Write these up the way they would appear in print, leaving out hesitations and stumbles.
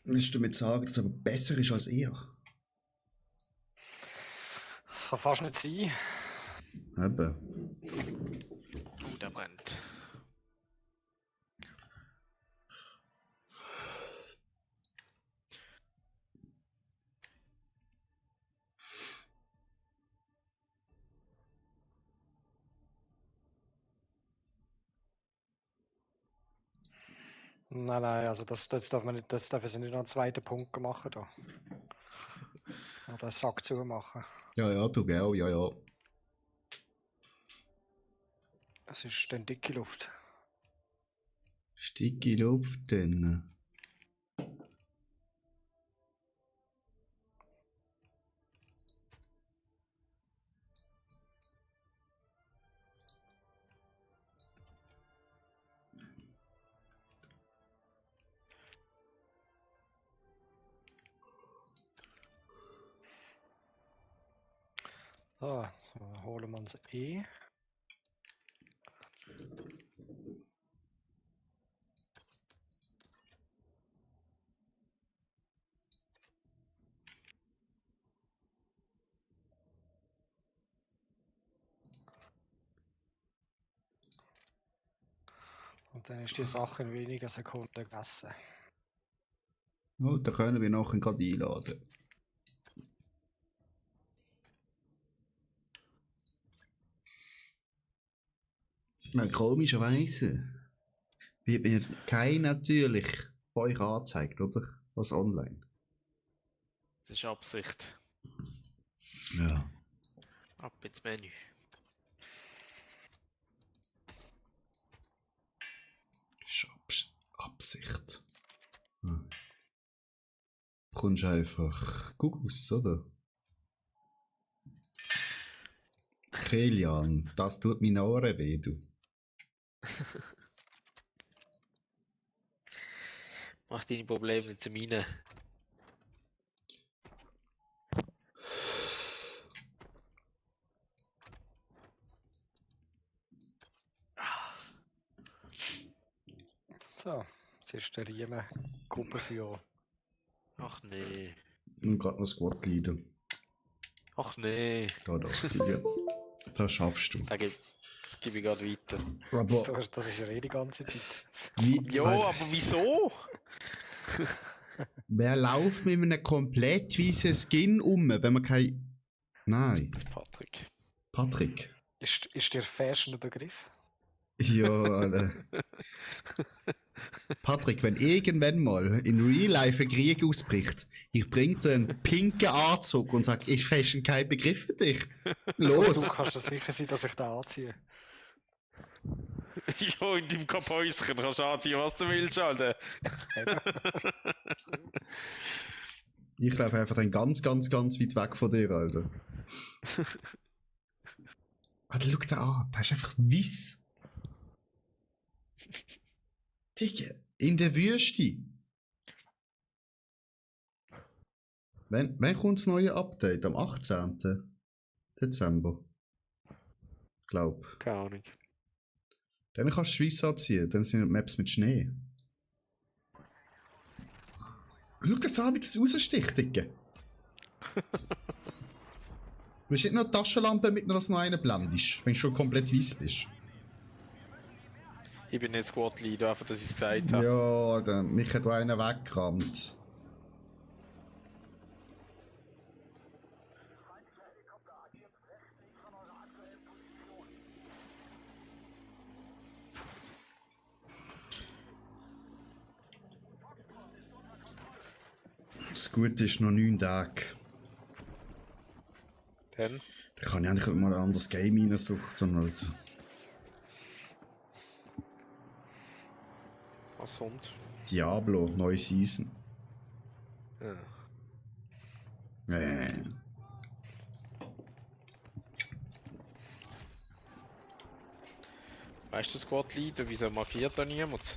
Willst du damit sagen, dass es aber besser ist als er? Das kann fast nicht sein. Eben. Oh, der brennt. Nein, also das darf man nicht, das dürfen sie nicht noch einen zweiten Punkt machen da. Oder einen Sack zu machen. Ja, du, gell, ja. Das ist dann dicke Luft. Dicke Luft dann. So, holen wir uns E. Und dann ist die Sache in weniger Sekunden gegessen. Oh, da können wir nachher gerade einladen. Na, komischerweise wird mir kein natürlich bei euch angezeigt, oder? Was online. Das ist Absicht. Ja. Ab ins Menü. Das ist Absicht. Hm. Du kommst einfach Gugus, oder? Kilian, das tut meine Ohren weh, du. Mach deine Probleme nicht zu meinen. So, jetzt ist der Riemen Gruppenführer. Ach nee. Und gerade noch Squad Leader. Ach nee. Ja, doch, Kilian. Das schaffst du. Das gebe ich gerade weiter. Aber Das ist ja eh die ganze Zeit. wie, Jo, Alter, aber wieso? wer läuft mit einem komplett weißen Skin um, wenn man kein... Nein. Patrick. Patrick. Ist der Fashion ein Begriff? Ja, Alter. Patrick, wenn irgendwann mal in Real Life ein Krieg ausbricht, ich bring dir einen pinken Anzug und sag, ist Fashion kein Begriff für dich? Du Los! kannst dir sicher sein, dass ich den anziehe. Jo, in deinem Kapäuschen kannst du anziehen, was du willst, Alter. Ich laufe einfach dann ganz weit weg von dir, Alter. Alter, schau dir an, der ist einfach weiss. Digga, in der Wüste. Wann kommt das neue Update? Am 18. Dezember. Glaub. Keine Ahnung. Dann kannst du Schweiz anziehen, dann sind Maps mit Schnee. Schau das an, wie das raussticht, Digga. Du hast nicht noch eine Taschenlampe mit noch einen blendest, wenn du schon komplett weiss bist. Ich bin nicht Squad Leader, einfach, dass ich es gesagt habe. Ja, dann mich hat da einer weggerammt. Das Gute ist noch 9 Tage. Dann? Da kann ich eigentlich mal ein anderes Game reinsuchen. Halt. Was kommt? Diablo, neue Season. Ja. Weißt du, Squad Leader, wieso markiert da niemand?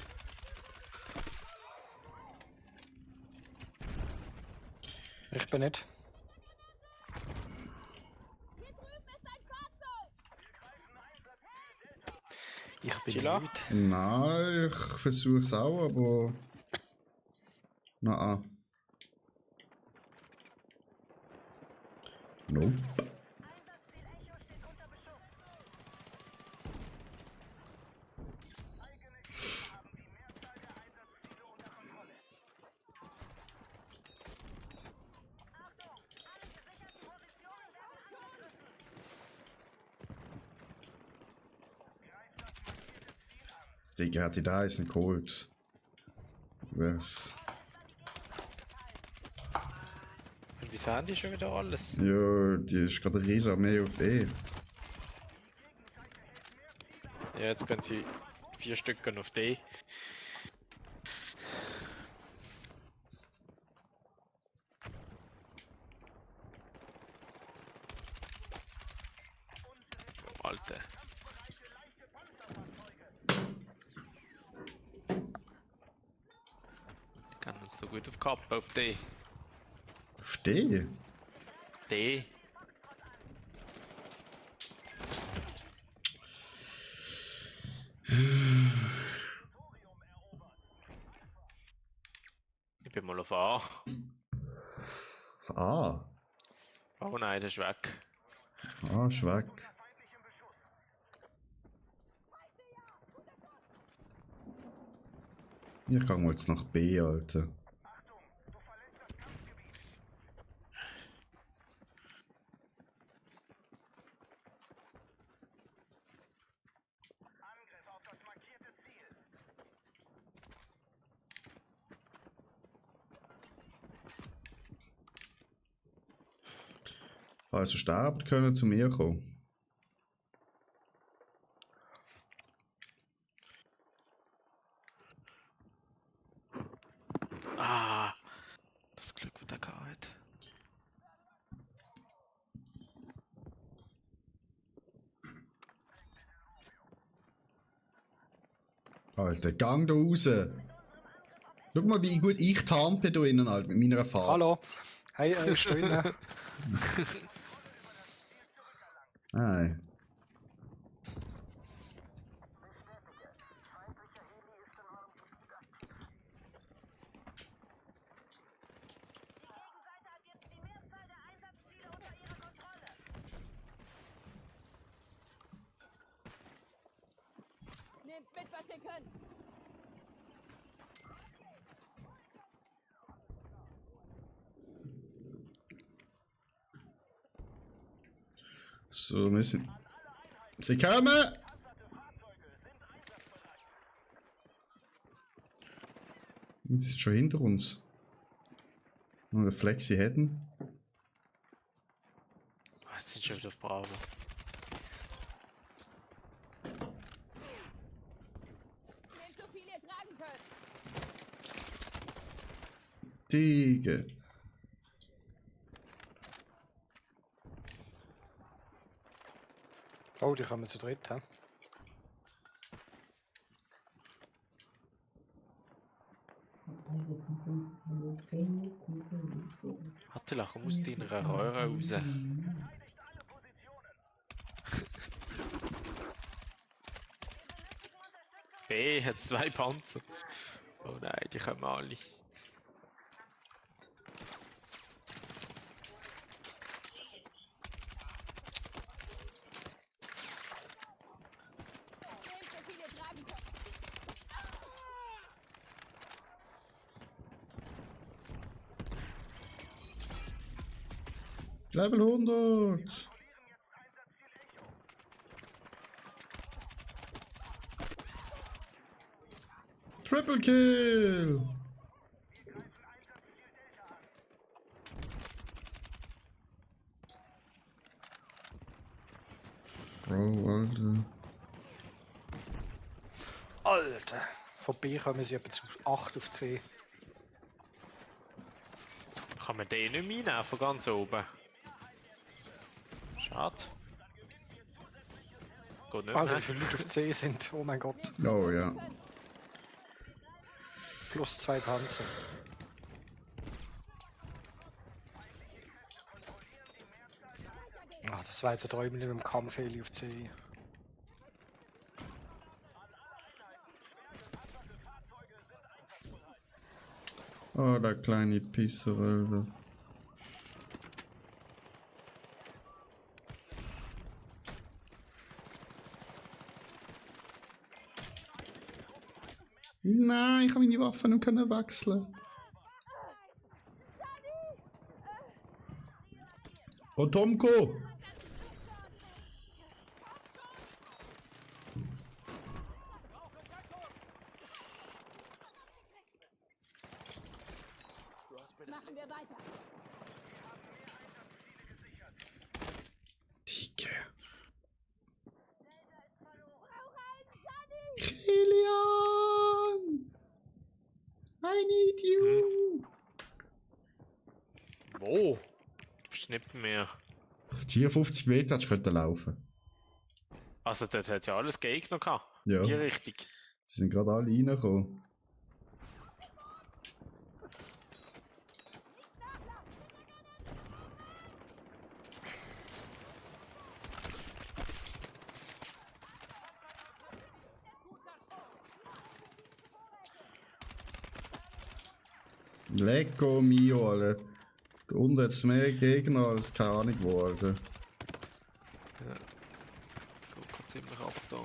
Ich bin nicht. Ich bin Chilla? nicht. Nein, ich versuche es auch, aber. Na, Nope. Digga, hat die da ist nicht geholt. Was? Und wieso haben die schon wieder alles? Ja, die ist gerade eine riesige Armee auf E. Ja, jetzt können sie 4 Stück auf D. Alter. Die kann uns so gut auf Kappe auf D. Auf D? D. Ich bin mal auf A. Auf A? Oh nein, der ist weg. Ah, ist weg. Ich gehe mal jetzt nach B, Alter. Falls ihr sterbt, können zu mir kommen. Ah, das Glück wird er gehabt. Alter, gang da raus! Schau mal, wie gut ich tarnt bin da innen, Alter, mit meiner Erfahrung. Hallo. Hey, Stöhne. Nein. Nehmt mit, was ihr könnt. So, müssen. Sie kommen! Die ist schon hinter uns. Noch eine Flexi hätten. Jetzt sind schon wieder auf Bravo. Nehmt so viel ihr tragen könnt. Digga. Oh, die kommen zu dritt, hä? Attila, komm aus deiner Röhre raus. B hat 2 Panzer. Oh nein, die kommen alle. Nehmt so viel ihr tragen könnt. Level 100! Triple Kill! Bro, Alter. Alter. Vorbei kommen sie etwa zu 8 auf 10. Kann man den nicht mehr einnehmen von ganz oben? Schade. Geht nicht Alter, mehr. wie viele Leute auf 10 sind. Oh mein Gott. Oh ja. Plus 2 Panzer. Ah, das war jetzt ein Träumchen mit dem Kampf Heli auf 10. Oh, der kleine Pisser, Alter. Nein, ich habe meine Waffen nicht können wechseln. Oh, Tomko! Machen wir weiter. Dicke. Kilian! I need you! Wo? Du bist nicht mehr. Hier 50 Meter hättest du können laufen. Also, dort hat ja alles Gegner gehabt. Ja. Die Richtung. Die sind gerade alle reingekommen. Lecco mio, Alter. Da unten hat es mehr Gegner als keine Ahnung wo, Alter. Ja. Geht gerade ziemlich ab da.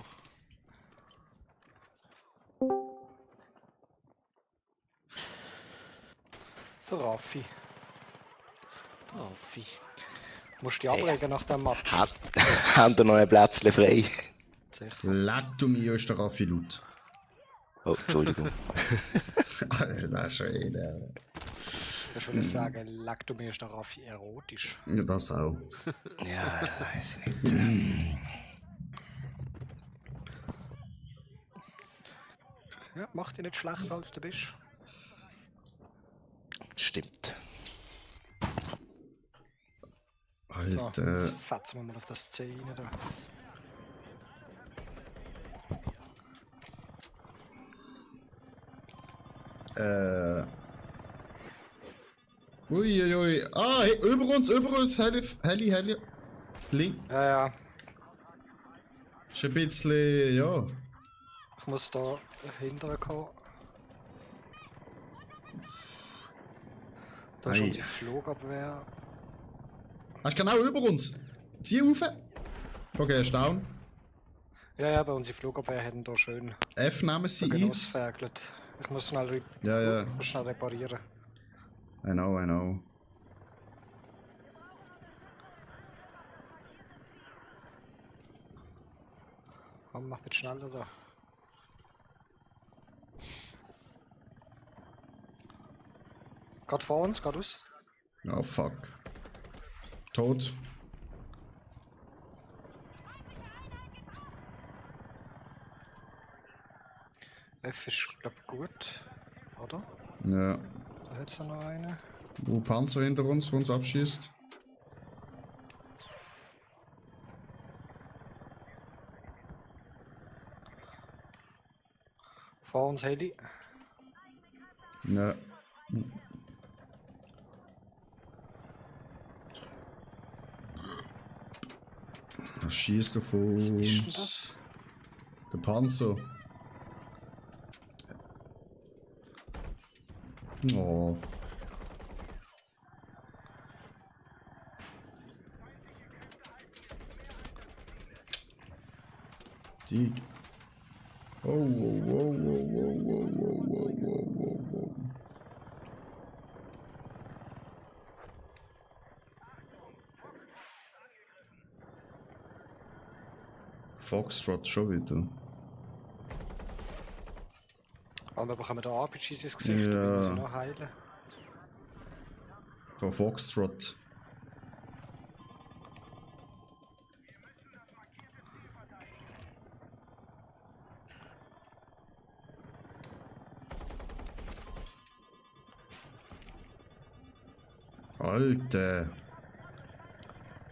Der Raffi. Raffi. Musst dich abregen nach dem Match. Haben da noch ein Plätzchen frei? Sicher. Lecco mio ist der Raffi laut. Oh, Entschuldigung. Alter Schwede. Ich würde sagen, leck du mir ist der Raffi erotisch. Ja, das auch. Ja, das weiß ich nicht. Ja, mach dich nicht schlechter als du bist. Stimmt. Alter. Jetzt fetzen wir mal auf das C rein da. Uiuiui. Ah, hey, über uns, Heli. Link. Ja, ja. Ist ein bisschen, ja. Ich muss da hinterher kommen. Da ist Ei. unsere Flugabwehr. Hast du genau über uns? Zieh rauf. Okay, er ist down. Ja, ja, aber unsere Flugabwehr hätten da schön F nehmen sie ein. genossfergelt. Ich muss schnell, Ja. muss schnell reparieren. I know. Komm, mach bitte schneller da. Gerade vor uns, geradeaus. Oh fuck. Tot. F ist, glaub ich, gut. Oder? Ja. Da hätt's da noch eine. Wo Panzer hinter uns, wo uns abschießt. Vor uns Heli. Ja. Was schießt auf Was ist denn uns? das? Der Panzer. Oh. Die. Oh. Foxtrot schon wieder. Aber wir bekommen da RPGs ins Gesicht, Ja. da müssen wir sie noch heilen. Von Foxtrot. Alter.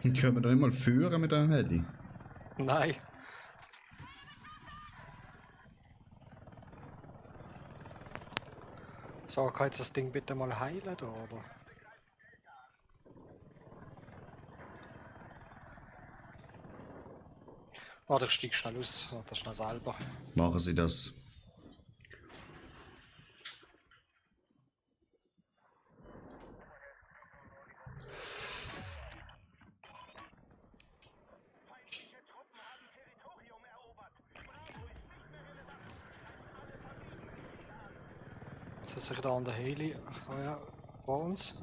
Können wir doch nicht mal führen mit dem Heli? Nein. So, kann jetzt das Ding bitte mal heilen da, oder? Warte, ich steig schnell aus, das schnell selber. Machen Sie das. dass sich da an der Heli. Oh ja, vor uns.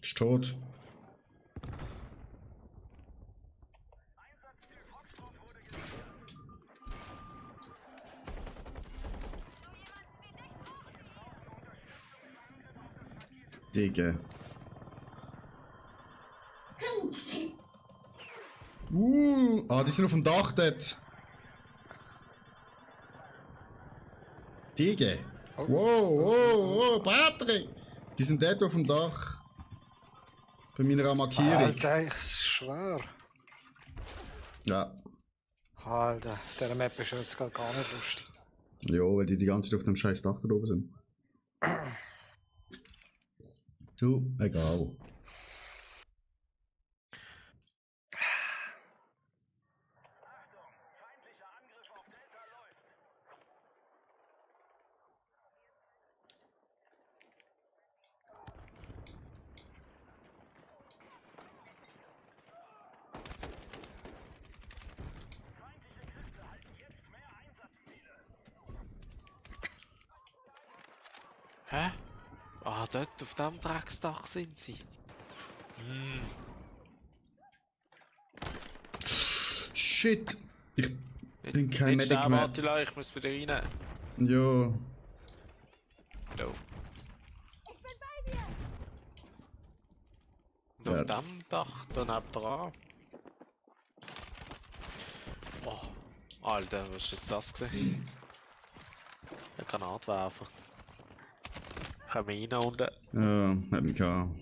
Ist tot. Digga. Die sind auf dem Dach dort. Digga. Oh. Wow, Patrick! Die sind dort auf dem Dach. Bei meiner Markierung. Alter, ich schwör. Ja. Alter, der Map ist jetzt gar nicht lustig. Ja, weil die ganze Zeit auf dem scheiß Dach da oben sind. Du, egal. Hä? Ah, dort auf dem Drecksdach sind sie. Shit! Ich bin kein Nicht Medic sterben, mehr. Attila, ich muss wieder rein. Ja. No. Ich bin bei dir! Und auf Ja. dem Dach, da neben dran. Oh, Alter, was ist jetzt das gesehen? Ein Granatwerfer. Kommen wir rein unten. Ja, hat mich gehabt.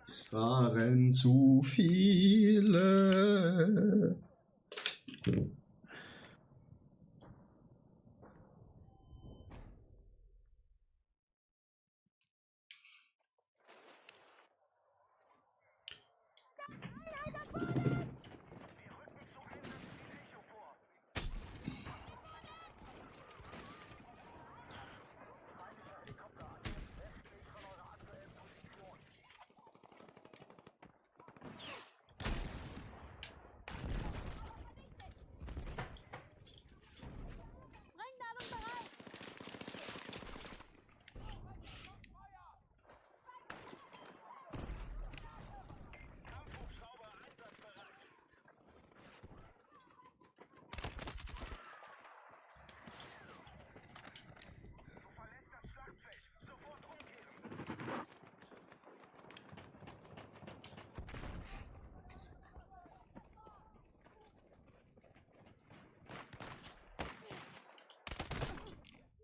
Es waren zu viele. Sprengladung bereit!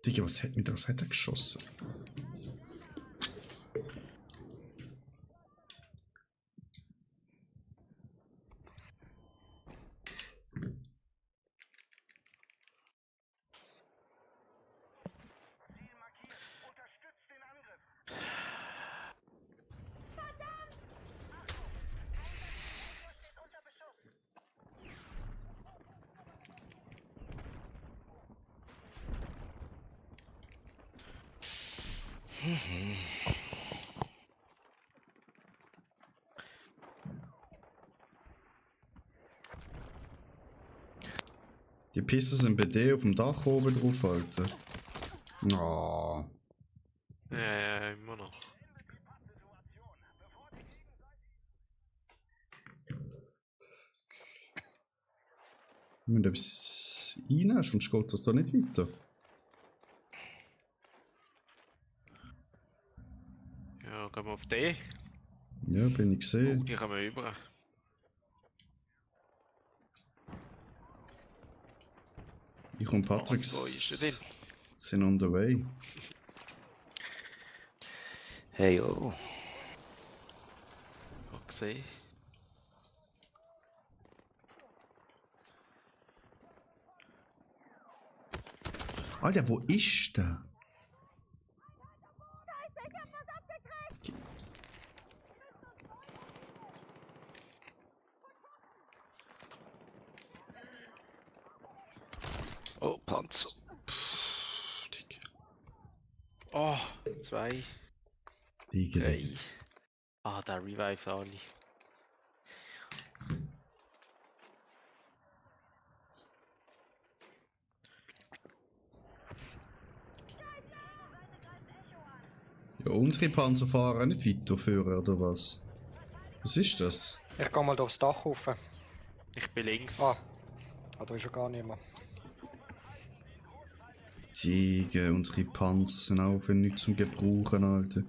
Digga, was hat er geschossen? Die Pisten sind bei dir auf dem Dach oben drauf, Alter. Oh. Ja, immer noch. Wir müssen etwas reinnehmen, sonst geht das da nicht weiter. Ja, gehen wir auf die. Ja, bin ich Oh, gesehen. die kommen über. Ich und Patrick Was, wo ist er denn? sind on the way. Hey, oh. Hab gesehen. Alter, wo ist der? Oh, Panzer. Digga. Oh, 2, Digga. 3. Ah, der revive alle. unsere Panzer fahren nicht weiterführen, oder was? Was ist das? Ich gehe mal durchs Dach rauf. Ich bin links. Ah, da ist ja gar niemand. Ziege, unsere Panzer sind auch für nichts zum Gebrauchen, Alter.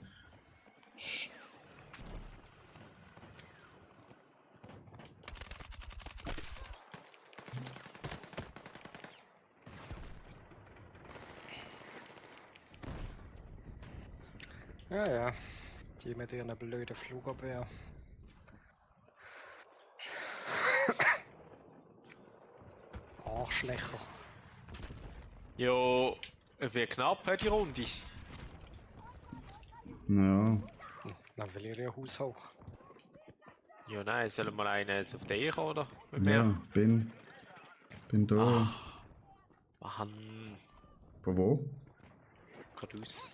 Ja, ja. Die mit ihren blöden Flugabwehr. Arschlöcher. Jo, wie knapp hat die Runde? Ja, Dann will ihr Haus hoch. Ja, nein, sollen wir einen jetzt auf den kommen, oder? Mit ja, mir? bin da. Ach, Mann. Von wo? Geradeaus.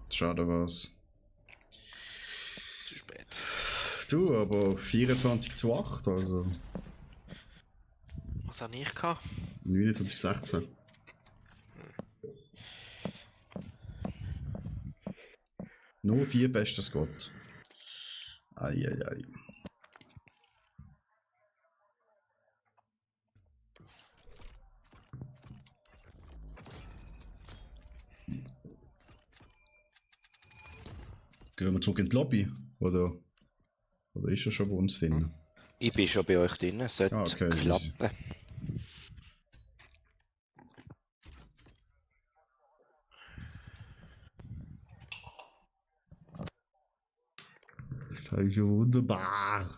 Schade was. Zu spät. Du, aber 24:8, also Was habe ich gehabt? 29:16. Nur 4 bester Squad. Eieiei. Gehen wir zurück in die Lobby? Oder ist er schon bei uns drin? Ich bin schon bei euch drin, sollte Ah, okay, klappen. Das ist ja wunderbar.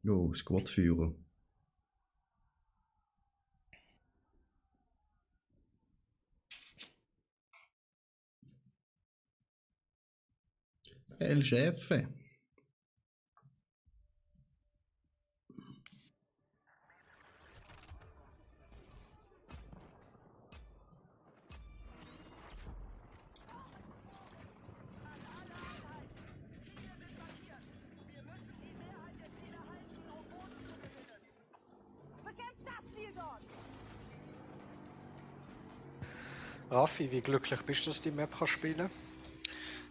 Jo, Squadführer. El Chefe. Bekämpft das Ziel dort! Raffi, wie glücklich bist du, dass du die Map kannst spielen?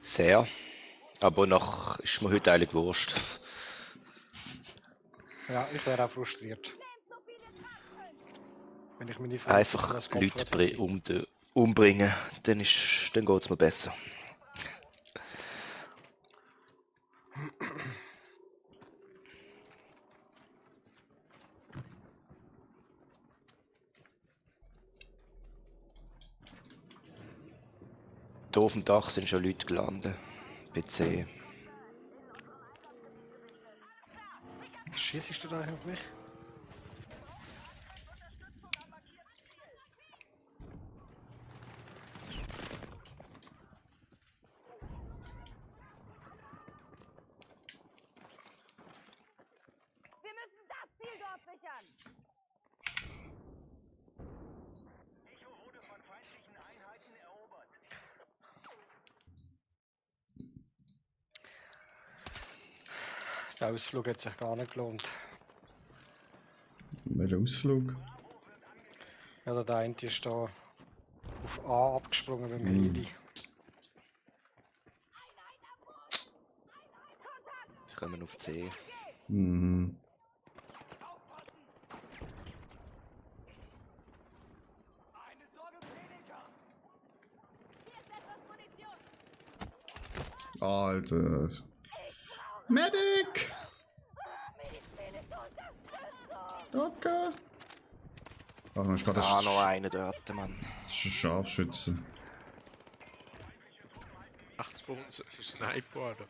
Sehr. Aber noch ist mir heute eigentlich wurscht. Ja, ich wäre auch frustriert. Nehmt so viel ihr tragen könnt! Wenn ich meine Freizeit Einfach für das Leute geopfert hätte. umbringen, dann geht's mir besser. Hier auf dem Dach sind schon Leute gelandet. PC. Schießt du da eigentlich auf mich? Wir müssen das Ziel dort sichern! Der Ausflug hat sich gar nicht gelohnt. Welcher Ausflug? Ja, der eine ist da auf A abgesprungen beim Heli. Sie kommen auf C. Mhm. Hier ist etwas Munition! Alter. Medic! Medizinische Unterstützung! Danke! Ach, dann ist gerade Ah, noch einer dort, Mann. Das ist ein Scharfschütze. 80 Punkte Sniper, oder?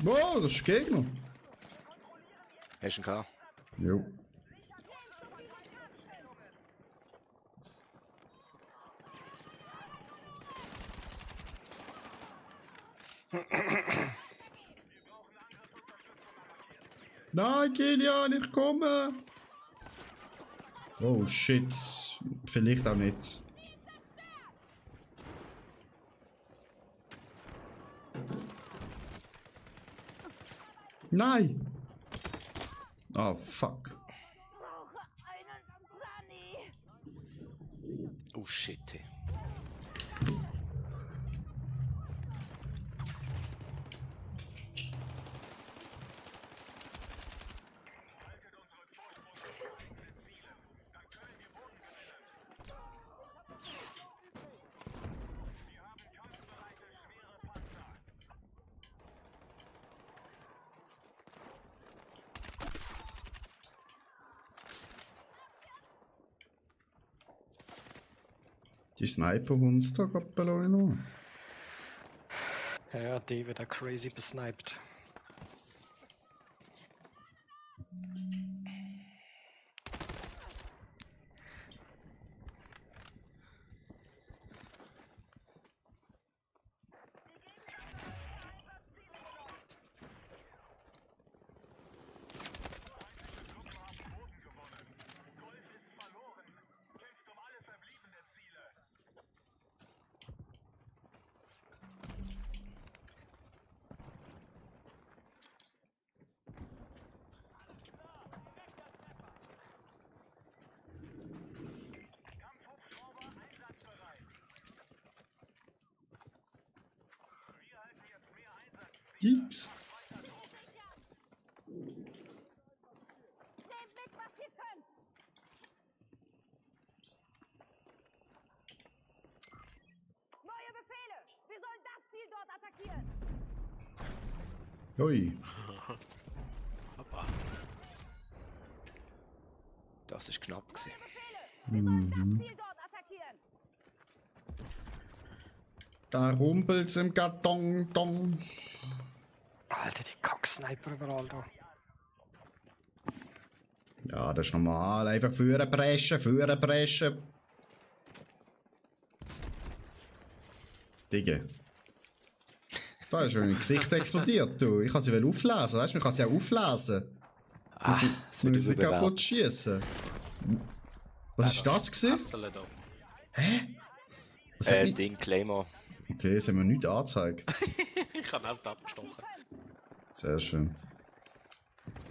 Wow, das ist ein Gegner. Hast du ihn gehabt? Jo. Nein, Kilian, ich komme! Oh shit. Vielleicht auch nicht. Nein! Oh fuck. Brauche einen Sunny. Oh shit. Hey. Die Sniper uns da gerade belohnen. Ja, die wird crazy besniped. Jeeps. Nehmt mit, was ihr könnt. Neue Befehle. Wir sollen das Ziel dort attackieren. Ui. Hoppa. Das ist knapp gewesen. Wir sollen das Ziel dort attackieren. Da rumpelt's im Karton. Dong. Alter, die Kack-Sniper überall da. Ja, das ist normal. Einfach führen preschen. Digga. Da ist mein Gesicht explodiert, du. Ich kann sie auflesen, weißt du? Man kann sie auch auflesen. Ah, Wir das wird müssen nicht überbewertet. kaputt schießen. Was ist das gewesen? Hassele da. Was hat mich... Ding, Claymore. Okay, das haben wir nicht angezeigt. Ich habe nicht abgestochen. Sehr schön.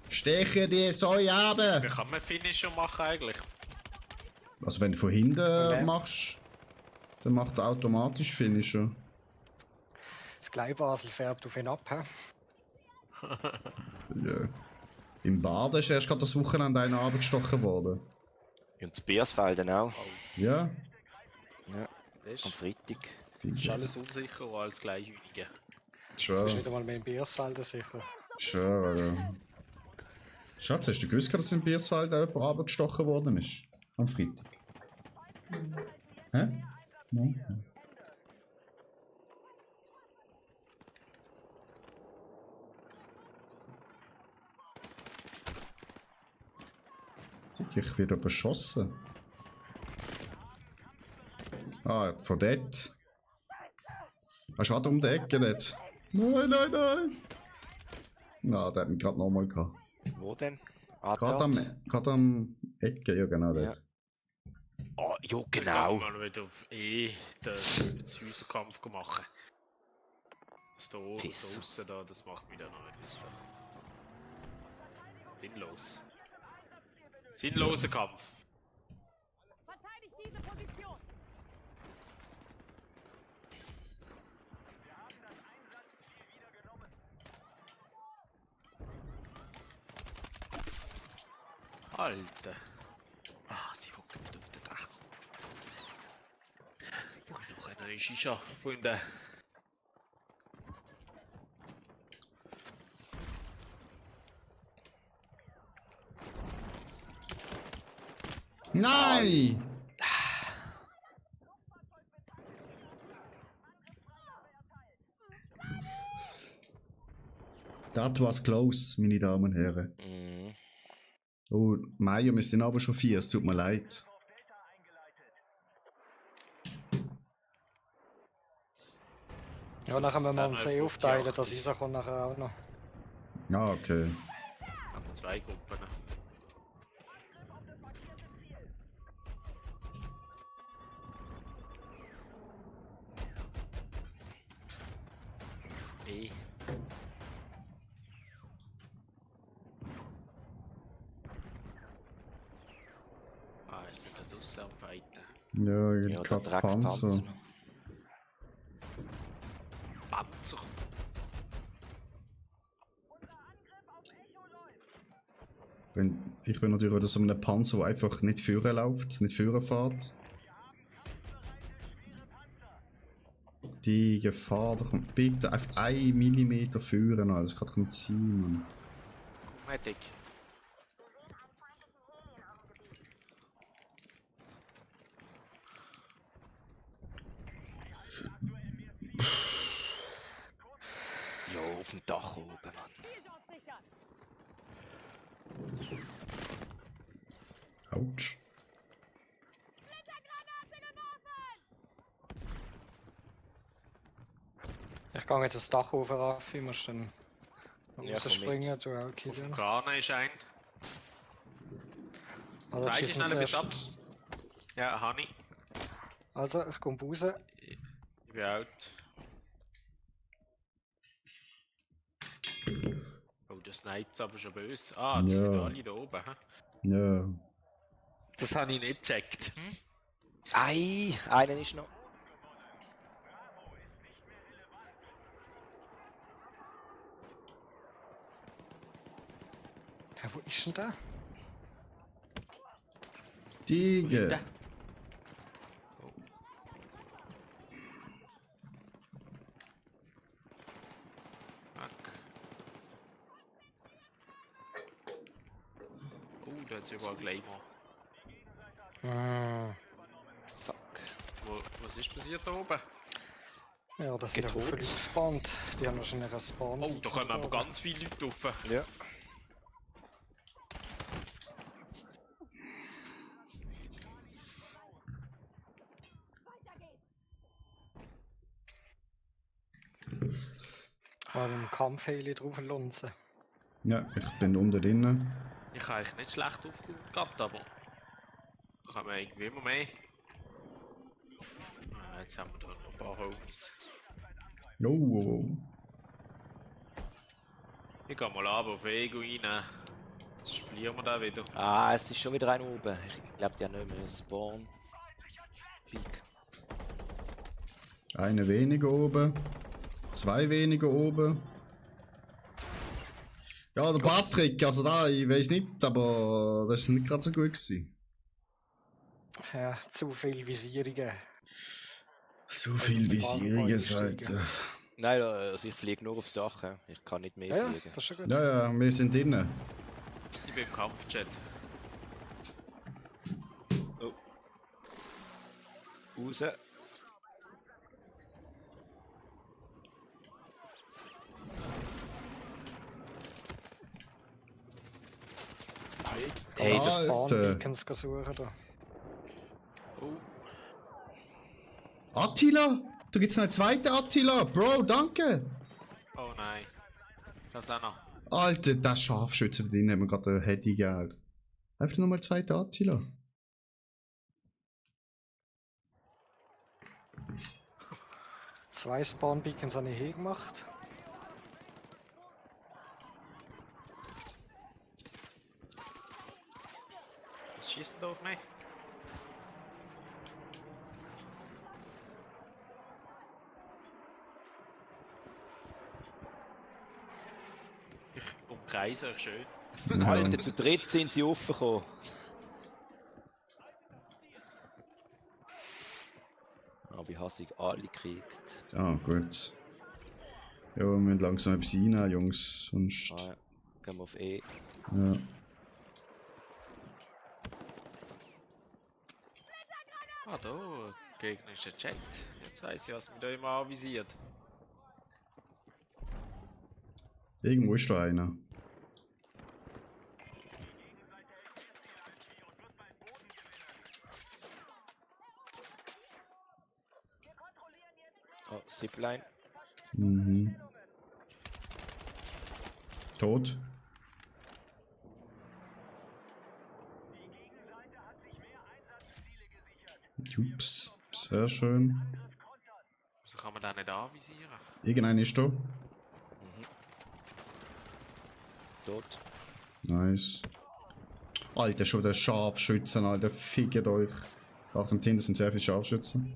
Steche die so Wie runter! kann man Finisher machen eigentlich? Also wenn du von hinten Okay. machst, dann macht er automatisch Finisher. Das Gleibasel färbt auf ihn ab, hä? Ja. Im Baden ist erst gerade das Wochenende einer abgestochen worden. Und das Biersfeld dann auch. Ja. Ja, Das am Freitag. ist alles unsicher und alles gleichhündige. Du bist Sure. wieder mal mehr in Biersfelden sicher. Sure, Alter. Schatz, hast du gewusst, dass in Biersfeld auch jemand abgestochen worden ist? Am Freitag. Hä? Nein. Ich werde beschossen. Ah, von dort. Ah, schade um die Ecke nicht. Nein. Na, der hat mich gerade nochmal gehabt. Wo denn? Gerade am Ecke, ja genau Ja. dort. Oh, ja, Ich genau. kann mal wieder auf den Beziehungskampf machen. Das da Piss. draussen da, das macht mich dann noch etwas sinnlos. Sinnloser Kampf. Verteidigt diese Position. Alter. Ah, sie hocken nicht auf dem Dach. Ich brauche noch eine neue Shisha, Freunde. Nein! That was close, meine Damen und Herren. Mhm. Oh, Meier, wir sind aber schon 4, es tut mir leid. Ja, nachher müssen wir Dann uns halt eh gut, aufteilen, ja. dass Isa kommt nachher auch noch. Ah, okay. Haben wir 2 Gruppen. E. Ah, wir sind da draussen am Fighten. Ja, Ja, der kein Panzer. Dreckspanzer. Panzer! Ich bin natürlich wieder so einem Panzer, der einfach nicht führen läuft, nicht führen fährt. Die Gefahr, da kommt bitte einfach 1 Millimeter führen, das kann doch nicht sein, Mann. Medic. Ja, auf dem Dach oben, Mann. Zielort sichern. Autsch. Splittergranate geworfen. Ich gehe jetzt das Dach rauf, Raffi, musst dann Ja, komm rausspringen, mit. du auch, Auf dem Kilian. Krane ist ein. Also, Beide schießen wir schneller zuerst. bis ab. Ja, Honey. Also, ich komme raus. Ich bin out. Oh, der sniped aber schon böse. Ah, die Ja. sind alle da oben. Hä? Ja. Das habe ich nicht gecheckt. Hm? Ei, einen ist noch. Ja, wo ist denn der? Tige. Oh. Fuck. Oh, da hat es überall Claymore. Fuck. Was ist passiert da oben? Ja, das sind ja Getot. viele Leute gespawnt. Die haben wahrscheinlich einen Spawn. Oh, da kommen aber ganz viele Leute rauf. Ja. Weiter geht's. Mal mit dem Kampfheli drauf lunzen. Ja, ich bin unten drinnen. Ich habe eigentlich nicht schlecht aufgeholt gehabt, aber da kommen irgendwie immer mehr. Ah, jetzt haben wir da noch ein paar Homes. Jo. Ich gehe mal ab auf Ego rein. Jetzt verlieren wir da wieder. Ah, es ist schon wieder einer oben. Ich glaube, die haben nicht mehr Spawn. Peak. Eine weniger oben. 2 weniger oben. Ja, der Patrick, also da, ich weiß nicht, aber das ist nicht gerade so gut gewesen. Ja, zu viele Visierungen. So viel Visierungen, sagt. Nein, also ich fliege nur aufs Dach. Ja. Ich kann nicht mehr Ja, fliegen. das ist schon gut. Ja, ja, wir sind drinnen. Ich bin im Kampfchat. Raus. Hey, Ah, das, Spawn-Beacons suchen da. Oh, Attila! Da gibt's noch einen zweiten Attila! Bro, danke! oh nein. Das auch noch. Alter, das Scharfschütze da drin hat mir gerade ein Heady gegeben. Einfach nochmal einen zweiten Attila. Zwei Spawn-Beacons habe ich hier gemacht. Was schießt denn da auf mich? Ich umkreise euch schön. Alter, zu dritt sind sie aufgekommen. Aber ich hasse ich alle gekriegt. Ah, gut. Ja, wir müssen langsam etwas reinnehmen, Jungs. Sonst. Ah, ja. Gehen wir auf E. Ja. Ah, da. Gegnerischer Chat. Jetzt weiss ich, was mir da immer anvisiert. Irgendwo ist da einer. Oh, Zipline. Mhm. Tot. Ups, sehr schön. Wieso kann man den nicht anvisieren? Irgendeiner ist da. Tot. Nice. Alter, schon der Scharfschützen, Alter. Fickt euch. Achtung, hinten sind sehr viele Scharfschützen.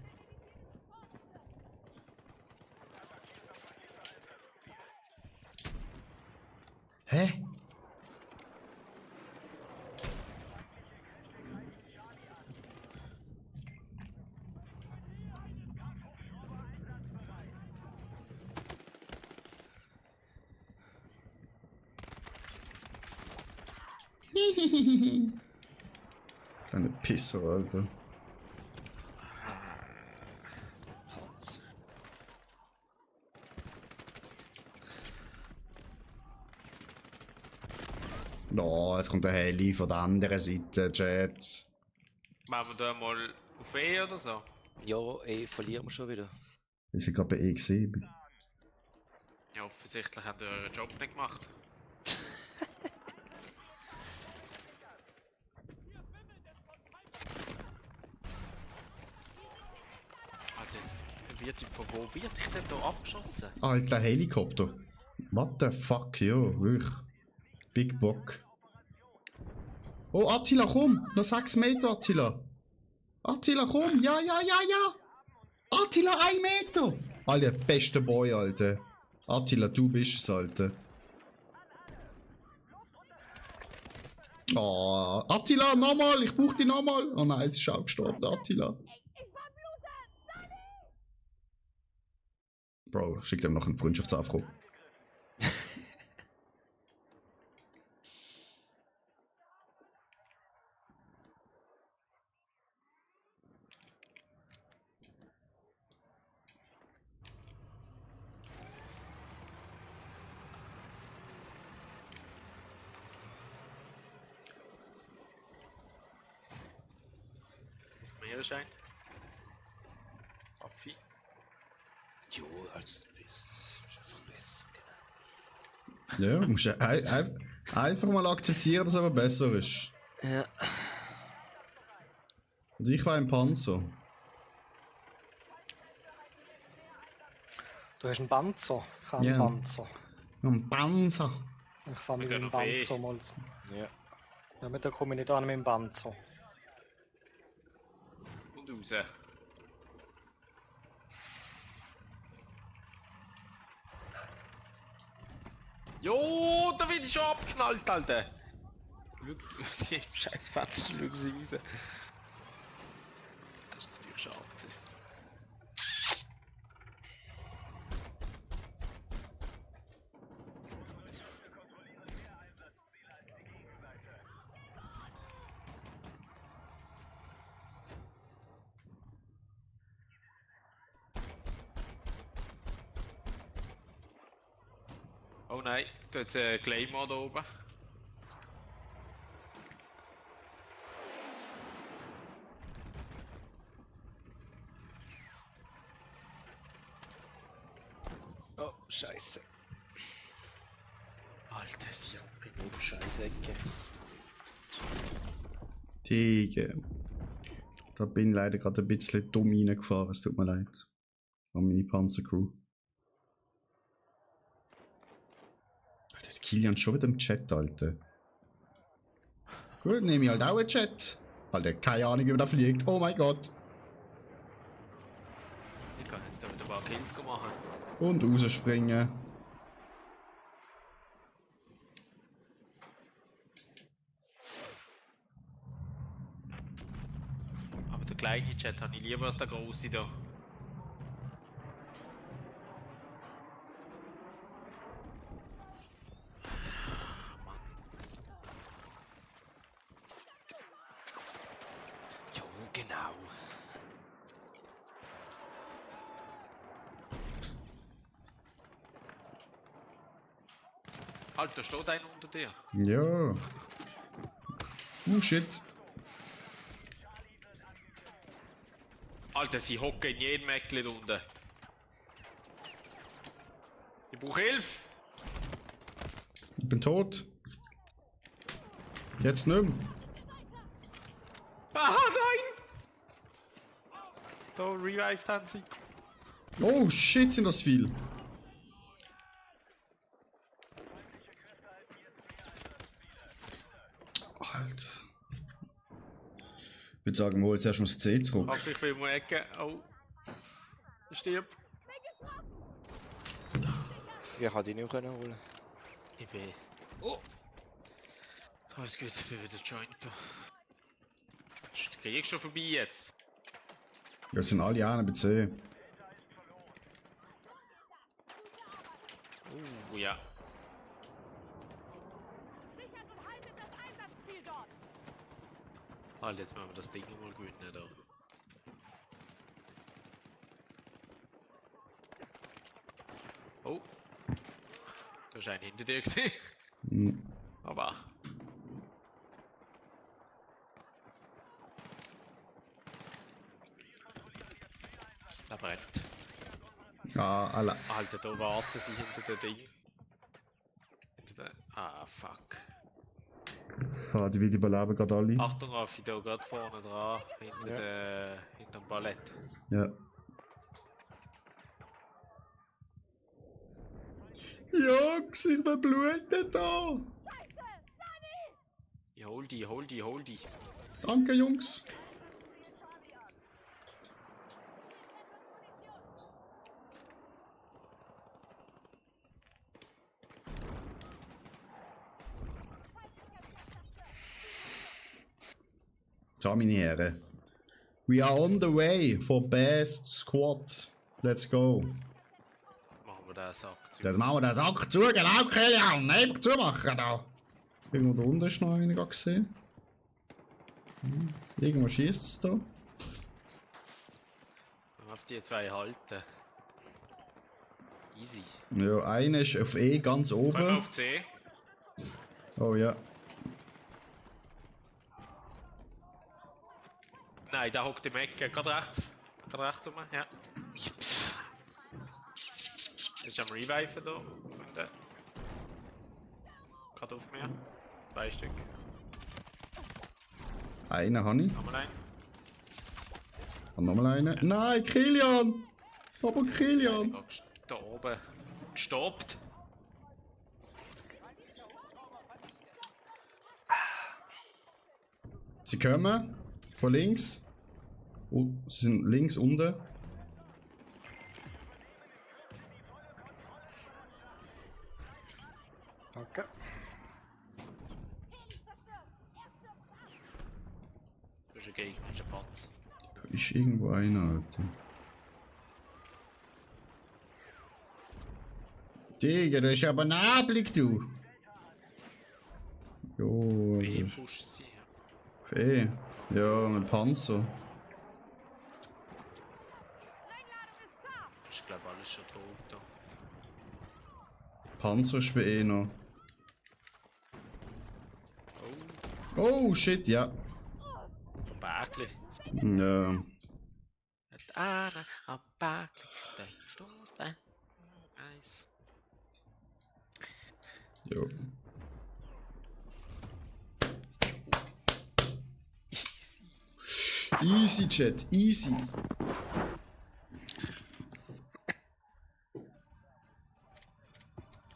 Hä? Kleine Pisser, Alter. Hans. Oh, jetzt kommt der Heli von der anderen Seite, Jets. Machen wir da mal auf E oder so? Ja, verlieren wir schon wieder. Wir sind gerade bei E gesehen. Ja, offensichtlich habt ihr euren Job nicht gemacht. Alter, jetzt von wo wird ich denn da abgeschossen? Alter, Helikopter. What the fuck, ja, wirklich. Big Bock. Oh, Attila, komm! Noch 6 Meter, Attila. Attila, komm! Ja, ja, ja, ja! Attila, 1 Meter! Alter, bester Boy, Alter. Attila, du bist es, Alter. Oh, Attila, nochmal! Ich brauch dich nochmal! Oh nein, es ist auch gestorben, der Attila. Bro, schick dem noch einen Freundschaftsaufruf. Mehr ist ein. Affi. Jo, als ist einfach besser, genau. Ja, musst du einfach mal akzeptieren, dass es aber besser ist. Ja. Also ich war im Panzer. Du hast einen Panzer. Ich habe Ja. einen Panzer. Ein Panzer. Ich fahre mit Wir dem gehen auf E. Panzer mal. Ja. Ja, mit der komme ich nicht an mit dem Panzer. Und raus. Jo, da bin ich schon abgeknallt, Alter! Schau, sie im scheiß Fenster, schau sie raus. Das ist natürlich schade gewesen. Oh nein, da ist ein Claymore da oben. Oh, Scheiße. Alter, sie Ich bin auf Scheißecke. Digga. Da bin ich leider gerade ein bisschen dumm reingefahren, es tut mir leid. An meine Panzercrew. Alter, der Kilian ist schon wieder im Chat, Alter. Gut, nehme ich halt auch einen Chat. Alter, keine Ahnung, wie man da fliegt. Oh mein Gott. Ich kann jetzt da wieder ein paar Kills machen. Und rausspringen. Aber der kleine Chat habe ich lieber als der große da. Jo, genau. Alter, steht einer unter dir. Ja. Shit. Alter, sie hocken in jedem Eckchen da unten. Ich brauche Hilfe! Ich bin tot. Jetzt nicht mehr. Ah, nein! Da revived haben sie. Oh shit, sind das viel. Alter. Ich würde sagen, wir holen jetzt erst mal das C zurück. Ach, ich bin um die Ecke. Oh. Ich stirb. Ich kann die nicht holen. Ich bin. Oh! Alles gut, ich bin wieder joint da. Ist der Krieg schon vorbei jetzt? Ja, sind alle einen bei C. Ja. Sichert und haltet das Einsatzziel dort. Alter, jetzt müssen wir das Ding mal gewinnen da. Oh. Da ist einer hinter dir gesehen. Hm. Aber. Da brennt. Ja, alle. Alter, da warten sie hinter dem Ding. Hinter der. Ah, fuck. Ah, die überleben gerade alle. Achtung, Raffi, da gerade vorne dran. Hinter dem Ballett. Ja. Jungs, ich verblute da. Ja, hol die. Danke, Jungs. So, meine Herren. We are on the way for best squad. Let's go. Machen wir den Sack zu. Jetzt machen wir den Sack zu, genau, Kilian. Einfach zumachen da. Irgendwo da unten ist noch einer gesehen. Irgendwo schießt es da. Auf die zwei halten. Easy. Ja, einer ist auf E ganz Können wir oben. auf C? Oh ja. Nein, da hockt im Ecke. Gerade rechts. Gerade rechts rum. Ja. Ist am Reviven da. Freunde. Gerade auf mir. 2 Stück. Einen habe ich. Nochmal ein. Und nochmal einen. Nein, Kilian! Aber Kilian! Da oben. Gestoppt. Sie kommen von links. Oh, sie sind links unten. Danke. Das ist ein gegnerischer Panzer. Da ist irgendwo einer, Alter. Digga, du hast aber einen Anblick, du! Jo, Wie das pusht sie? ist eh. Ja, mit Panzer. Ich glaube alles schon tot da. Panzer ist bei eh noch. Oh, Oh, shit, ja. vom Bergli. Ja. Hat einer am Bergli der Stunde. Eins. Jo. Easy, Chat, easy.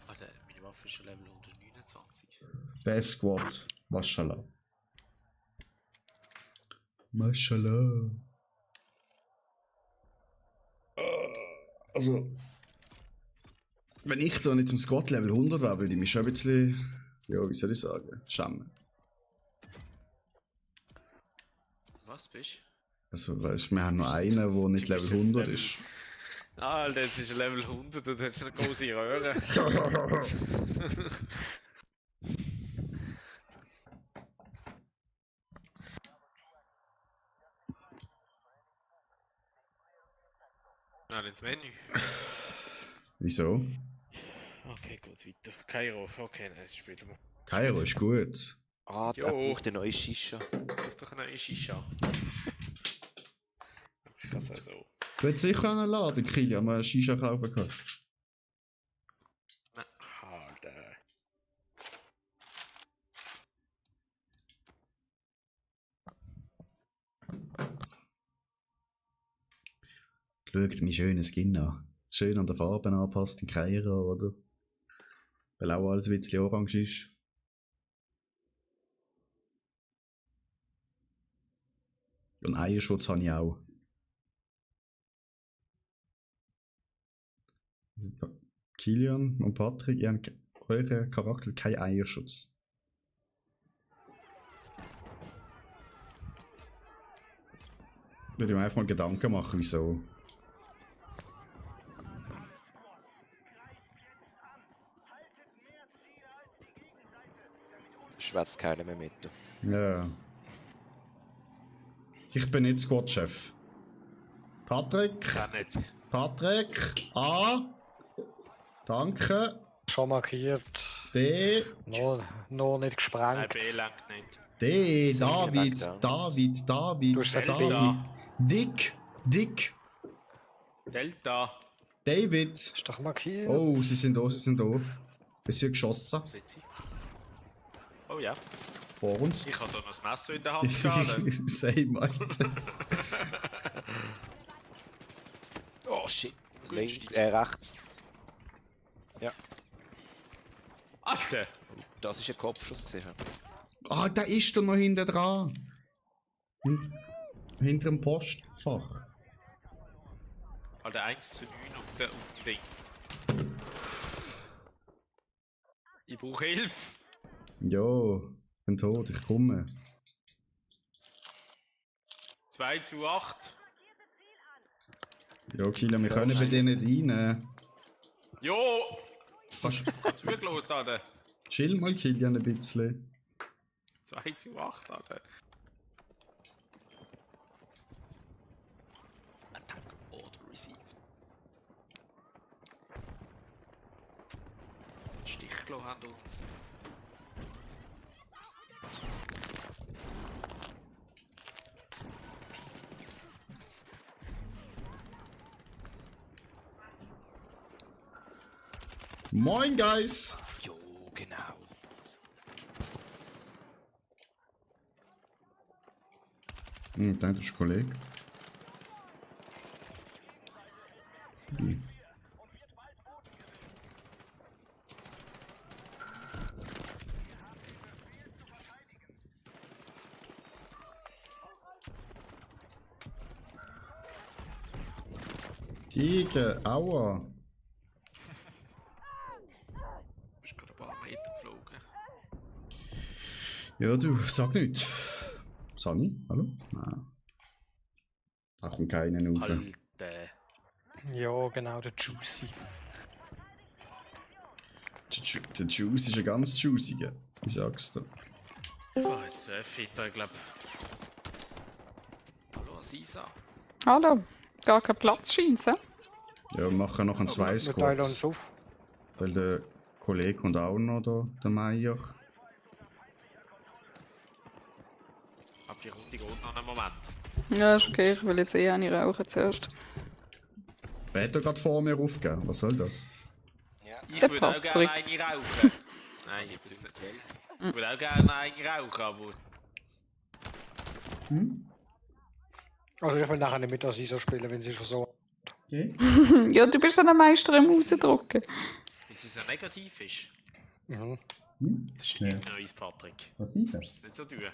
Alter, meine Waffe ist schon Level 129. Best Squad. Mashallah. Mashallah. Also, wenn ich da nicht im Squad Level 100 wäre, würde ich mich schon ein bisschen, ja, wie soll ich sagen, schämen. Was bist Also, weißt, wir haben noch einen, der nicht Du Level bist jetzt 100 Level- ist. du? Alter, jetzt ist er Level 100 und hat eine große Röhre. Nein, ins Menü. Wieso? Okay, gut, weiter. Kairo, okay, nice, spielen wir. Kairo ist gut. Ah, Jo. der braucht eine neue Shisha. Braucht doch eine neue Shisha. Ich kann es also. Du hättest sicher einen Laden, Kilian, mal eine Shisha kaufen kannst. Nein, Alter. Schaut mein schönes Skin an. Schön an der Farbe anpasst in Kairo, oder? Weil auch alles ein bisschen orange ist. Und Eierschutz habe ich auch. Also, Kilian und Patrick, ihr habt eure Charakter keinen Eierschutz. Würde ich mir einfach mal Gedanken machen, wieso. Schwätzt keiner mehr mit. Ja. Ich bin nicht Squad-Chef. Patrick, Kann nicht. Patrick, A. Danke. Schon markiert. D. Noch nicht Nein, gesprengt. B langt nicht. D. Sind David, wir weg da? David, David, Du hast gesagt David. Delta. Dick, Dick, Delta. David. Ist doch markiert. Oh, sie sind da, sie sind da. Es wird geschossen. Wo sind sie? Oh ja. Vor uns. Ich habe da noch das Messer in der Hand gehabt. Same, Alter. Oh shit. Günstig. Rechts. Alter! Das ist ein Kopfschuss gesehen. Ah, da ist er noch hinten dran. Hinter dem Postfach. Alter, 1:9 auf dem Ding. Ich brauche Hilfe! Jo, ich bin tot, ich komme. 2:8. Jo, Kilian, wir können bei denen nicht rein. Jo! Kannst Hat's wirklich los, Alter? chill mal, Kilian, ein bisschen. 2:8, Alter. Attack Order received. Stichklo haben uns. Moin, Guys! Jo, genau. Nein, das ist ein Kollege. Tiger, aua. Bist gerade ein paar Meter geflogen. Ja, du, sag nicht. Sani, hallo? Nein. Da kommt keiner rauf. Alter. Ja, genau, der Juicy. Der Juice ist ein ganz juiciger. Ich sag's dir. Oh, jetzt fitter, ich glaub. Hallo, Asisa. Hallo, gar kein Platz scheint's, hä? Ja, wir machen noch einen zwei Wir teilen uns Squads. auf. Weil der Kollege kommt auch noch da, der Meier. Ab die Runde geht noch einen Moment. Ja, ist okay, ich will jetzt eh eine rauchen zuerst. Wer hat da gerade vor mir aufgegeben? Was soll das? Ja. Ich Der würde auch Patrick. gerne eine rauchen. Nein, ich würde auch gerne eine rauchen, aber. Also ich will nachher nicht mit der Sisa spielen, wenn sie schon so... Okay. Ja, du bist ja der Meister im Rausdrucken. Weil sie so negativ ist. Mhm. Das ist Ja. nichts Neues, Patrick. Was ist Das ist nicht so teuer.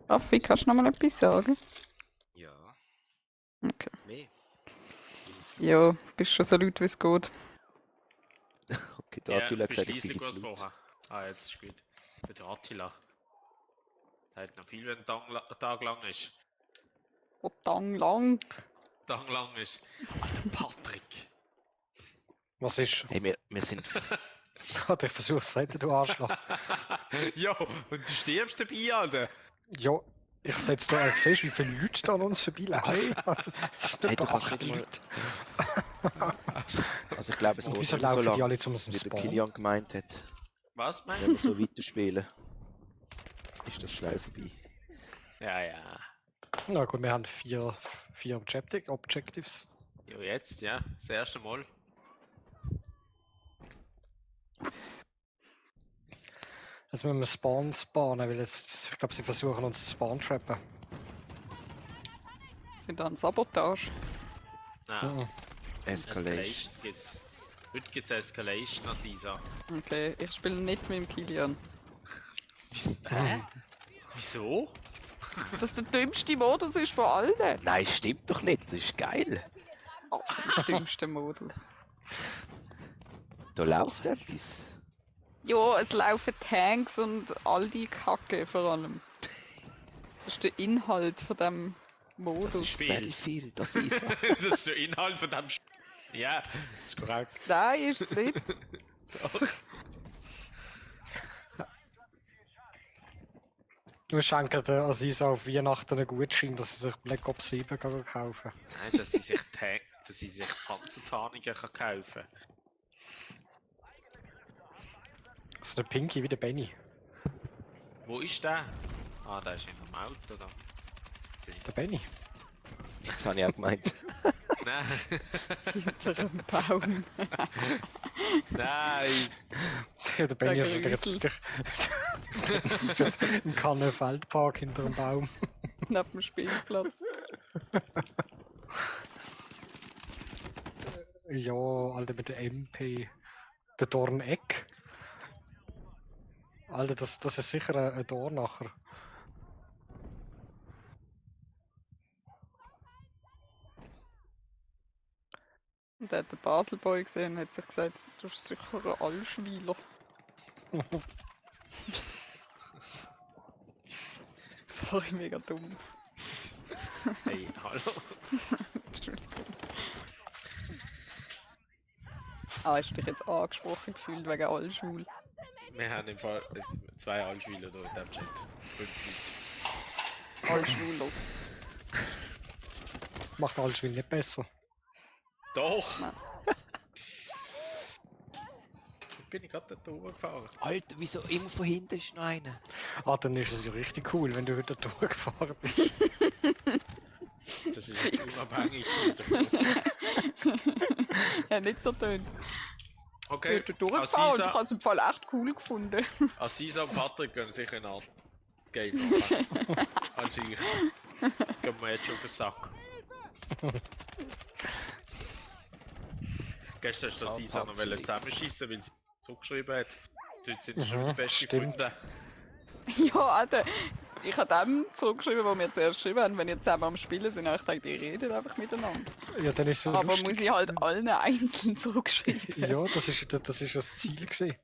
Raffi, kannst du noch mal etwas sagen? Ja. Okay. Mehr. Ja, bist schon so laut wie es geht. Okay, der Attila hat bist gesagt, ich sei leislich zu als laut. vorher. Ah, jetzt ist gut. Für den Attila. Der hat noch viel, wenn ein Tag lang ist. Verdammt lang. Tag lang ist. Alter, Patrick! Was ist? Hey, wir sind... Hat ich versucht zu sagen, du Arschloch. Ja, und du stirbst dabei, Alter! Ja, Ich setze da, siehst du, wie viele Leute da an uns vorbeilaufen? Also, das sind Hey, du etwa kannst 8 nicht mal- Leute. Also ich glaube, es Und geht wieso nicht so laufen die lange, alle zum wie der Spawn? Kilian gemeint hat. Was, Wenn mein? wir so weiterspielen, ist das schnell vorbei. Ja. Na gut, wir haben vier Objectives. Jo, jetzt, ja. Das erste Mal. Jetzt müssen wir Spawn spawnen, weil ich glaube, sie versuchen uns zu spawn-trappen. Sind da ein Sabotage? Nein. Mhm. Escalation. gibt's. Heute gibt's Escalation als Isa. Okay, ich spiele nicht mit dem Kilian. Hä? Wieso? Das der dümmste Modus ist von allen. Nein, stimmt doch nicht, das ist geil. Absolut der dümmste Modus. Da läuft etwas. Ja, es laufen Tanks und all die Kacke vor allem. Das ist der Inhalt von dem Das Modus. ist Spiel. Battlefield, das ist Das ist der Inhalt von dem Ja, das ist korrekt. Nein, ist es nicht. Wir schenken der Aziza auf Weihnachten einen Gutschein, dass sie sich Black Ops 7 kaufen kann. Nein, dass sie sich Panzertarnungen kann kaufen. Also der Pinky wie der Benny. Wo ist der? Ah, der ist in einem Auto da. Der Benny. Das habe ich auch gemeint. Nein. Hinter einem Baum. Nein. Der Benny Der hat jetzt Grüsel. wirklich jetzt im Kanne Feldpark hinter dem Baum. Neben dem Spielplatz. Ja, Alter, mit der MP. Der Dorneck. Alter, das ist sicher ein Tor nachher. Und er hat den Baselboy gesehen und hat sich gesagt, du bist sicher ein Allschwiler. War ich mega dumm. Hey, hallo. Entschuldigung. Ah, hast du dich jetzt angesprochen gefühlt wegen Allschwul? Wir haben im Fall 2 Allschwiler hier in diesem Chat. 5 Leute. Allschwuler. Macht alles viel nicht besser. Doch! Nein. Bin ich gerade da gefahren. Alter, wieso immer von hinten ist noch einer? Ah, dann ist es ja richtig cool, wenn du heute durchgefahren bist. Das ist jetzt unabhängig davon. Ja, nicht so tönt. Okay, Ich bin durchgefahren und ich Aziza, habe es im Fall echt cool gefunden. Aziza und Patrick gehen sicher eine Art Game als ich. Gehen wir jetzt schon auf den Sack. Gestern hast du Aziza noch zusammenschießen, weil sie zurückgeschrieben hat. Dort sind schon die besten stimmt. Freunde. Ja, Alter. Ich habe dem zurückgeschrieben, wo wir zuerst geschrieben haben, wenn ihr zusammen am Spielen sind. Ich dachte, ihr redet einfach miteinander. Ja, dann ist es so Aber lustig. muss ich halt allen einzeln zurückschreiben. Ja, das ist das Ziel gewesen.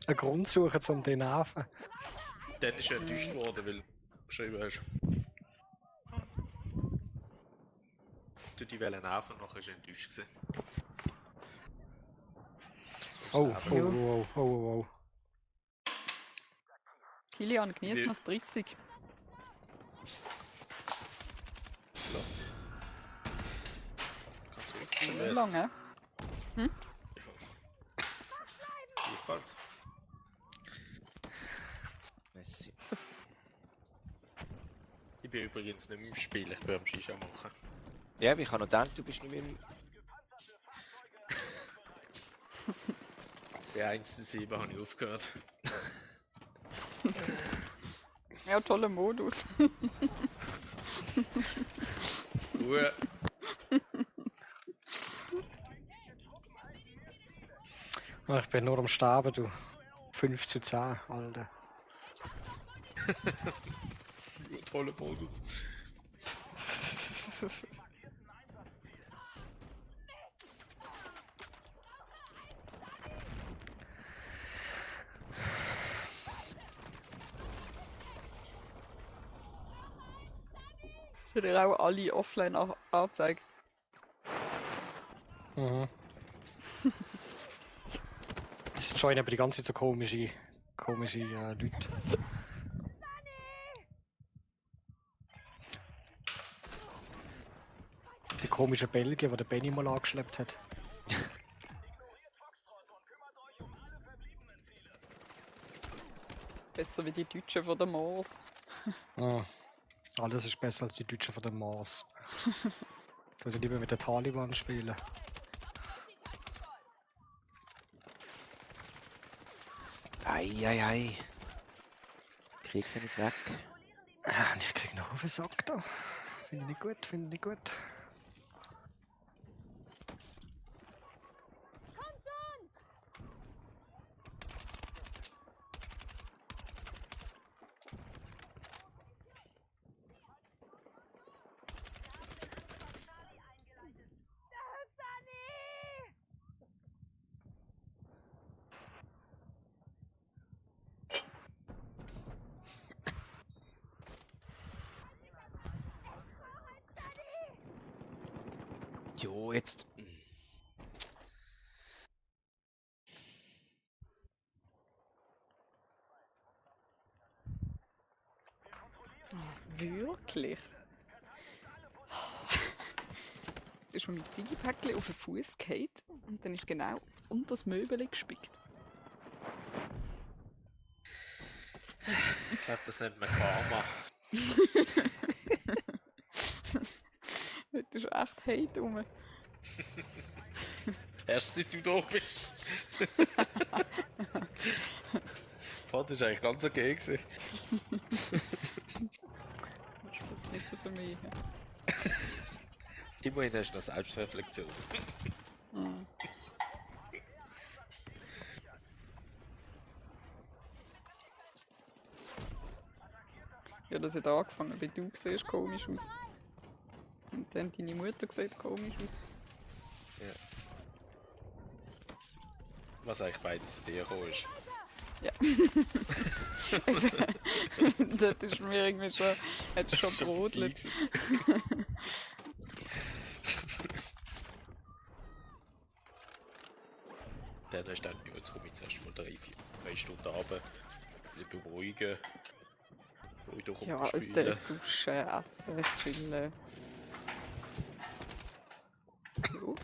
Eine Grund suchen, um den nerven. Dann ist er enttäuscht worden, weil du geschrieben hast. Du die Wellen nerven, nachher ist er enttäuscht gewesen. Oh, oh. Kilian, genieß Wie- noch das 30. Kannst du Nicht wirklich lange. Jedenfalls. Messi. Ich bin übrigens nicht mehr im Spiel, ich bin am Shisha machen. Ja, aber ich habe noch gedacht, du bist nicht mehr im... Bei 1 zu 7 habe ich aufgehört. Ja, toller Modus. Ruhe. Ah, ich bin nur am Sterben, du. 5 zu 10, Alter. Toller Modus. Ich dir auch alle offline anzeigen. Mhm. Es joinen aber die ganze Zeit so komische Leute. Die komischen Belgier, die der Benny mal angeschleppt hat. Besser wie die Deutschen von der Mars. Ah, alles ist besser als die Deutschen von der Mars. Ich würde lieber mit den Taliban spielen. Ei. Krieg sie nicht weg. Und ich krieg noch auf den Sack da. Finde ich nicht gut, finde ich nicht gut. Kommt zu uns! Da ist Sunny! Jo, jetzt. Wirklich? Ist mir mein Ziegenpäckchen auf den Fuß gefallen und dann ist genau unter das Möbel gespickt. Ich glaube, das nennt man Karma. Das ist echt Hate rum. Erst seit du da bist. Vater ist eigentlich ganz okay gewesen. Das spielt nicht so für mich. Immerhin hast du noch Selbstreflexion. Mhm. Ja, das hat angefangen, weil du siehst komisch aus. Und dann deine Mutter sieht komisch aus. Was eigentlich beides von dir gekommen ist. Ja. Das ist mir irgendwie schon, hat schon Schon brodelt. vorbei gewesen. Dann hast du dann, jetzt komme ich zuerst mal 3 Stunden runter, ein bisschen beruhigen, ruhig durch Ja, spielen. duschen, essen, chillen. Jo.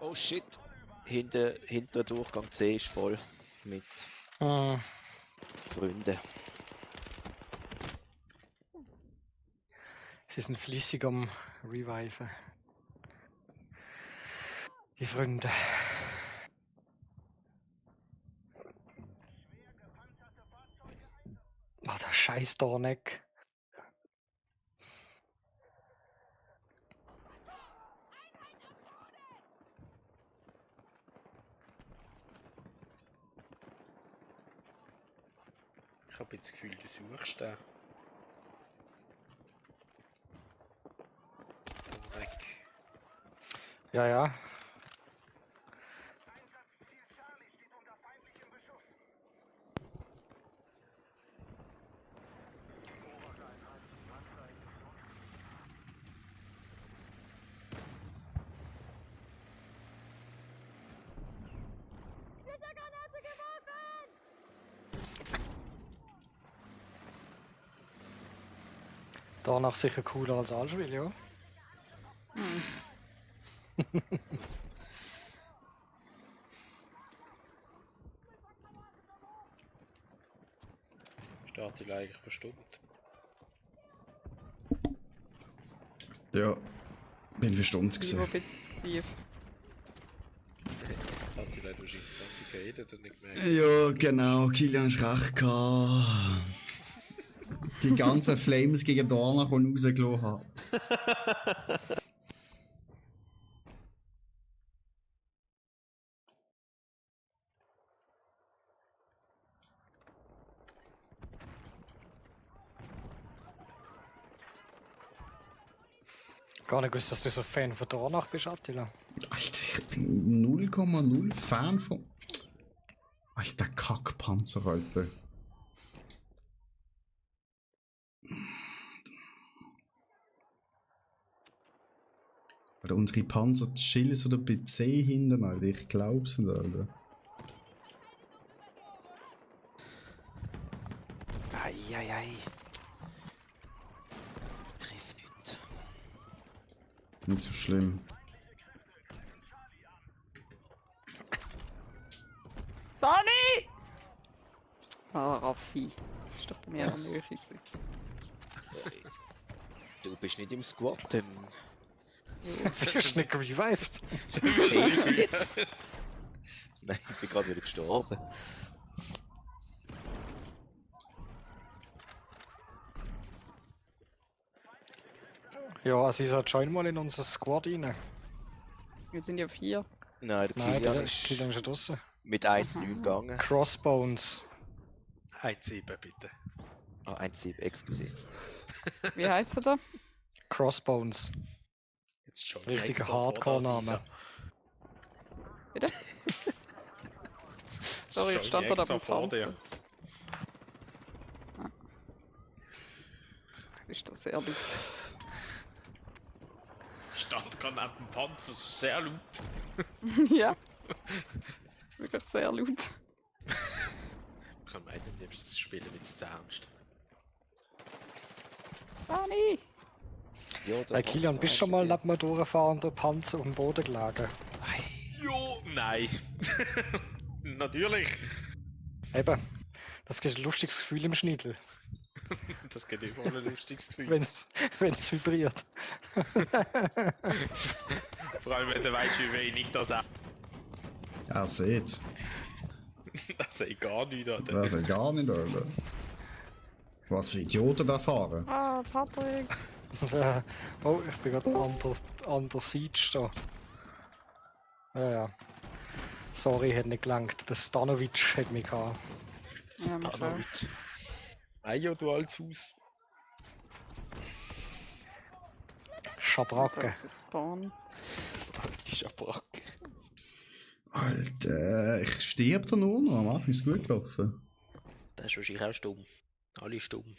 Oh shit. Hinter Durchgang C ist voll mit Ah, Freunden. sie sind flüssig am Reviven. Die Freunde. Ah, der scheiß Dorneck. Ich habe jetzt das Gefühl, du suchst den. Weg. Ja, ja. Splittergranate geworfen! Danach sicher cooler als Alschwil, ja. Steht die eigentlich verstummt? Ja, bin verstummt Lieber gewesen. ein bisschen tief. Hat die Leute wahrscheinlich die ganze Zeit geredet und nicht gemerkt. Ja, genau, Kilian ist recht gehabt. Die ganzen Flames gegen Dornach und rausgelassen haben. Gar nicht gewusst, dass du so Fan von Dornach bist, Attila. Alter, ich bin 0,0 Fan von. Alter, Kackpanzer, Alter. Alter, unsere Panzer chillen so bei C hinten, Alter. Ich glaub's nicht, Alter. Eieiei. Ich triff nicht. Nicht so schlimm. Sani! Ah, Raffi. Das ist doch bei mir am Nähe. Du bist nicht im Squad, dann... Du bist nicht revived. Nein, ich bin gerade wieder gestorben. Ja, also ich sollte schon mal in unser Squad rein. Wir sind ja 4. Nein, der Nein, Kilian der ist Kilian ist schon draussen. mit 1-9 gegangen. Crossbones. 1-7 bitte. Ah, 1-7, excuse. Wie heißt er da? Crossbones. Jetzt schon Richtiger extra vor Hardcore-Name. das Bitte? Sorry, Schon ich stand da extra beim vor dir. Panzer. Ist das sehr laut. Stand gerade neben dem Panzer, so sehr laut. Ja. Wirklich sehr laut. Ich kann meinen, du nimmst das Spiel mit Ernst. Sani! Ja, Kilian, bist du schon mal neben mir durchgefahren und der Panzer auf dem Boden gelegen? Jo, nein. Natürlich. Eben. Das gibt ein lustiges Gefühl im Schniedel, Das geht immer ein lustiges Gefühl. wenn es vibriert. Vor allem, wenn du weißt, wie wenig das auch. Er sieht. Das sehe ich gar nicht, Alter. Das ist gar nicht, Alter. Was für Idioten da fahren. Ah, Patrick! Oh, ich bin gerade an der Siege da. Ja. Sorry, hat nicht gelangt. Der Stanovic hat mich gehabt. Ja, mich auch. Stanovic. Eio, du altes Haus. Schabracke. Das ist Spawn. Alte Schabracke. Alter, ich sterbe da nur noch. Am Anfang ist es gut gelaufen. Das ist wahrscheinlich auch stumm. Alle stumm.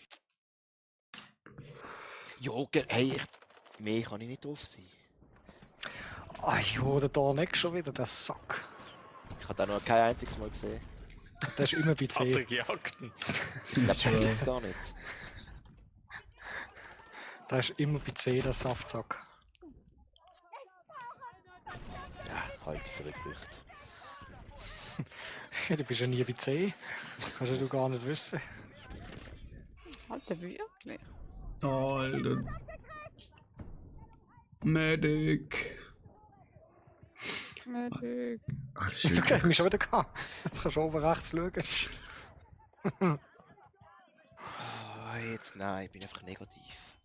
Joger, hey, mehr kann ich nicht drauf sein. Ah, ich hole da nicht schon wieder, der Sack. Ich habe den noch kein einziges Mal gesehen. Der ist immer bei C. Patrick Jagden. Ich glaube, jetzt gar nicht. Der ist immer bei C, der Saftsack. Ja, halt für ein Gerücht. Du bist ja nie bei C. Kannst ja du gar nicht wissen. Alter, wirklich? Alter. Medic. Medic. Das ist Du wirklich... kriegst mich schon wieder gehabt. Jetzt kannst du oben rechts schauen. Oh, jetzt nein, ich bin einfach negativ.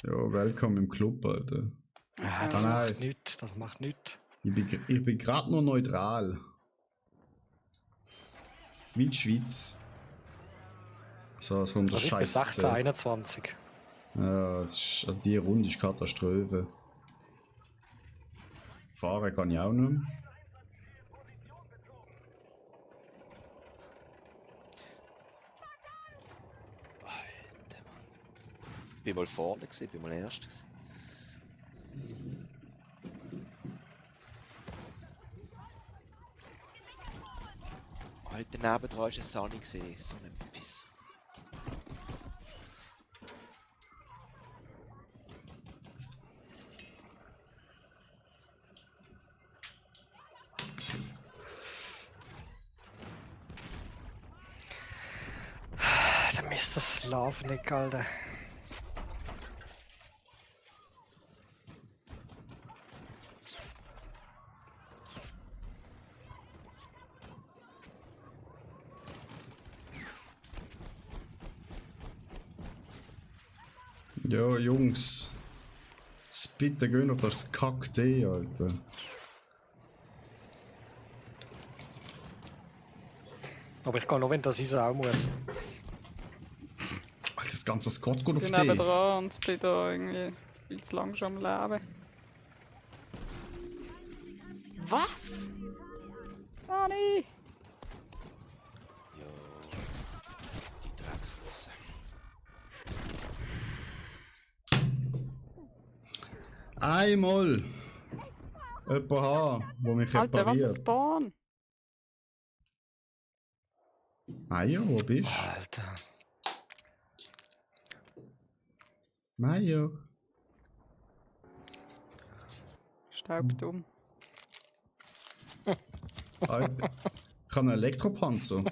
Ja, willkommen im Club, Alter. Ja, das Nein. macht nichts, das macht nichts. Ich bin gerade nur neutral. Wie die Schweiz. So, so um das Also ich bin Scheiß 16, 21. Ja, das ist, also die Runde ist Katastrophe. Fahren kann ich auch nicht mehr. Alter Mann. Ich bin mal vorne gewesen, ich bin mal erst gewesen. Heute nebendran ist ein Sunny gesehen, so ein Piss. Der Mr. Slavnik, Alter. Ja, Jungs. Bitte gehen auf das Kack-D, Alter. Aber ich kann noch, wenn das ist, auch muss. Alter, das ganze Squad geht Ich auf bin D. nebendran und bin da irgendwie viel zu lang schon am Leben. Was? Sani! Jo. Die Drecksrusse. Einmal. Jemand haben, der mich Alter, was ein repariert. Spawn! Ah ja, wo bist du? Alter. Meier. Staubt um. Ah, ich habe einen Elektropanzer.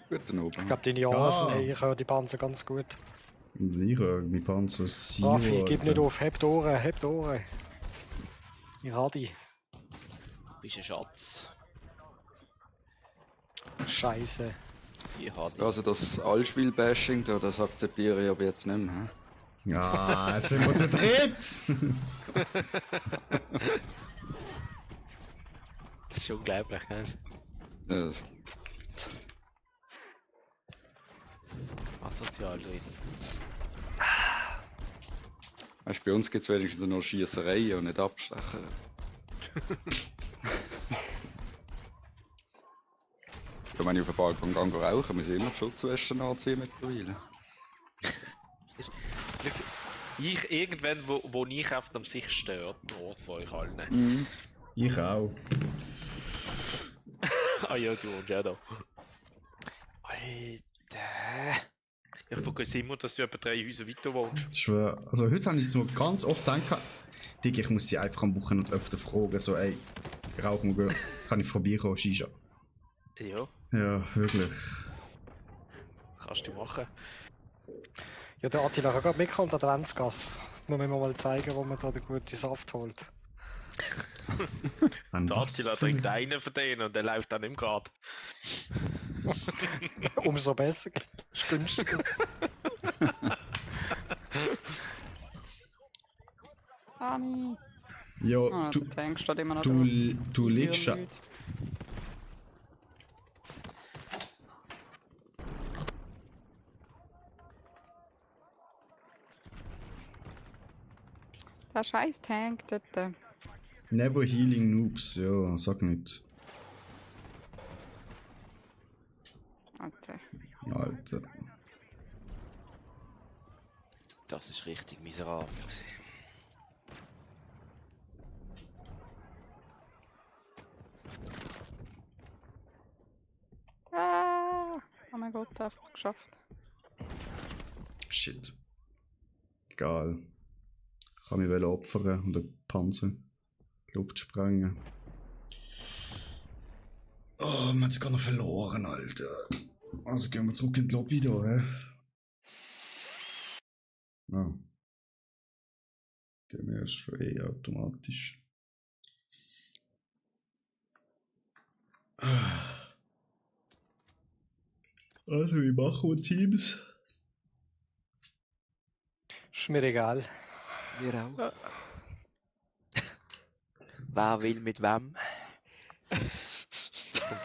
Guten Ich Abend. glaube, deine Ohren Ah. hey, ich höre die Panzer ganz gut. Sicher, mein Panzer ist Zero. Raffi, gib nicht Alter. auf, heb die Ohren, heb die Ohren. Ich habe die. Bist ein Schatz. Scheiße. Ich habe dich. Also das Allspiel-Bashing, da, das akzeptiere ich aber jetzt nicht mehr. hä? Ja, sind wir zu dritt? Das ist unglaublich, gell? Das, Asozial drin. weißt, bei uns gibt es wenigstens noch Schiessereien und nicht Abstecher. Ja, wenn ich auf den Balkon gehe rauchen, muss ich immer die Schutzweste anziehen mittlerweile. Irgendwann, wo ich auf dem sich stört, Ort von euch allen. Mhm. Ich auch. Ah ja, du wohnst ja da. Alter. Ich vergesse immer, dass du etwa 3 Häuser weiter wohnst. Ich schwör, also heute habe ich es nur ganz oft gedacht, Digga, ich muss sie einfach am Wochenende öfter fragen, so ey, rauchen wir, kann ich vorbeikommen, Shisha? Ja, Ja, wirklich. kannst du machen. Ja, der Attila kann gerade mitkommen, der Adventsgasse. Muss mir mal zeigen, wo man da den guten Saft holt. An Der was Attila für- trinkt einen von denen und der läuft dann im Grad. Umso besser. Ist günstiger. Ani. Ja, Ah, du, der Tank steht immer noch du, da. du liegst ja. Nichts. Der scheiß Tank dort. Never healing noobs, ja, sag nicht. Alter. Alter. Das ist richtig miserabel gewesen. Ah, oh mein Gott, einfach geschafft. Shit. Egal. Ich kann mich opfern und den Panzer in die Luft sprengen. Oh, wir haben sogar noch verloren, Alter. Also gehen wir zurück in die Lobby da, hä? Ah. Gehen wir erst schon automatisch. Also, wie machen wir Teams? Ist mir egal. Wir auch. Wer will mit wem?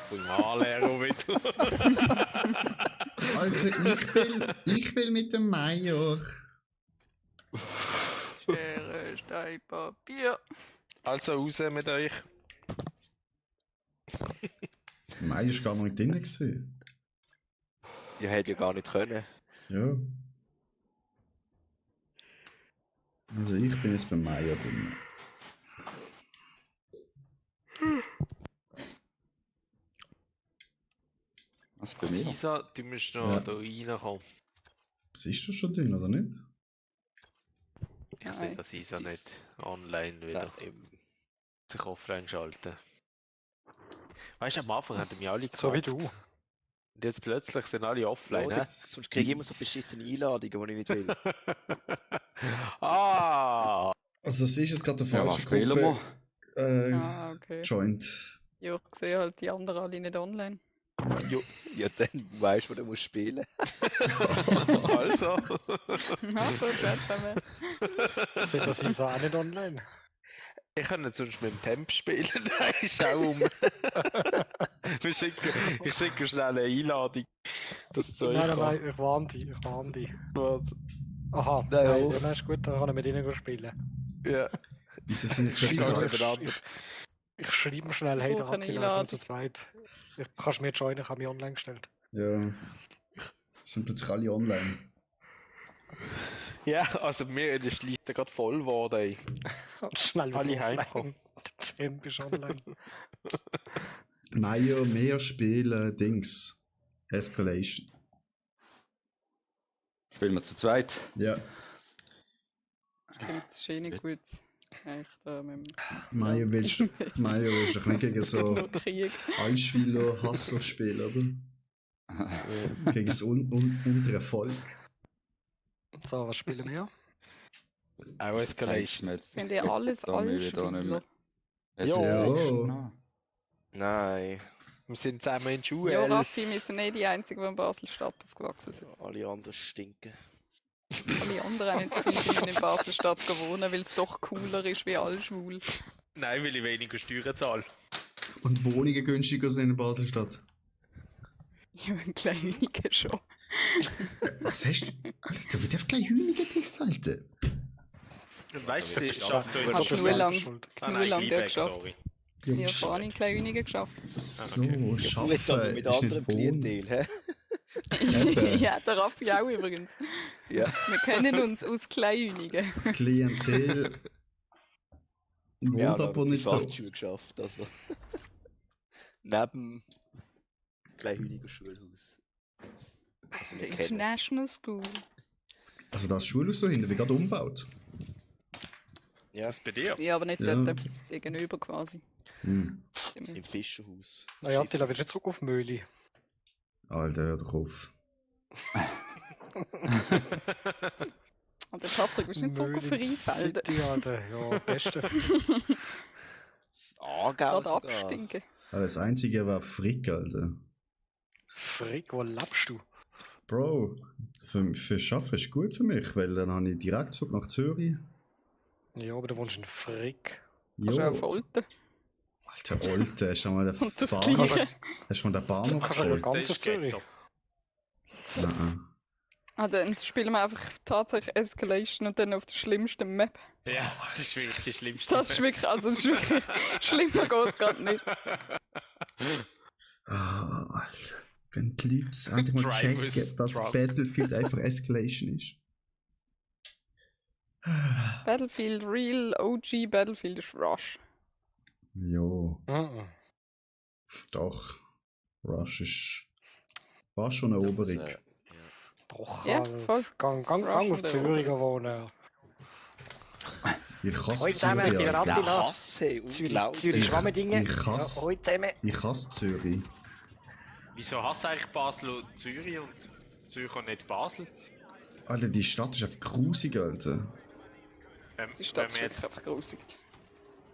Von Anlehrer wieder. Also, ich will mit dem Major. Schere, Stein, Papier. Also raus mit euch. Der Major war gar noch nicht drin. Gewesen. Ihr hättet ja gar nicht können. Ja. Also, ich bin jetzt beim Major drin. Was bei mir? Isa, du musst noch Ja. da reinkommen. Was ist das schon drin, oder nicht? Ich sehe Nein. das Isa Dies- nicht online wieder. Ja, eben. Sich offline schalten. Weißt du, am Anfang hatten wir alle So wie gekauft. du. Und jetzt plötzlich sind alle offline, Ja, ne? sonst kriege ich immer so beschissene Einladungen, die ich nicht will. Ah! Also, sie ist jetzt gerade der Ja, was falsche spielen Gruppe wir? Ah, okay. joint. Ja, ich sehe halt die anderen alle nicht online. Ja, dann weißt du, wo du musst spielen. Also. Also, zusammen. Sind das Isa auch nicht online? Ich kann nicht sonst mit dem Temp spielen, nein, schau um. Ich schicke schnell eine Einladung. Das zu euch Nein, nein, kommt. nein, ich warne dich, ich warne dich. Warte. Aha, Nein, nein, auf. dann ist gut, dann kann ich mit ihnen spielen. Ja. Wieso sind jetzt plötzlich Schau alle... miteinander. Ich schreibe mir schnell, hey, der brauche eine Attila, ich bin Einladung. zu zweit. Kannst du mir joinen, ich habe mich online gestellt. Ja. Sind plötzlich alle online. Ja, also mir ist die Liste gerade voll geworden, ey. Schnell Alle wieder offline. heimkommen. Der Champ ist online. Meier, mehr spielen, Dings. Escalation. Spielen wir zu zweit. Ja. Stimmt, das ist eh nicht gut. Echt, mit Meier willst du doch nicht gegen so nur Krieg. Allspieler, Hasser spielen, oder? Gegen das untere Volk. So, was spielen wir? Auch Escalation. Sind ja alles Da wir wieder nicht mehr. Allspieler. Ja. Nein. Wir sind zusammen in die Schule. Ja, Raffi, wir sind nicht die Einzigen, die in Basel-Stadt aufgewachsen sind. Alle anderen stinken. Alle anderen haben jetzt gefunden, sie müssen in Basel-Stadt wohnen, weil es doch cooler ist wie alle schwul. Nein, weil ich weniger Steuern zahle. Und Wohnungen günstiger sind in Basel-Stadt. Ja, ein Kleinige schon. Was hast du? Alter, da wird einfach gleich Hühner getestet, Alter. Und weißt du, sie Ja, schafft du euch hast Hat schon nur lang, schuld. nur lang dort geschafft. sorry. Ich habe Jungs, vorhin in Kleinige geschafft. so, Nicht aber schaffen mit ist nicht anderem wohnen. Klientel, hä? Eben. Ja, der Raffi auch übrigens. Ja. Wir kennen uns aus Kleinünigen. Das Klientel wohnt Wir haben aber aber die nicht da. Fachschule geschafft, also. Neben Kleinhüniger Schulhaus. Also Der wir kennen es. International School. Also das Schulhaus so hinten wird gerade umgebaut. Ja, Was bei dir? Ja, aber nicht Ja. dort. Gegenüber quasi. Hm. im Fischerhaus. Naja, Attila, willst du jetzt zurück auf Möli? Alter, hör doch auf. Und der Patrick, bist du nicht zurück auf Möli Rheinfelden? City, Alter. Ja, beste. Das Aargau Gerade sogar. abstinken. Aber das einzige war Frick, Alter. Frick, wo lebst du? Bro, für Schaffen ist gut für mich, weil dann habe ich Direktzug nach Zürich. Ja, aber du wohnst in Frick. Kannst du auch Jo. Folten. Alter, Alte, hast du mal den Und aufs Bahnhof, Gleiche. hast du mal den Bahnhof Kannst du gesehen? ganz Das auf ist Zürich. Ghetto. Nein. Ah, dann spielen wir einfach tatsächlich Escalation und dann auf der schlimmsten Map. Ja, das ist wirklich die schlimmste. Das ist wirklich, also das ist wirklich schlimmer geht es gerade nicht. Ah, Alter. Wenn die Leute endlich mal Drive checken, with dass drunk. Battlefield einfach Escalation ist. Battlefield Real OG Battlefield ist Rush. Jo, Mhm. doch. Rush ist. War schon eine Eroberung. Ja. Doch, Ja, also, voll. gang Rush auf und Zürich wohnen. Ich hasse Hoi zusammen, Zürich, ihr Alter. Attila. Der Hass, hey, unglaublich. Zürich Schwammendingen. Ich hasse- Ja, hoi zusammen. Ich hasse Zürich. Wieso hasst eigentlich Basel und Zürich und Zürich und nicht Basel? Alter, die Stadt ist einfach grusig, Alter. Die Stadt Wenn ist wir wirklich jetzt einfach grusig.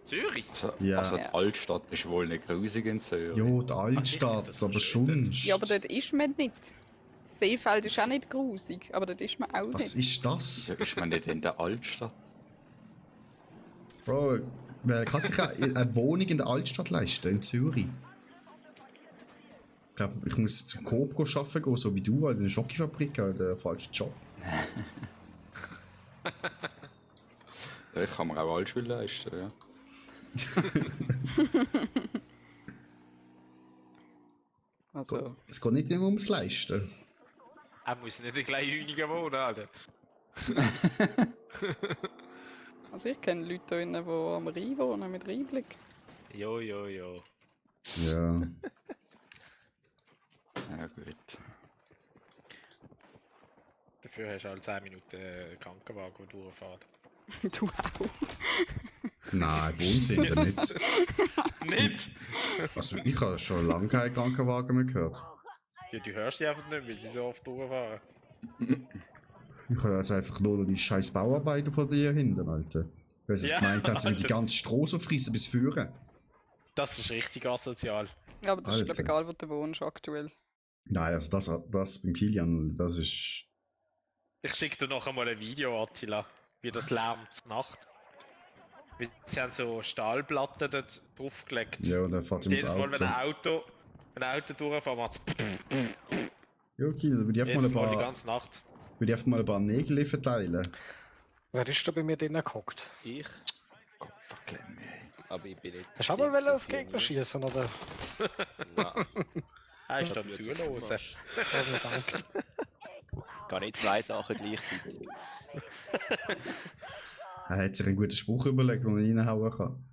Zürich? Also, Ja. also die Ja. Altstadt ist wohl nicht grusig in Zürich. Jo, die Altstadt, das aber ist schon. Ja, aber dort ist man nicht. Seefeld ist auch nicht grusig, aber dort ist man auch Was nicht. ist das? Wieso ist man nicht in der Altstadt? Bro, wer kann sich eine Wohnung in der Altstadt leisten, in Zürich? Ich glaube, ich muss zum Coop arbeiten gehen, so wie du, in der Schokofabrik, der falsche Job. Ja, ich kann mir auch Altschule leisten, ja. Also, Es geht nicht immer ums Leisten. Er muss nicht in Kleinhünigen wohnen, Alter. also ich kenne Leute hier drinnen, die am Rhein wohnen, mit Rheinblick. Jo, jo, jo. Ja. Ja, gut. Dafür hast du alle 10 Minuten einen Krankenwagen, der durchfährt. Du auch. Nein, bei uns sind wir nicht. Nicht? Also, ich habe schon lange keinen Krankenwagen mehr gehört. Ja, du hörst sie einfach nicht, weil sie so oft durchfahren. Ich höre jetzt einfach nur noch die scheiß Bauarbeiter von dir hinten, Alter. Weil sie Ja, gemeint haben, sie müssen die Alter. ganze Straße frissen bis führen. Das ist richtig asozial. Ja, aber das ist, glaube Alter. ich, egal, wo du wohnst aktuell. Nein, also das beim Kilian, das ist. Ich schicke dir noch einmal ein Video, Attila, wie das lärmt Nacht. Weil sie haben so Stahlplatten dort draufgelegt. Ja, dann fährt sie ins Jedes Mal, Auto. wenn ein Auto durchfährt, macht es Ja, Kilian, da würde ich einfach jedes mal Mal die ein paar, ganze Nacht. würde ich einfach mal ein paar Nägel verteilen. Wer ist da bei mir drinnen gehockt? Ich? Gott, verklemm mich. Aber ich bin nicht. Hast du aber so auf viel Gegner mehr. schießen oder? Nein. Er ist da Blöd, zuhören. was du machst. Also, danke. Gar nicht zwei Sachen gleichzeitig. Er hat sich einen guten Spruch überlegt, den man reinhauen kann.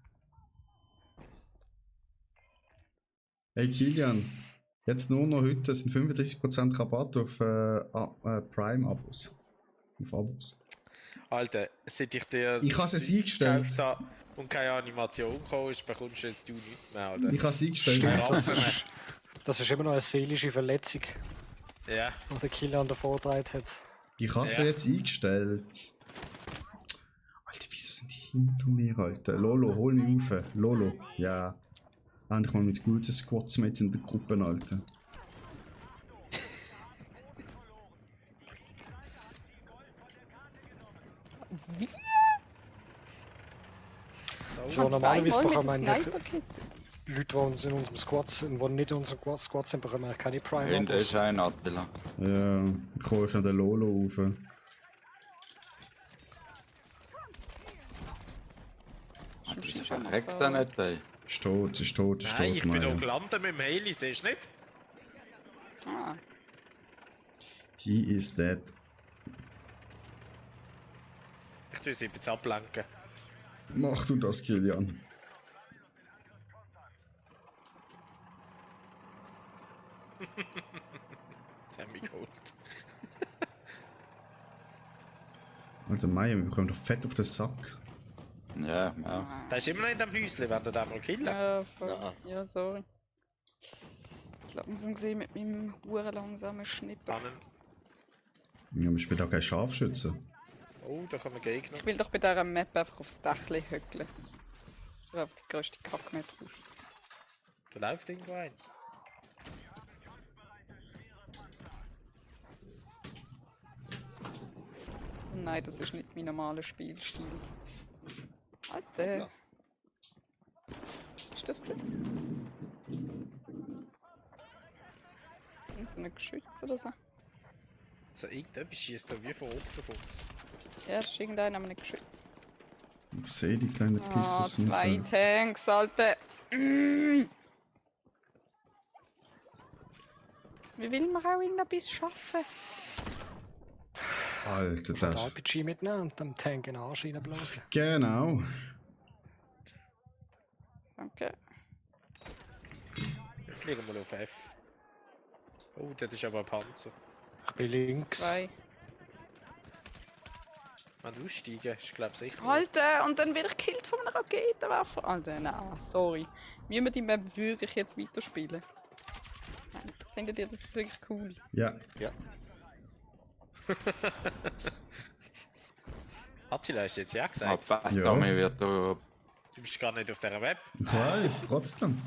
Hey Kilian, jetzt nur noch heute sind 35% Rabatt auf Prime-Abos. Auf Abos. Alter, seit ich dir Ich habe es Zeug eingestellt. gekauft habe und keine Animation gekommen ist, bekommst du jetzt nichts mehr, Alter. Ich habe es eingestellt. Stimmt, Jetzt. das ist immer noch eine seelische Verletzung, Ja, die der Killer an der Vorderseite hat. Ich habe es Ja. jetzt eingestellt. Alter, wieso sind die hinter mir, Alter? Lolo, hol mich rauf. Lolo, ja. Endlich mal mit guten Squadsmates in der Gruppe, Alter. Wie? Schon normalerweise Zweimal bekommen mit wir der eigentlich Sniper-Kit. Leute, die uns in unserem Squad sind, die nicht in unserem Squad sind, bekommen eigentlich keine Hinten Prime-Abos. ist ein Attila. Ja, ich hol schon den Lolo rauf. Wieso verreckt er nicht, ey? Ist tot, ist tot, ist nein, tot, ich bin hier Maja. gelandet mit dem Heli, siehst du nicht? Ah, He is dead. Ich tue sie jetzt ablenken. Mach du das, Kilian. Sie haben mich geholt. Alter Maja, wir bekommen doch fett auf den Sack. Ja, ja. Der ist immer noch in dem Häuschen, wenn du den mal killen. ja, voll. Ja, sorry. Ich glaub, wir sind gesehen mit meinem huren langsamen Schnippen. Annen. Ja, wir spielen auch kein Scharfschütze. Oh, da kommen Gegner. Ich will doch bei dieser Map einfach aufs Dächli höckeln. Oder auf die grösste Kackmap sonst. Da läuft irgendwo eins. Nein, das ist nicht mein normaler Spielstil. Alter. Ist das gesehen? Sind so ein Geschütz oder so? So, irgendetwas schießt da wie von oben auf uns. Ja, das ist irgendeiner mit einem Geschütz. Ich sehe die kleinen Ah, Pistols nicht. zwei Tanks, Alter. Mm. Wie will man auch irgendetwas schaffen? Alter, Von das. RPG mitnehmen und dem Tank in den Arsch reinblasen. Genau. Danke. Wir fliegen mal auf F. Oh, das ist aber ein Panzer. Ich bin links. Zwei. Wenn du aussteigen, ist glaube ich sicher. Alter, und dann werde ich gekillt von einem Raketenwerfer. Alter, nein, sorry. Müssen wir die Map wirklich jetzt weiterspielen? Nein, findet ihr das wirklich cool? Ja. Attila hast du jetzt ja Ah, gesagt. fett, Ja. mir wird da... Du bist gar nicht auf dieser Web. Ich weiß, trotzdem.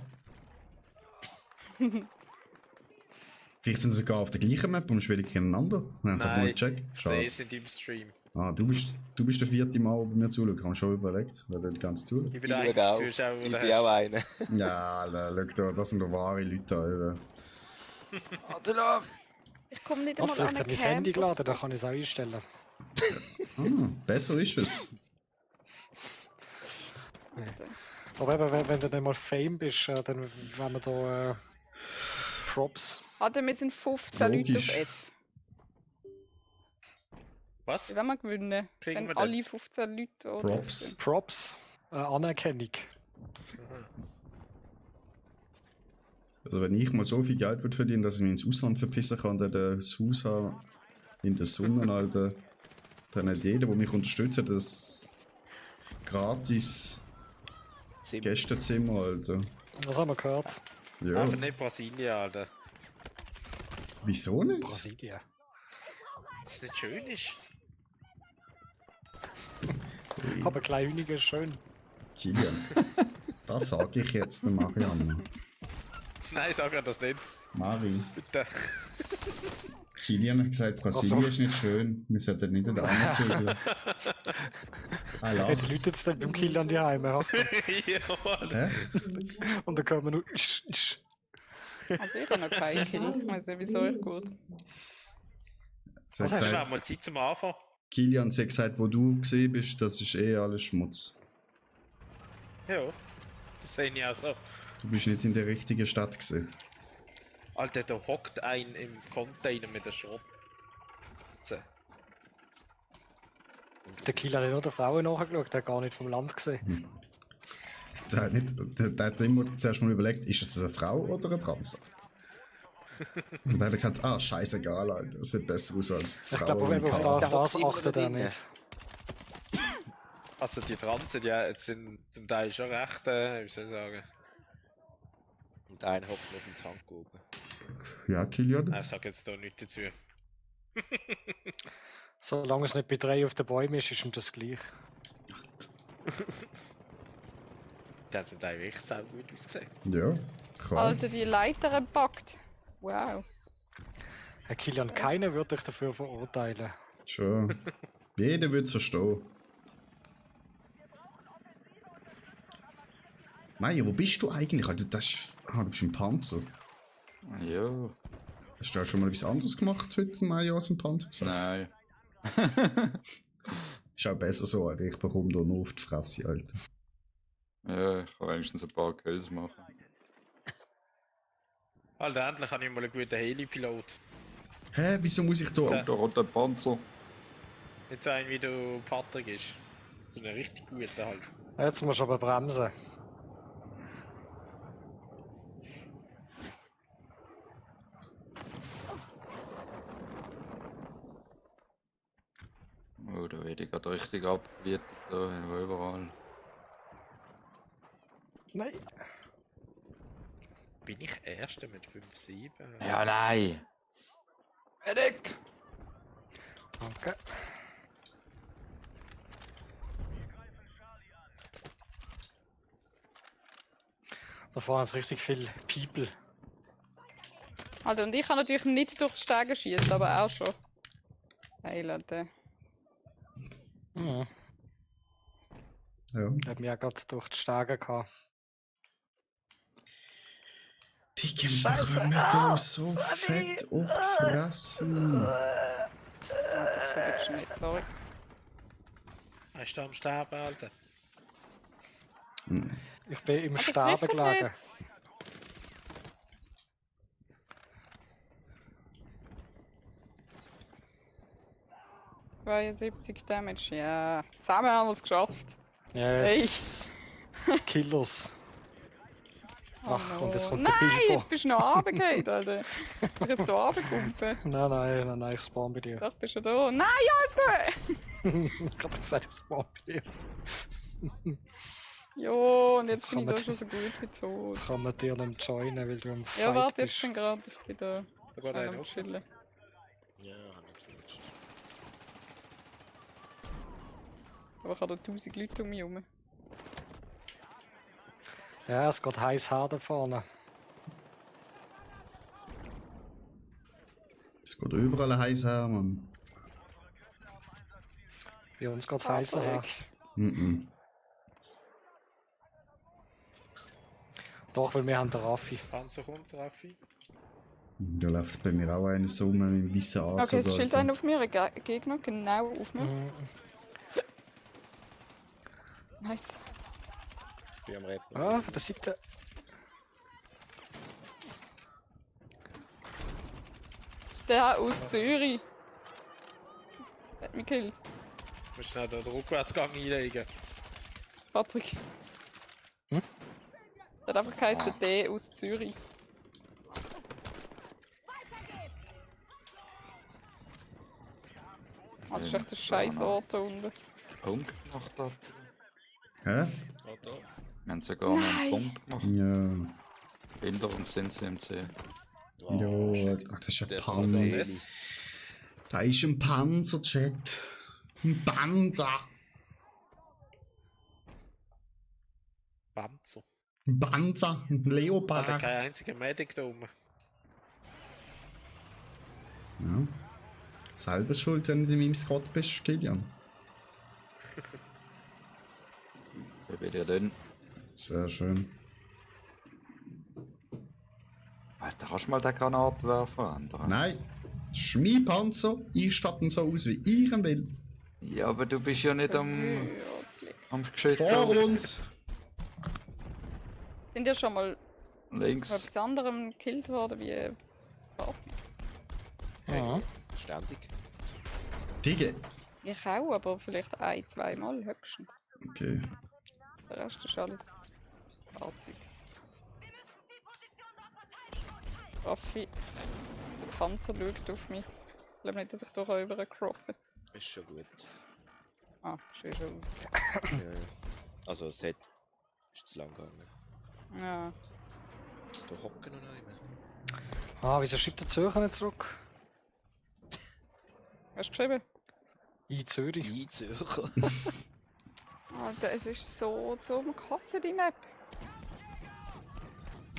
Vielleicht sind sie sogar auf der gleichen Map und spielen gegeneinander. Wir haben es einfach mal Nein, gecheckt. Ich sehe Schade. es in deinem Stream. Ah, du bist der vierte Mal, der bei mir zuschaut. Ich habe schon überlegt, wer der ganz zuschaut. Ich bin Ich der schaue einzige auch. Zuschauer, Ich der bin auch einer. Ja, schau da, das sind doch wahre Leute, Alter. Attila! Ich komme nicht Oh, einmal vielleicht an hat mein einen Handy Campus. geladen, da kann ich es auch einstellen. Ah, besser ist es. Aber eben, wenn du dann mal Fame bist, dann wenn wir da Props. Alter, wir sind 15 Leute Logisch. auf F. Was? Wie wollen wir gewinnen? Kriegen Wenn wir denn? alle 15 Leute oder Props. sind. Props, Anerkennung. Also wenn ich mal so viel Geld würde verdienen, dass ich mich ins Ausland verpissen kann und dann das Haus habe in der Sonne, Alter, dann hat jeder, der mich unterstützt, das gratis Zimmer. Gästezimmer, Alter. Was haben wir gehört? Ja, Einfach nicht Brasilien, Alter. wieso nicht? Brasilien. Dass es nicht schön ist. Aber Kleinhühnige ist schön. Kilian, das sage ich jetzt der Marianne. Nein, sag ja das nicht. Mari, Bitte. Kilian hat gesagt, Brasilien Ach so. ist nicht schön, wir sollten nicht in der Arme zügeln. Jetzt läutet es dann beim Kill an die Heime. Ja, Alter. Hä? Und dann kommen wir nur. Also ich habe noch keinen Kill. Ich weiß nicht, wieso ich gut. Sie hat Was hast Es wäre gesagt, mal Zeit zum Anfang. Kilian, sie hat gesagt, wo du gesehen bist, das ist eh alles Schmutz. Ja, das sehe ich auch so. Du bist nicht in der richtigen Stadt gesehen. Alter, da hockt ein im Container mit der Schrott. Der Kill hat nur der Frauen nachgeschaut, der hat gar nicht vom Land gesehen. Der hat immer zuerst mal überlegt, ist es eine Frau oder ein Transer? Und dann hat er gesagt, ah, scheißegal, Alter, das sieht besser aus als die Ich Frau. glaube, im auf Kader. das immer achtet er drin. nicht. Also die Transen, ja, jetzt sind zum Teil schon recht, wie soll ich sagen. Und einer hockt auf dem Tank oben. Ja, Kilian. Ich sag jetzt da nichts dazu. Solange es nicht bei 3 auf den Bäumen ist, ist ihm das gleich. Der hat zum Teil wirklich sehr gut ausgesehen. Ja, krass. Alter, die Leiter packt. Wow. Herr Kilian, keiner würde dich dafür verurteilen. Schon. Jeder würde es verstehen. Maya, wo bist du eigentlich? Alter, du bist im Panzer. Ja, Hast du auch schon mal etwas anderes gemacht heute, Maya, als im Panzer gesessen? nein. Ist auch besser so, Alter. Ich bekomme da nur auf die Fresse, Alter. Ja, ich kann wenigstens ein paar Kills machen. Alter, endlich habe ich mal einen guten Heli-Pilot. Hä, wieso muss ich da... Ja. Der rote Panzer. Nicht so ein wie du Patrick ist. So einen richtig guten halt. Jetzt musst du aber bremsen. Oh, da werde ich gerade richtig abgebietet, da überall. Nein. Bin ich Erster mit 5-7? Ja, nein! Medic! Danke. Da fahren jetzt richtig viel People. Alter, und ich kann natürlich nicht durch die Stege schießen, aber auch schon. Hey, Leute. Mhm. Ja. Ich hab mich ja gerade durch die Stege gehabt. Die bekommen da so fett auf die Fressen. Ich verwirrst nicht, sorry. Ist du am Sterben, Alter? Ich bin im Aber Sterben treffe gelegen. nicht. ...72 Damage, ja. Zusammen haben wir es geschafft. Yes. Killers. Oh Ach, und no. jetzt kommt Nein, der Bilbo. jetzt bist du noch runtergefallen, Alter. Ich bin jetzt hier runtergekommen. Nein, ich spawn bei dir. Doch, bist du da. Nein, Alter! Ich hab gesagt, ich spawn bei dir. Jo, und jetzt Jetzt bin ich kann da man schon so gut wie tot. Jetzt kann man dir nicht joinen, weil du im Fight Ja, warte, jetzt bist. bin gerade. Ich bin da. Da geht einer Am auf. chillen. Ja, hab nicht gefunden. Aber ich habe da 1000 Leute um mich herum. Ja, es geht heiß her da vorne. Es geht überall heiß her, Mann. Bei uns geht es heißer her. Mhm. Doch, weil wir haben den Raffi. Panzer kommt, Raffi. Da läuft bei mir auch einer so um mit weißen Anzug. Okay, es steht Alter. einer auf mir, ein Gegner, genau auf mir. Mhm. Nice. Ich bin am Reppen. Ah, von der Seite. Der aus Zürich. Hat mich gekillt. Du musst schnell den Rückwärtsgang einlegen. Patrick. Hm? Der hat einfach geheißen D aus Zürich. Ah, das ist echt ein scheiß Ort da unten. Punkt gemacht hat. Hä? Oh, da. Wir haben sogar noch Nein. einen Punkt gemacht. Ja. Hinter uns sind sie im C. Oh, Ja, shit. ach, das ist ein Der Panzer. Heli. Da ist ein Panzerjet. Ein Panzer. Panzer. Ein Panzer. Ein Alter, Leopard. kein einziger Medic da oben. Ja. Selber schuld, wenn du in meinem Scott bist, Kilian. Wer will ja denn? Sehr schön. Alter, kannst du mal den Granatwerfer ändern? Nein, das ist mein Panzer. Ich statte ihn so aus, wie ich ihn will. Ja, aber du bist ja nicht am Geschütz. Vor uns. Sind ja schon mal von Links. etwas anderem gekillt worden wie Fahrzeug? Ja. Ständig. Digga. Ich auch, aber vielleicht ein-, zweimal höchstens. Okay. Der Rest ist alles Fahrzeug. Raffi, der Panzer schaut auf mich. Ich glaube nicht, dass ich da rüber crosse. Ist schon gut. Ah, schön schon aus. Ja, ja. Also, es hat. Ist zu lang gegangen. Ja. Da hocken noch nicht. Ah, wieso schreibt der Zürcher nicht zurück? Hast du geschrieben? In Zürich. Ich Zürcher. Alter, es ist so zum Kotzen, die Map.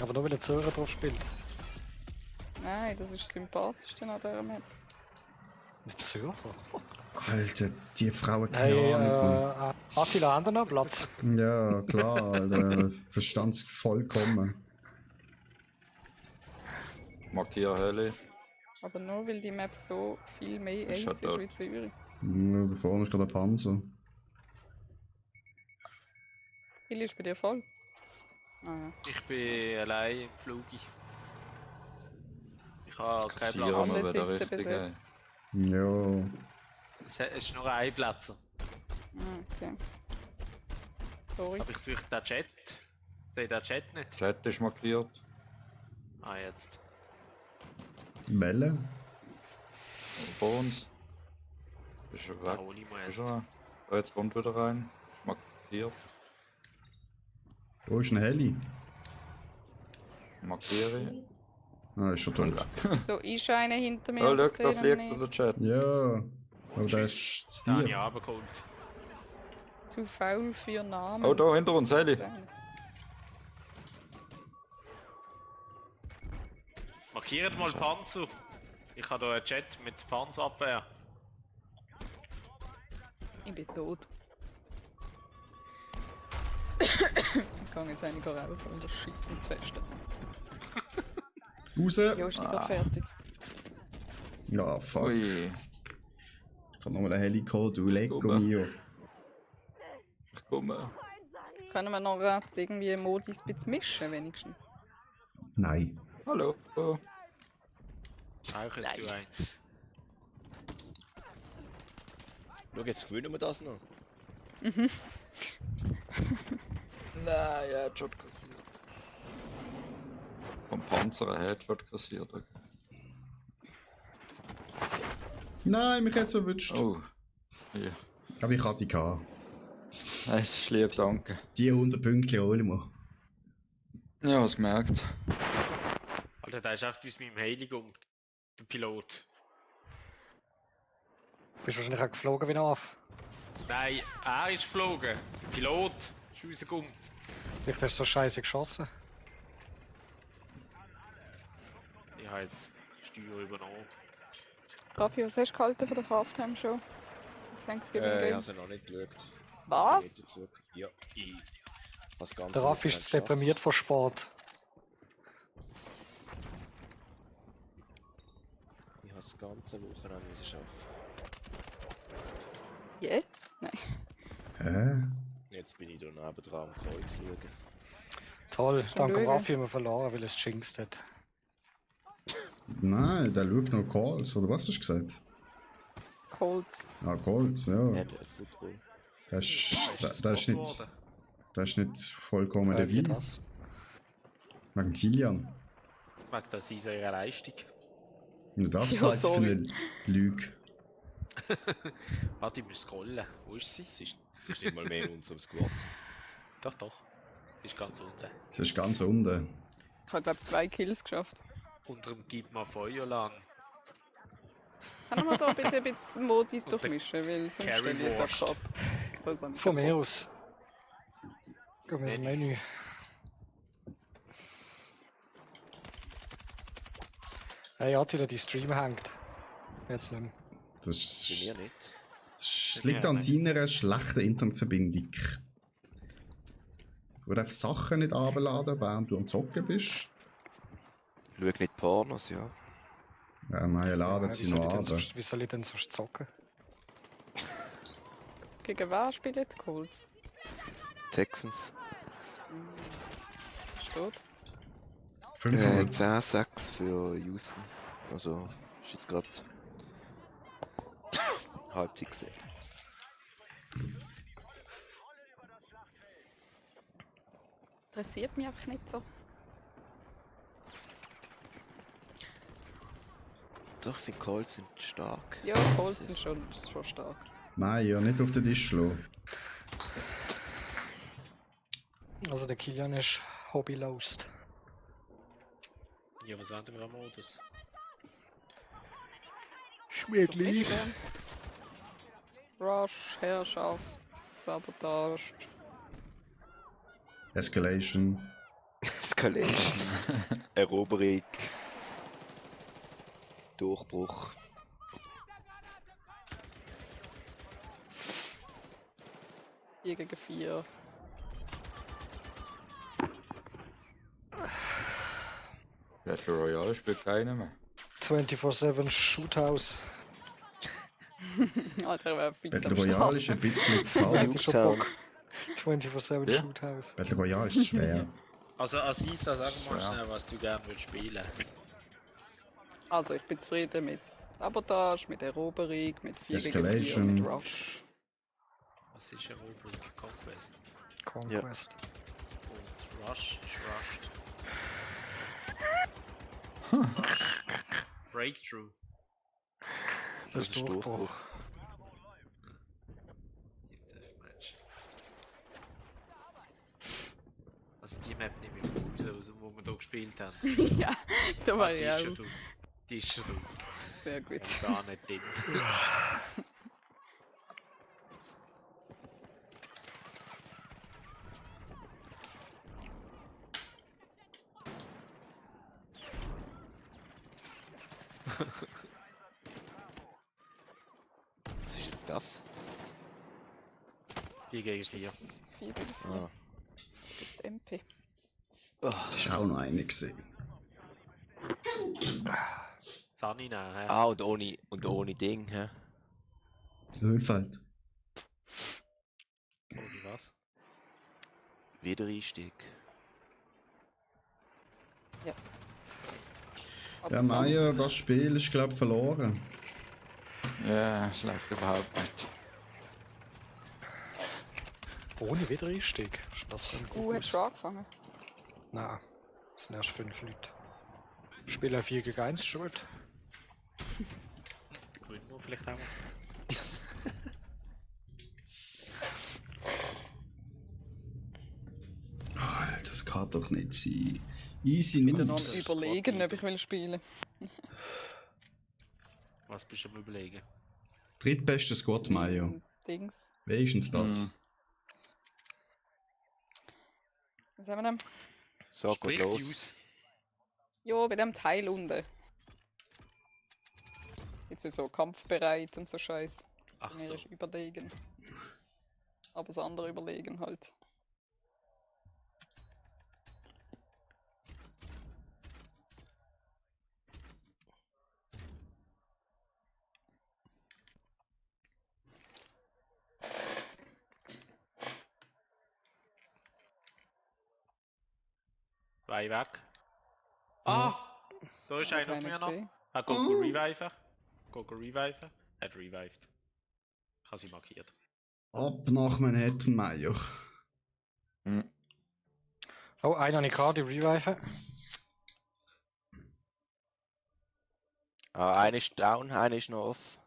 Aber nur weil der Zürcher drauf spielt. Nein, das ist das Sympathischste an dieser Map. Der Zürcher? Alter, die Frauen Hey, keine Ahnung. Attila, haben wir noch Platz? Mann. Ja, klar, Alter. Verstand's vollkommen. Markiere Heli. Aber nur weil die Map so viel mehr Ist AIDS ja ist wie Zürich. Ja, da vorne ist gerade der Panzer. Hilly ist bei dir voll. Ah ja. Ich bin allein im Flug. Ich habe keinen Kassieren Platz. wir Alle wieder Sitze richtig, besetzt. Ja. Es ist nur ein Platz. Ah, okay. Sorry. Aber ich suche den Chat. Sehe den Chat nicht. Chat ist markiert. Ah, jetzt. Welle? Bones. Ist schon Da weg. hole ich mal Ist jetzt. schon. Oh, jetzt kommt wieder rein. Ist markiert. Wo ist ein Heli? Markiere ich. Ah, ist schon tot. So, ich scheine hinter mir. Oh, aber schau, da sehe ihn fliegt nicht. der Chat. Ja. Aber der ist Den habe ich Steve. runtergeholt. Zu faul für Namen. Oh, da hinter uns, Heli. Markiert mal Panzer. Ich habe hier einen Chat mit Panzerabwehr. Ich bin tot. Ich kann jetzt einige rauchen und das schießt ins Feste. Raus! Ja, ist nicht gerade fertig. Ja, fuck. Ui. Ich hab nochmal einen Heli geholt, du Lecco Super. mio. Ich komme. Können wir noch jetzt irgendwie Modis ein bisschen mischen, wenigstens? Nein. Hallo. Oh. Auch jetzt zu eins. Schau, jetzt gewinnen wir das noch. Mhm. Nein, ja, Shot kassiert. Vom Panzer ein Headshot kassiert. Okay. Nein, mich hat's erwischt. Oh. Ja. Aber ich hatte die gehabt. Es ist lieb, danke. Die 100 Punkte holen wir. Ja, hast gemerkt. Alter, der ist echt wie mit dem Heiligung. Der Pilot. Bist wahrscheinlich auch geflogen wie ein Aff. Nein, er ist geflogen. Der Pilot ist rausgekommen. Vielleicht hast du so scheiße geschossen. Ich habe jetzt die Steuer übernommen. Raffi, was hast du gehalten von der Halftime Show? Thanksgiving Ich Game? habe sie noch nicht geschaut. Was? Nicht dazu. Ja, ich. Das ganze Der Raff ist Wochenende deprimiert vor Sport. geschafft. Ich habe das ganze Wochenende müssen arbeiten. Jetzt? Nein. Hä? Jetzt bin ich da neben dran am Kreuz schauen. Toll, dank dem schauen. Raffi haben wir verloren, weil es jinxed hat. Nein, der schaut noch Calls, oder was hast du gesagt? Colts. Ah, Calls, ja. Ja, der Football. Der ist, das der ist Sport nicht, geworden? der ist nicht vollkommen Wie dabei. das? Wegen Kilian. Wegen der seiner Leistung. Und das Ja, halte ich für sorry. eine Lüge. Warte, ich muss scrollen. Wo ist sie? Sie ist nicht mal mehr in unserem Squad. Doch, doch. Sie ist ganz unten. Das ist ganz unten. Ich habe glaube 2 Kills geschafft. Unter dem Gib mal Feuerland. Können wir da bitte ein bisschen Modis Und der durchmischen, weil sonst Carry stelle ich jetzt Wurst. ab. Das habe ich Von mir kaputt. aus. Gehen wir ins Menü. Hey Attila, die Stream hängt. Jetzt nicht mehr. Das, Bei ist, mir nicht. das liegt an deiner schlechten Internetverbindung. Du darfst Sachen nicht abladen, während du am Zocken bist. Schau nicht Pornos, ja. Ja, nein, laden Ja, sie wie soll noch ich denn an. sonst- Wie soll ich denn sonst zocken? Gegen wer spielt die Colts? Texans. Steht? 500. 10-6 für Houston. Also, ist jetzt gerade Halbzeit gesehen. Interessiert mich einfach nicht so. Doch, ich finde Calls sind stark. Ja, Calls sind schon stark. Maja, nicht auf den Tisch schlagen. Also der Kilian ist hobbylost. Ja, was wollen wir am Modus? Schmiedli. Rush, Herrschaft, Sabotage. Escalation. Escalation. Eroberung. Durchbruch. Gegen 4. Battle Royale spielt keiner mehr. 24/7 Shoothouse. Alter, wer bitte Battle Royale ist ein bisschen zu hart. Nuketown. 24/7 Ja. Shoothouse. Battle Royale ist schwer. Also als Isa, sag mal Ja. schnell, was du gerne würdest spielen. Also, ich bin zufrieden mit Sabotage, mit Eroberung, mit 4 gegen 4 Escalation. mit Rush. Was ist Eroberung? Conquest. Conquest. Und Rush ist Rushed. Breakthrough. Das ist Durchbruch. Deathmatch. Also die Map nehme ich raus, wo wir hier gespielt haben. Ja, da war Die ich ist auch. schon raus. Die ist schon raus. Sehr gut. Und gar nicht drin. Was ist jetzt das? 4 gegen 4. 4 gegen 4. Ah. Gibt MP. Das war auch noch eine gesehen. Sunny nehmen, hä? Ah, und ohne Ding, hä? Höhenfeld. Ohne was? Wiedereinstieg. Aber Ja, Sam- Maja, das Spiel ist, glaube ich, verloren. Ja, es läuft überhaupt nicht. Ohne Wiedereinstieg. Ist das für ein Hast Gutes? schon angefangen? Nein, es sind erst 5 Leute. Spieler 4 gegen 1 schuld. Gewinnen wir vielleicht auch mal. Alter, das kann doch nicht sein. Easy Ich bin dann Noobs. am überlegen, ob ich will spielen. Was bist du am überlegen? Drittbester Squad, Mayo. Dings. Wenigstens das. Was haben wir denn? So, geht Sprich die los. aus. Ja, bei dem Teil unten. Jetzt ist so kampfbereit und so Scheiß. Ach Mir so. ist überlegen. Aber das andere überlegen halt. Zwei weg. Ah! Da ist einer auf mir noch. Go reviven. Go reviven. Hat revived. Ich habe sie markiert. Ab nach Manhattan, Mayo. Oh, einer habe ich gerade reviven. Ah, einer ist down, einer ist noch off.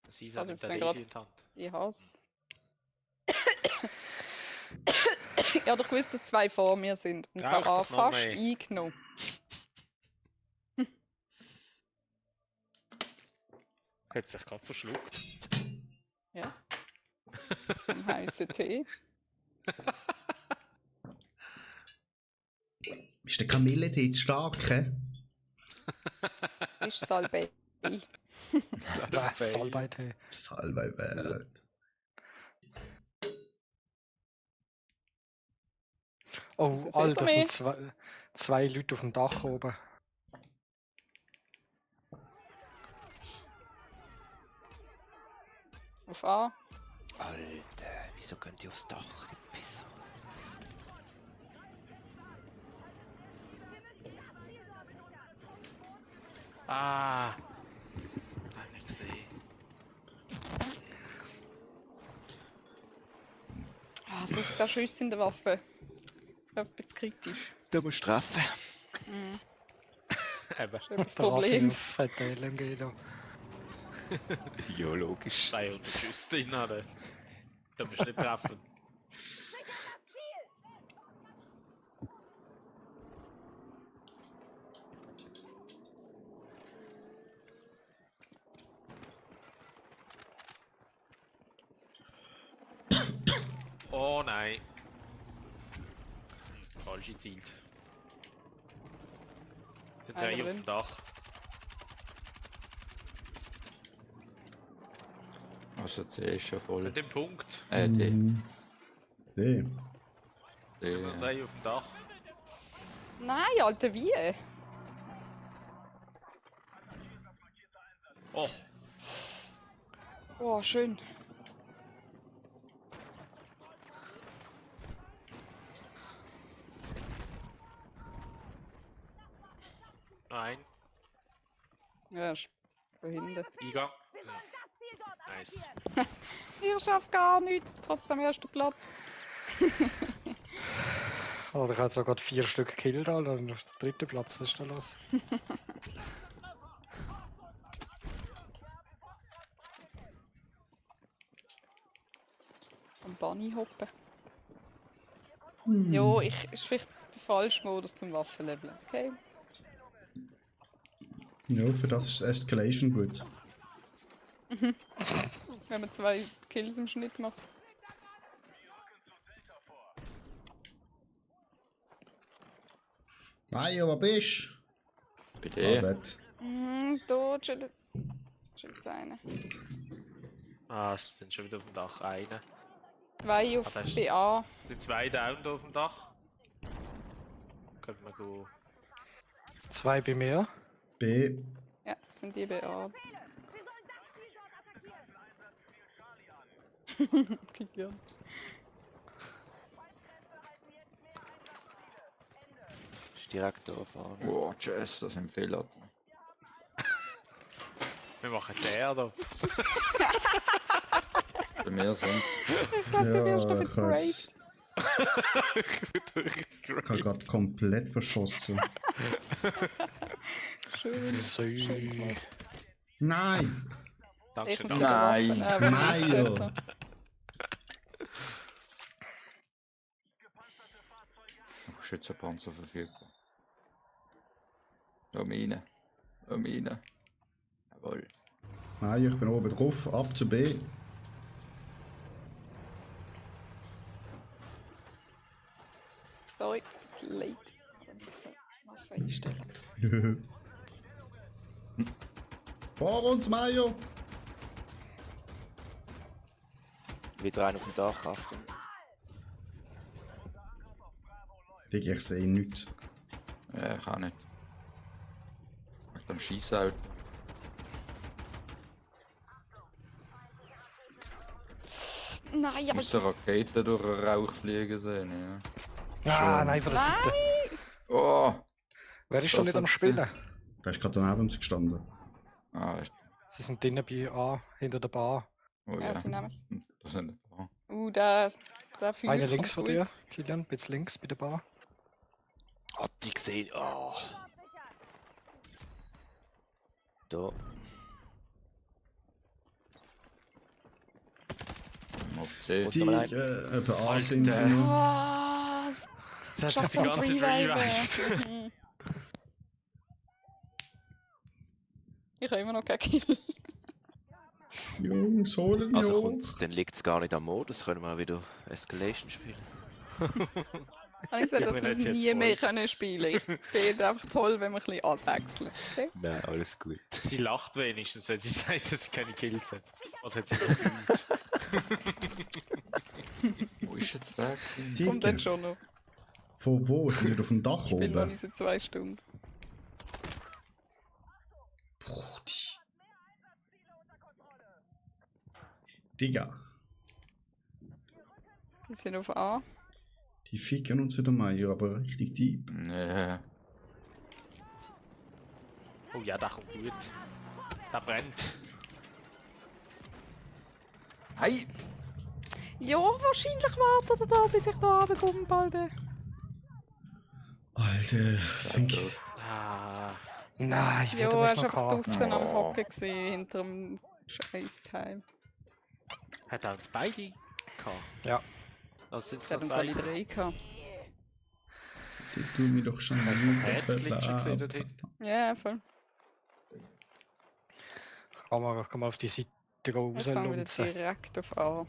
Sie Also sind jetzt der dann Davy grad- in die Hand. Ich hasse. Ich habe doch gewusst, dass 2 vor mir sind. Und ich Rauch habe doch noch fast mehr. eingenommen. Hat sich gerade verschluckt. Ja. Ein heißen Tee. Ist der Kamillentee zu stark, hä? Ist Salbei. Salbeitee. Salbei wert. Oh, Ist es Alter, hinter das sind zwei Leute auf dem Dach oben. Auf A. Alter, wieso könnt ihr aufs Dach? Die Pisser. Ah! Hab ich gesehen. Ah, 15 Schüsse in der Waffe. ein bisschen kritisch. Da musst du treffen. Mhm. Eben. Das ist eben das Der Raffi Problem. auf hat LMG da. Ja, logisch. 300 Schüsse drin, Alter. Da musst du nicht treffen. Oh nein. Falsch gezielt. Sind Einer drei auf drin. dem Dach. Also C ist schon voll. Mit dem Punkt. D. D. Immer drei auf dem Dach. Nein, Alter, wie? Oh, Oh, schön. nein. Ja, ist von hinten. Eingang. Wir sollen das Ziel dort Nice. attackieren. Ihr schafft gar nichts, trotzdem erster Platz. Oder ich habe sogar 4 Stück gekillt, Alter. Und auf der 3. Platz, was ist da los? Am Bunny hoppen. Jo, ist vielleicht der falsche Modus zum Waffenleveln, okay? Ja, für das ist Escalation gut. Wenn man 2 Kills im Schnitt macht. Mario, wo bist Bei du? D. Dort. Da ist jetzt einer. Ah, es sind schon wieder auf dem Dach. Einer. 2 auf Ah, das ist- BA. Es sind zwei down da auf dem Dach. Könnte man go. 2 bei mir. B. Ja, das sind die BA. Wir sollen das Ziel dort attackieren. Krieg gern. Ist direkt da fahren. Oh, Jess, das sind Fehler. Wir machen CR da. Bei mir sind. Ich glaube, du wirst noch Ja, ich habe gerade komplett verschossen. Schön. Sü. Nein! Dankeschön. muss Danke. wieder Nein. Waffen- Mario. besser. Schützenpanzer verfügbar. Da Mine. Da Mine. Jawohl. Mario, ich bin oben drauf. Ab zu B. Sorry, late. Wir müssen Waffe einstellen. Vor uns, Mario! Wieder einer auf dem Dach, Achtung. Digga, ich sehe nichts. Ja, ich auch nicht. Mit dem Schießauto. Nein, Ich aber. muss eine Rakete durch den Rauch fliegen sehen, ja. Ah, nein, von der Seite. Oh! Wer ist schon Das nicht am ist- Spielen? Da ist gerade daneben uns gestanden. Ah, ist. Sie sind drinnen bei A, hinter der Bar. Oh Ja, ja. sie nehmen es. Das sind ein paar. Der Feuer Einer kommt links von gut. dir, Kilian, bisschen links bei der Bar. Hat die gesehen? Oh. Da. Auf C. Und Die aber nein. über A sind sie Alter. noch. Ah, Das hat sich die Schaffung ganze Zeit revived. reviven. Mhm. Ich habe immer noch keinen Kill. Jungs, holen Also mich kommt's, dann liegt es gar nicht am Modus, können wir wieder Escalation spielen. Habe ich gesagt, Ja, dass mir wir hat's jetzt nie mehr gefreut. können spielen. Ich finde es einfach toll, wenn wir ein bisschen abwechseln. Okay? Nein, alles gut. Sie lacht wenigstens, wenn sie sagt, dass sie keine Kills hat. Was hat sie gefühlt? Wo ist jetzt der? Kommt dann Digga, schon noch. von wo? Sind wir auf dem Dach Ich bin noch oben? nicht seit 2 Stunden. Brudi. Digga, Sie sind auf A. die ficken uns wieder Mario, aber richtig deep. Ja. Oh ja, der kommt gut. Der brennt. Hey! Ja, wahrscheinlich wartet er da, bis ich da runterkomme, bald. Alter, think. Ah, Nein, ich Jo, werde er mich ist noch einfach haben. draußen am Oh. Hocken gesehen, hinter dem Scheißteil. hat er uns beide gehabt? Ja. Also jetzt Es hat das uns alle weiß. 3 gehabt. Du tu mich doch schon Hast du einen wieder Headglitcher gesehen dort verlassen. hinten? Ja, voll. Kann man auf die Seite Ich fange wieder rauslunzen. direkt auf A.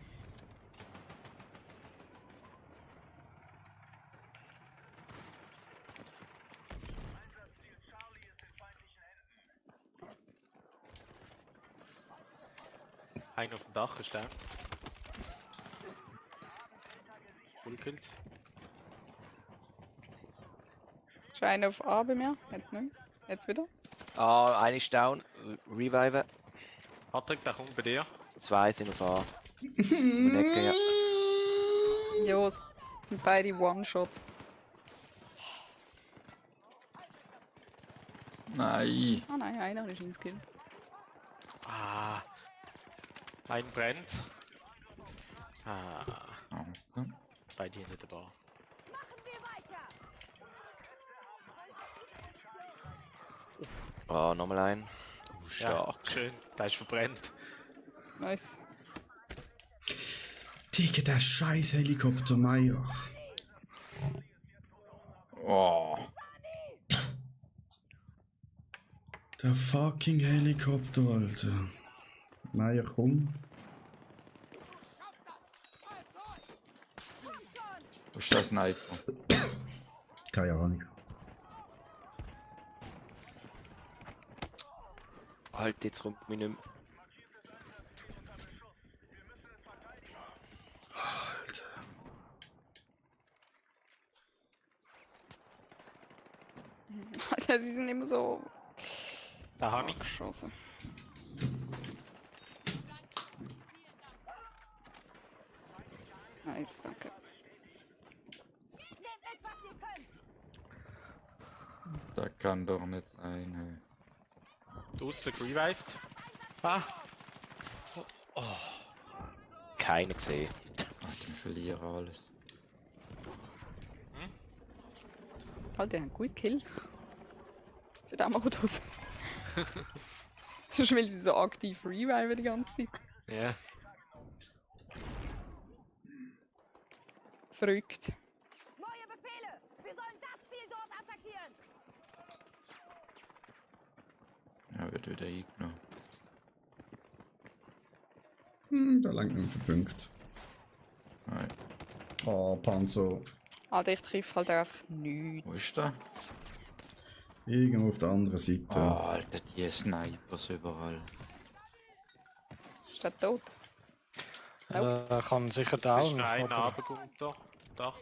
Einer auf dem Dach ist der. Full killt. Ist einer auf A bei mir? Jetzt nicht mehr. Jetzt wieder. Ah, eine ist down. Reviven. Patrick, der kommt bei dir. 2 sind auf A. Um die Ecke, ja. Jo, es sind beide One-Shot. Nein. Ah nein, einer ist ins Kill. Ah. Ein brennt. Ah. Oh, Beide hinter der Bar. Machen wir weiter! Ah, nochmal ein. Stark. Ja, schön. Der ist verbrennt. Nice. Digga, der scheiß Helikopter, Meier. oh. Der fucking Helikopter, Alter. Meier, komm. Wo ist der Sniper? Keine Ahnung. Halt, jetzt kommt mich nicht mehr. Alter, sie sind immer so Da habe ich. geschossen. Nice, danke. Nehmt mit, was ihr könnt! Der kann doch nicht sein. Draussen revived. Ah. Keiner gesehen. Ach, ich verliere alles. Alter, die haben gut Kills. Für den Modus. Sonst will sie so aktiv reviven die ganze Zeit. Ja. Verrückt. Neue Befehle! Wir sollen das Ziel dort attackieren! Ja, wird wieder eingenommen. Da langt nicht für Punkte. Nein. Oh, Panzer. Alter, ich treffe halt einfach nichts. Wo ist der? Irgendwo auf der anderen Seite. Oh, Alter, die Snipers überall. Ist der tot? Kann sicher Das ist down. noch einer aber- runtergekommen, doch. Dach.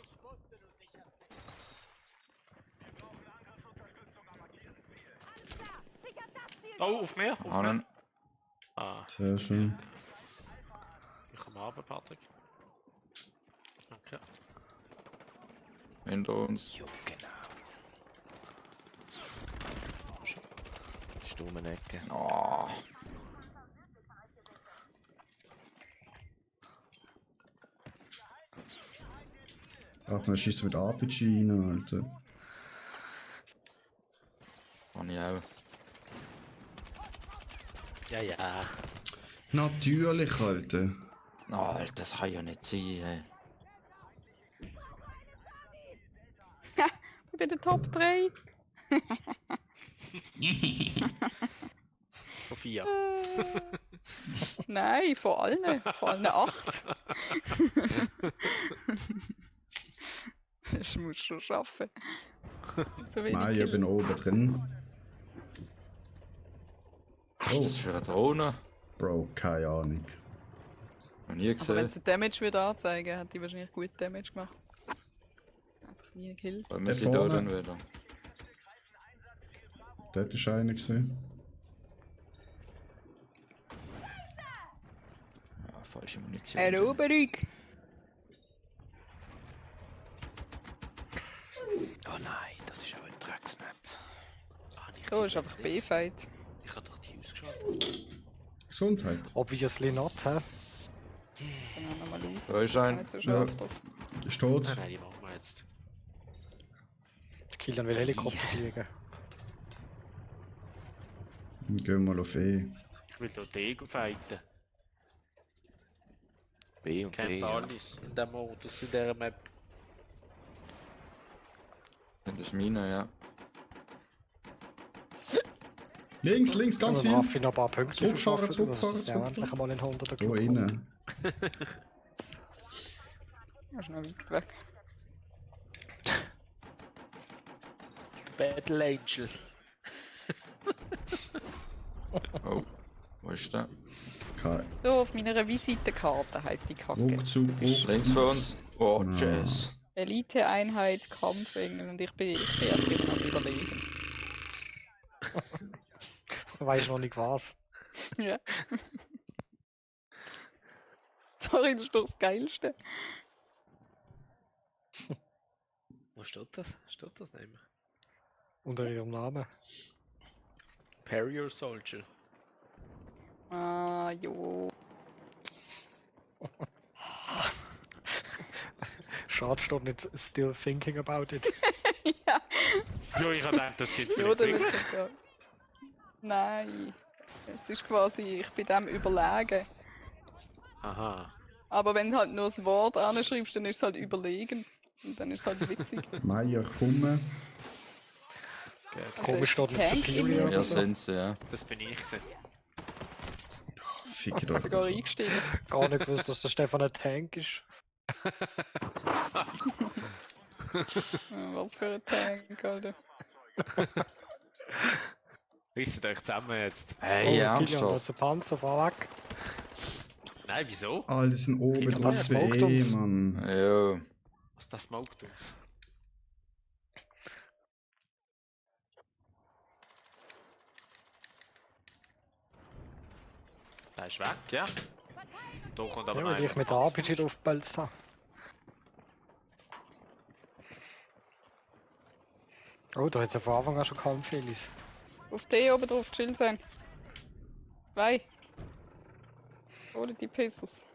Sichert das Ziel! Oh, auf mir, auf mir. Einen. Ah, Sehr schön. ich komme runter, Patrick. Danke. Hinter uns. Jo, genau. Stumme Ecke. Oh. Ach, dann schießt du mit RPG rein, Alter. Kann ich auch. Ja, ja. Natürlich, Alter. Oh, Alter, das kann ja nicht sein. Ich bin der Top 3. Von 4. Nein, von allen. Von allen 8. Das musst du schon schaffen. So wenig Nein, ich bin Kills. oben drin. Was ist das für eine Drohne? Bro, keine Ahnung. Noch nie Aber wenn gesehen. sie Damage wieder anzeigen, hat die wahrscheinlich gut Damage gemacht. Einfach nie Kills. Wollen Der wir sie da vorne. dann wieder? Dort ist einer gesehen. Ja, falsche Munition. Eroberung! Oh nein, das ist auch ein Drecksmap. Ah, nicht So, die ist einfach Welt. B-Fight. Ich hab doch die ausgeschaut. Gesundheit. Obviously not, hä? Dann haben wir mal raus. Da ist ein. Nicht so Ja. scharf drauf. Ist tot. Nein, die machen wir jetzt. Kilian will Helikopter fliegen. Dann gehen wir mal auf E. Ich will dort D fighten. B und D. Kennt Ja. alles in dem Modus, in dieser Map. Das ist meine, ja. Links, links, ganz viel. Raffi noch ein paar Punkte Zurückfahren, verschaffen, zurückfahren, dass der zurückfahren. endlich einmal in 100er Da Club kommt. innen. Das ist noch weit weg. Battle Angel. Oh, wo ist der? Kein So, auf meiner Visitenkarte heisst die Kacke. Ruckzug, Ruck. Links von uns. Oh, Ah. Jazz. Elite-Einheit, Kampfengel und ich bin erst immer am Überlegen. Weiß noch nicht was. Ja. Sorry, das ist doch das Geilste. Wo steht das? Steht das nicht mehr? Unter ihrem Namen. Barrier Soldier. Ah, jo. Schade, steht nicht still thinking about it. Ja. Ja, ich hab gedacht, das gibt's Ja, vielleicht dann wirklich. ist das ja. Nein. Es ist quasi, ich bin dem überlegen. Aha. Aber wenn du halt nur das Wort anschreibst, dann ist es halt überlegen. Und dann ist es halt witzig. Meier, komme. Komisch steht nicht Tank Superior irgendwie. oder Ja, so. sind sie, ja. Das bin ich gewesen. Fickt Ich euch bin gar doch. eingestiegen. Gar nicht gewusst, dass der Stefan ein Tank ist. Was für ein Tank, Alter. Wisst ihr euch zusammen jetzt? Hey, Kilian hat ernsthaft. Also, einen Panzer, fahr weg. Nein, wieso? Alle sind oben Kinder, drauf, was smoked E, uns? Mann. Ja. Was das smoked uns? Der ist weg, ja? Da kommt aber Ja, noch weil einer ich mit von der Hans RPG Fuß. draufgepelzt habe. Oh, da hat es ja von Anfang an schon Kampfhelis. Auf D oben drauf chill sein. 2. Ohne die Pistols.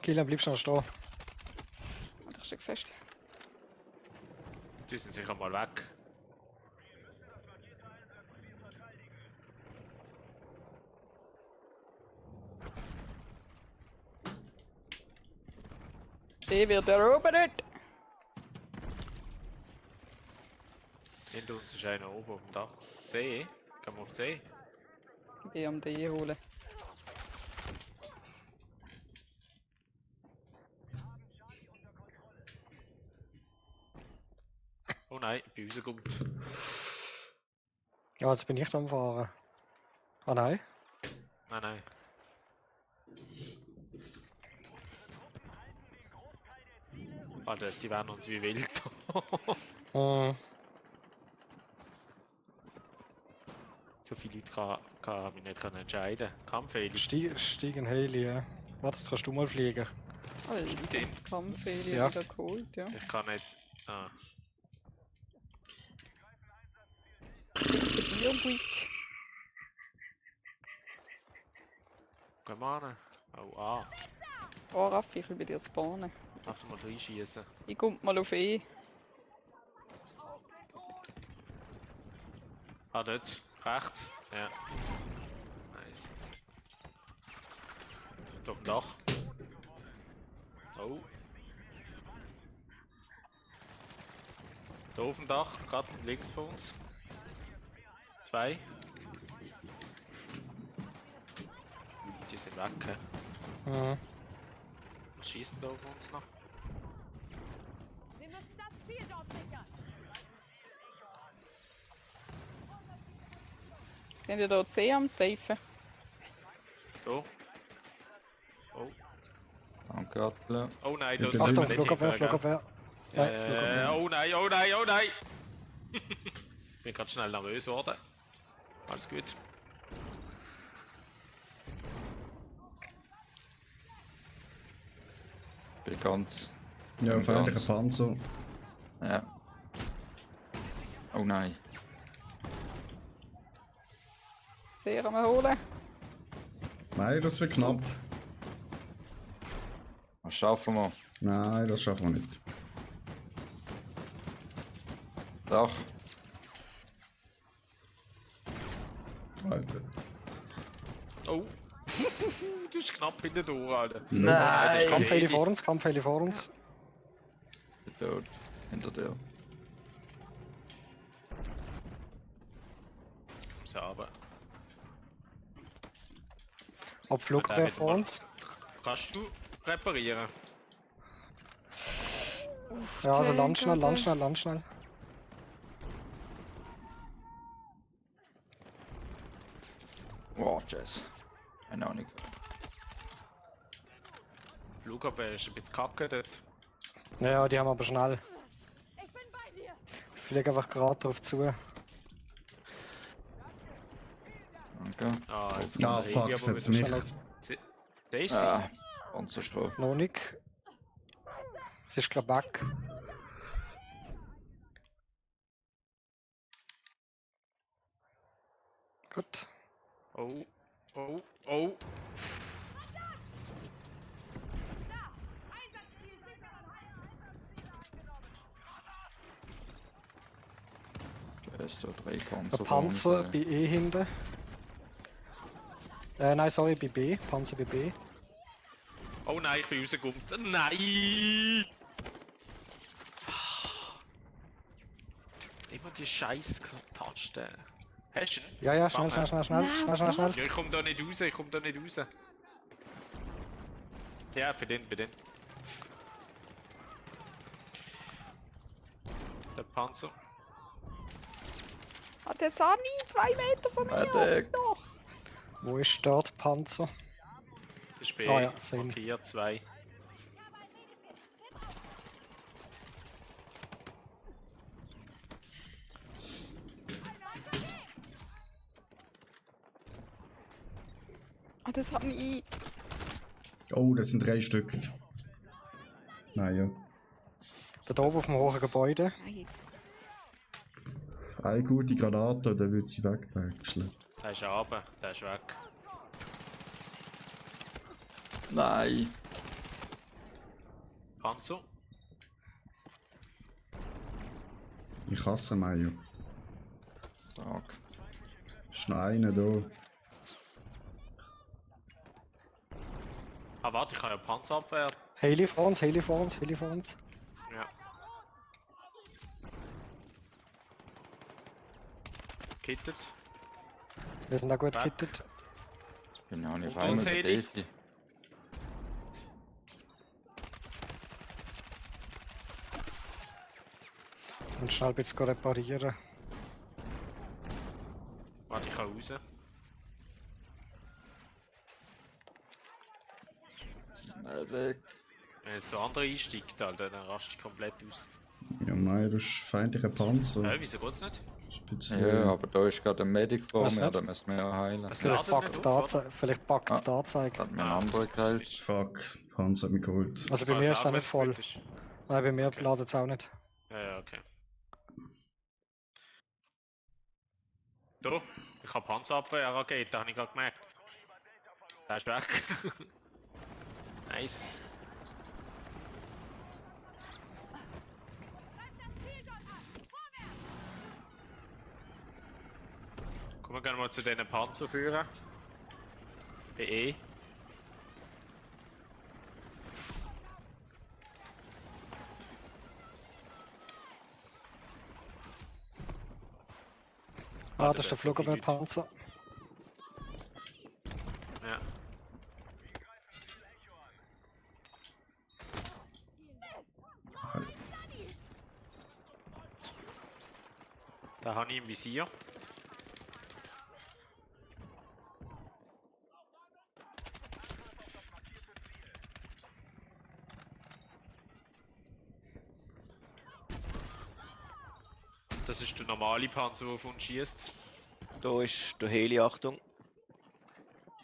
Kilian, bleibst du noch stehen? Warte, ich steck fest. Die sind sicher mal weg. D wird erobert. Hinter uns ist einer oben auf dem Dach. C? Gehen wir auf C? Ich bin am D holen. Oh nein, bei uns kommt. Ja, jetzt bin ich am Fahren. Ah nein. Nein, nein. Alter, die werden uns wie wild. Hm. So viele Leute kann mich nicht entscheiden. Kampfheli. Steigen Heli, ja. Warte, das kannst du mal fliegen. Alter, Kampfheli Ja. wieder geholt, ja. Ich kann nicht. Ah. Bierbrick. Gehen wir an. Oh, ah. Oh, Raffi, ich will bei dir spawnen. Lass mal reinschießen. Ich komm mal auf E. Ah, dort. Rechts. Ja. Nice. Da auf dem Dach. Oh. Da auf dem Dach, gerade links von uns. 2. Die sind weg. Hä? Hm. Was schießen da auf uns noch? Wir müssen das Ziel dort sichern. Sind ja da C am Safen? Da. Oh. Danke, Atla. Oh nein, Ja, da das sind Achtung, wir nicht Flugabwehr, hingegangen. Flugabwehr. Nein, Flugabwehr. Oh nein, oh nein, oh nein! Ich bin gerade schnell nervös geworden. Alles gut. Bin ganz. Ja, Ganz. feindlicher Panzer. Ja. Oh nein. Sehr am holen. Nein, das wird knapp. Was schaffen wir? Nein, das schaffen wir nicht. Dach. Alter. Oh! Du bist knapp hinter der Uhr, Alter. Nein! Kampfheli vor uns, Kampfheli vor uns. Dort, hinter dir. So, aber. Abflugabwehr vor uns. Kannst du reparieren? Ja, also Tank, land schnell, Alter. land schnell, land schnell. Wow, Jazz. Keine Ahnung. Flugabwehr ist ein bisschen kacke dort. Ja, die haben aber schnell. Ich bin bei dir. Ich fliege einfach gerade drauf zu. Danke. Ah, jetzt Ah, kommt der fuck, Heli, es aber hat's wieder mich. schnell- Daisy? Ah, Panzerstrafe. Noch nicht. Es ist glaub weg. Gut. Oh, oh, oh. Einsatzziel sicher und Einsatzziele eingenommen. Jazz, da 3 Panzer. Der vor uns, Panzer bei E hinten. Nein, sorry, bei B. Panzer bei B. Oh nein, ich bin rausgekommen. Nein! Immer die scheiß Tasten. Hast du ihn? Ja, ja, schnell, Mach schnell, mal. schnell, schnell, schnell, schnell, schnell. Ja, ich komm da nicht raus, ich komm da nicht raus. Ja, bei den. Der Panzer. Ah, der Sani, 2 Meter von mir. Medic. Doch. Wo ist dort Panzer? Das ist B. Ah ja, sehen. Markiert 2. Ah, das hat mich. Oh, das sind 3 Stück. Naja. Da oben auf dem hohen Gebäude. Nice. Eine gute Granate, dann würde sie wegwechseln. Der ist runter, der ist weg. Nein. Panzer. Ich hasse Mayo. Stark. Ist noch einer da. Ah, warte, ich kann ja Panzerabwehr. Heli vor uns, Heli vor uns, Heli vor uns. Ja. Kittet. Wir sind da gut Weg. gekittet. Bin auch nicht auf Und einmal uns der Heli. Defi. Und schnell ein bisschen reparieren. Warte, ich kann raus. Medic. Wenn jetzt der andere einsteigt, Alter, dann raste ich komplett aus. Ja, Mayo, du hast feindliche Panzer. Wieso geht's nicht? Ist ein bisschen- Ja, aber da ist gerade ein Medic vor Was mir, nicht? da müssen wir ja heilen. Was Vielleicht laden packt nicht die auf, Anzeige. Vielleicht packt Ah. die Anzeige. Hat mir ein Ah. anderer geheilt. Fuck, Panzer hat mich geholt. Also bei mir ist es auch nicht voll. Nein, bei mir Okay. ladet es auch nicht. Ja, okay. Du, ich hab Panzerabwehr, Rakete, habe ich gerade gemerkt. Der ist weg. Nice. Komm, wir gehen mal zu diesen Panzer führen. Bei E. Ah, Warte, das ist der so viele Leute. Flugabwehrpanzer. Ja. Da habe ich im Visier. Das ist der normale Panzer, der auf uns schießt. Da ist der Heli, Achtung.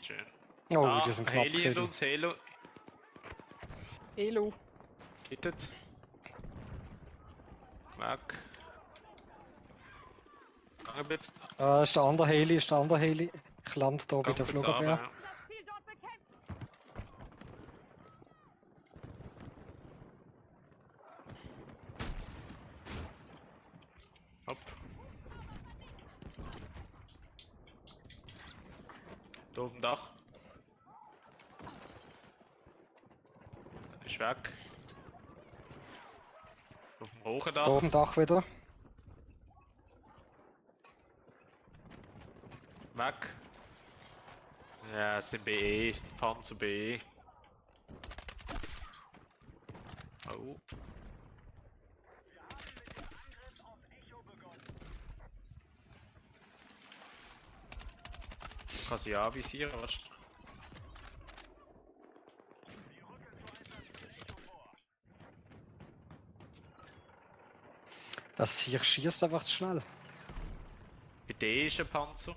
Schön. Oh, Da, die sind knapp Heli hinter gewesen. uns, Helo. Elo. Hittet. Weg. Gang jetzt. Ist der andere Heli, ist der andere Heli. Ich lande hier bei Gang der jetzt Flugabwehr. runter, Das Ziel dort bekämpft. ja. Hopp. Da auf dem Dach. Ist weg. Auf dem hohen Da Dach. oben Dach wieder. Weg. Ja, es sind BE. Panzer BE. Oh. Kann sie anvisieren, was? Das hier schießt einfach zu schnell. Bei D ist ein Panzer.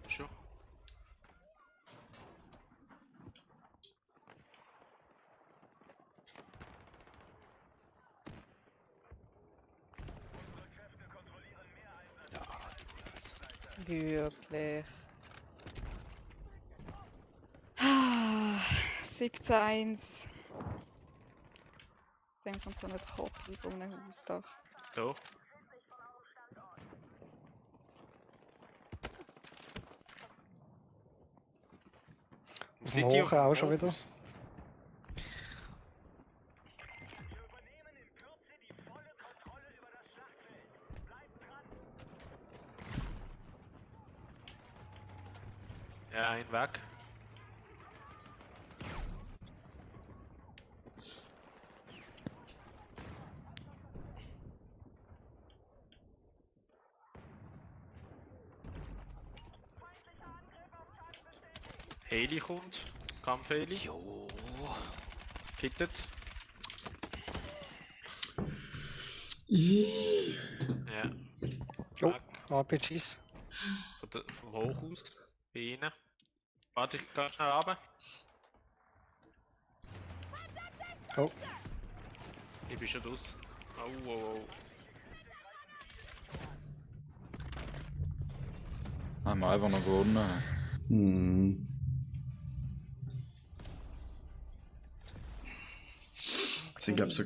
Schon. Wirklich. Ah, 17-1. Dem kommt so nicht Kottel von einem Hausdach. Da. Auf dem Hochen auch schon wieder. Ja, ein weg. Heli kommt. Kampf-Heli. Jo. Kittet. Ja. Jo, Weg. RPGs. Vom Hochhaus. Bei ihnen. Warte, ich gehe schnell runter. Oh, Ich bin schon draus. Oh, oh, oh. Haben wir einfach noch gewonnen. Hm. Ich glaube, so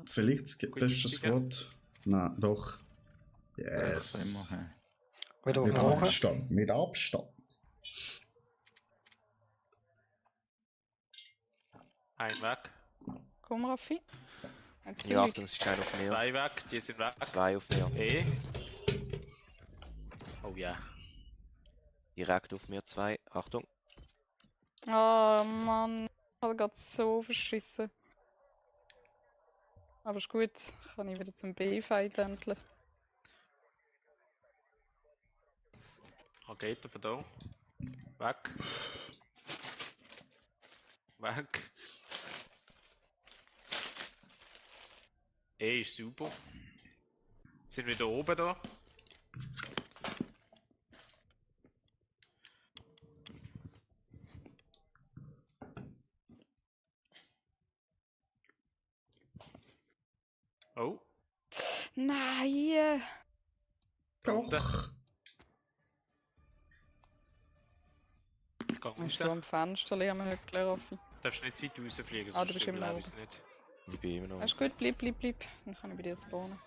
vielleicht das beste Squad. Nein, doch. Yes. Immerhin. wieder auf Mit dem Hochen. Abstand. Mit Abstand. Ein weg. Komm, Raffi. Jetzt Ja, bin Achtung, es ist einer auf mir. Zwei weg, die sind weg. 2 auf mir. E. Oh ja. Direkt auf mir 2. Achtung. Oh Mann, ich habe gerade so verschissen. Aber ist gut, kann ich wieder zum B-Fight endlich. Rakete von da. Weg. Weg. E ist super. Sind wir da oben da? Oh, Nein! Doch. ich gehe Hast du am raus. Fenster lernen, Hückler, Raffi? Darfst nicht zu weit rausfliegen, Ah, du sonst bist immer überlebe noch ich es nicht. Ich bin immer noch. Ist gut, bleib. Dann kann ich bei dir spawnen.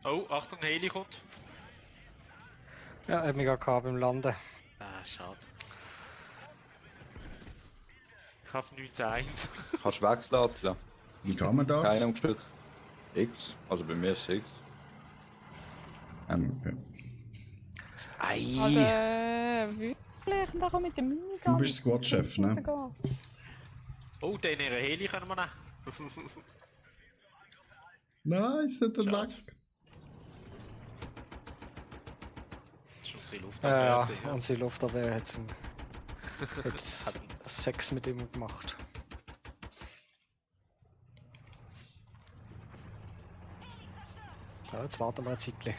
Oh, Achtung, Heli kommt. Ja, hat mich gerade beim Landen. Ah, schade. Ich habe 19-1. Kannst du wechseln, Attila? Wie kann man das? Keiner gestützt. X. Also bei mir ist X. Okay. Ei! Alter, wirklich? Und auch mit dem Minigun? Du bist Squad-Chef, ne? Rausgehen. Oh, den ihre Heli können wir nehmen. Nein, ist nicht der Schade. weg. Das ist unsere Ja, Luftabwehr. gewesen, ja. unsere Luftabwehr hat Hat- Sex mit ihm gemacht. Ja, jetzt warten wir ein Zeitchen.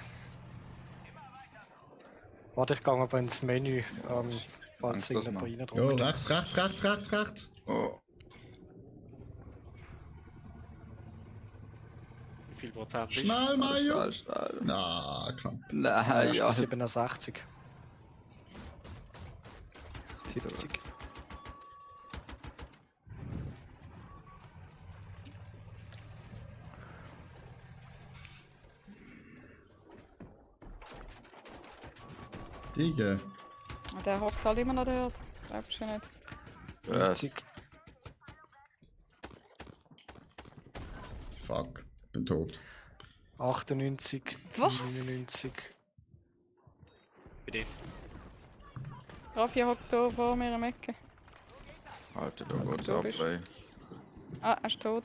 Warte, ich gehe aber ins Menü, falls Angst, dass irgendjemand man- reindrückt. Ja, rechts. Oh. Wie viel Prozent ist? Schnell, Mario. Schnell. Na, knapp. Nein, ja. 67. 70. Digga. Der hockt halt immer noch dort. Glaubst du nicht? 90. Fuck. Bin tot. 98. Was? 99. Bei dir. Raffi hockt hier vor mir im Ecke. Alter, da Also, geht's du ab, bist- ey. Ah, er ist tot.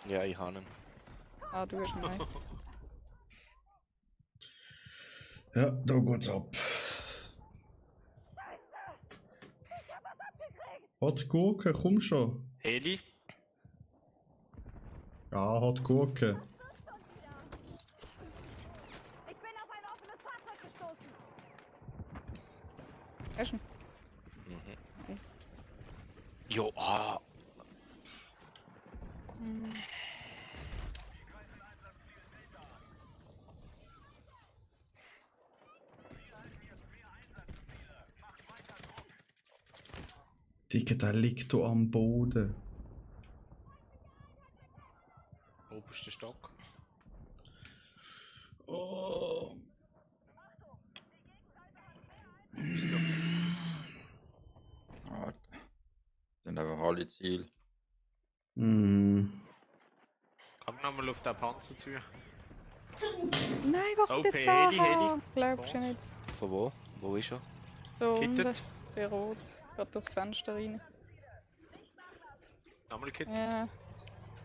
Ja, ich habe ihn. Ah, du bist neu. Ja, da geht's ab. Hat Gurke, komm schon. Heli. Ja, hat Gurke. Ich bin auf ein offenes Fahrzeug gestoßen. Ist ihn. Mhm. Nice. Jo, ah. Hm. Digga, der liegt da am Boden. Oberster Stock. Oh. Bist du? Ah, sind einfach alle Ziel. Hm. Komm nochmal auf den Panzer zu. Nein, warum Oh, jetzt Heli, da? Heli. Glaubst du Bones. nicht? Von wo? Wo ist er? So unten. Kittet. Bei Rot. Gerade durchs Fenster rein. Nochmal Kit. Ja,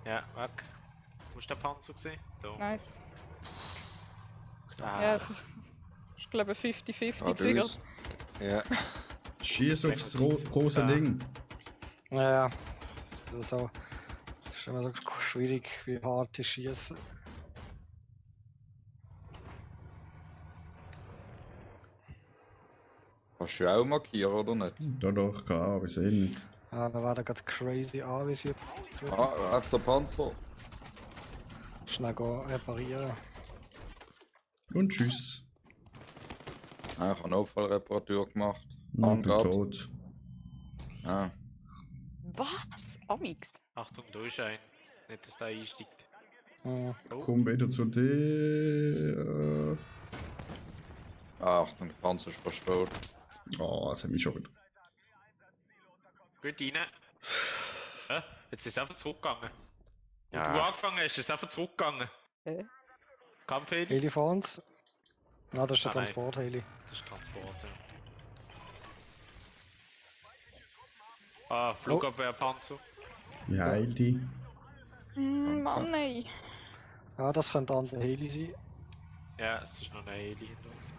Ja, weg. Wo ist der Panzer gesehen? Da. nice. Ah, Ja, ich glaube 50-50 Ah, du Sieger. bist... Ja. Schieß aufs große Ja. Ding. Ja, das ist so. Das ist immer so schwierig, wie hart ich schieße. Kannst du auch markieren, oder nicht? Da doch, klar, wir sehen nicht. Ja, wir werden gerade crazy anvisiert. Ah, rechts der Panzer. Schnell gehen reparieren. Und tschüss. Ah, ich habe Notfallreparatur gemacht. Ich bin Angab. tot. Ah, Was? Amix? Achtung, da ist ein. Nicht, dass der einsteigt. Hm. Komm wieder zu dir. Achtung, der Panzer ist fast tot. Oh, das hat mich schon wieder. Gut rein. Jetzt ist es einfach zurückgegangen. Wo Ja. du angefangen hast, ist es einfach zurückgegangen. Kampfheli? Heli vor uns. Na, das ist der Ah, nein. Transport-Heli. Das ist Transport, ja. Ah, Flugabwehrpanzer. Wie heil die? Mann, nein. Ja, das könnte ein anderer Heli sein. Ja, es ist noch ein Heli hinter uns.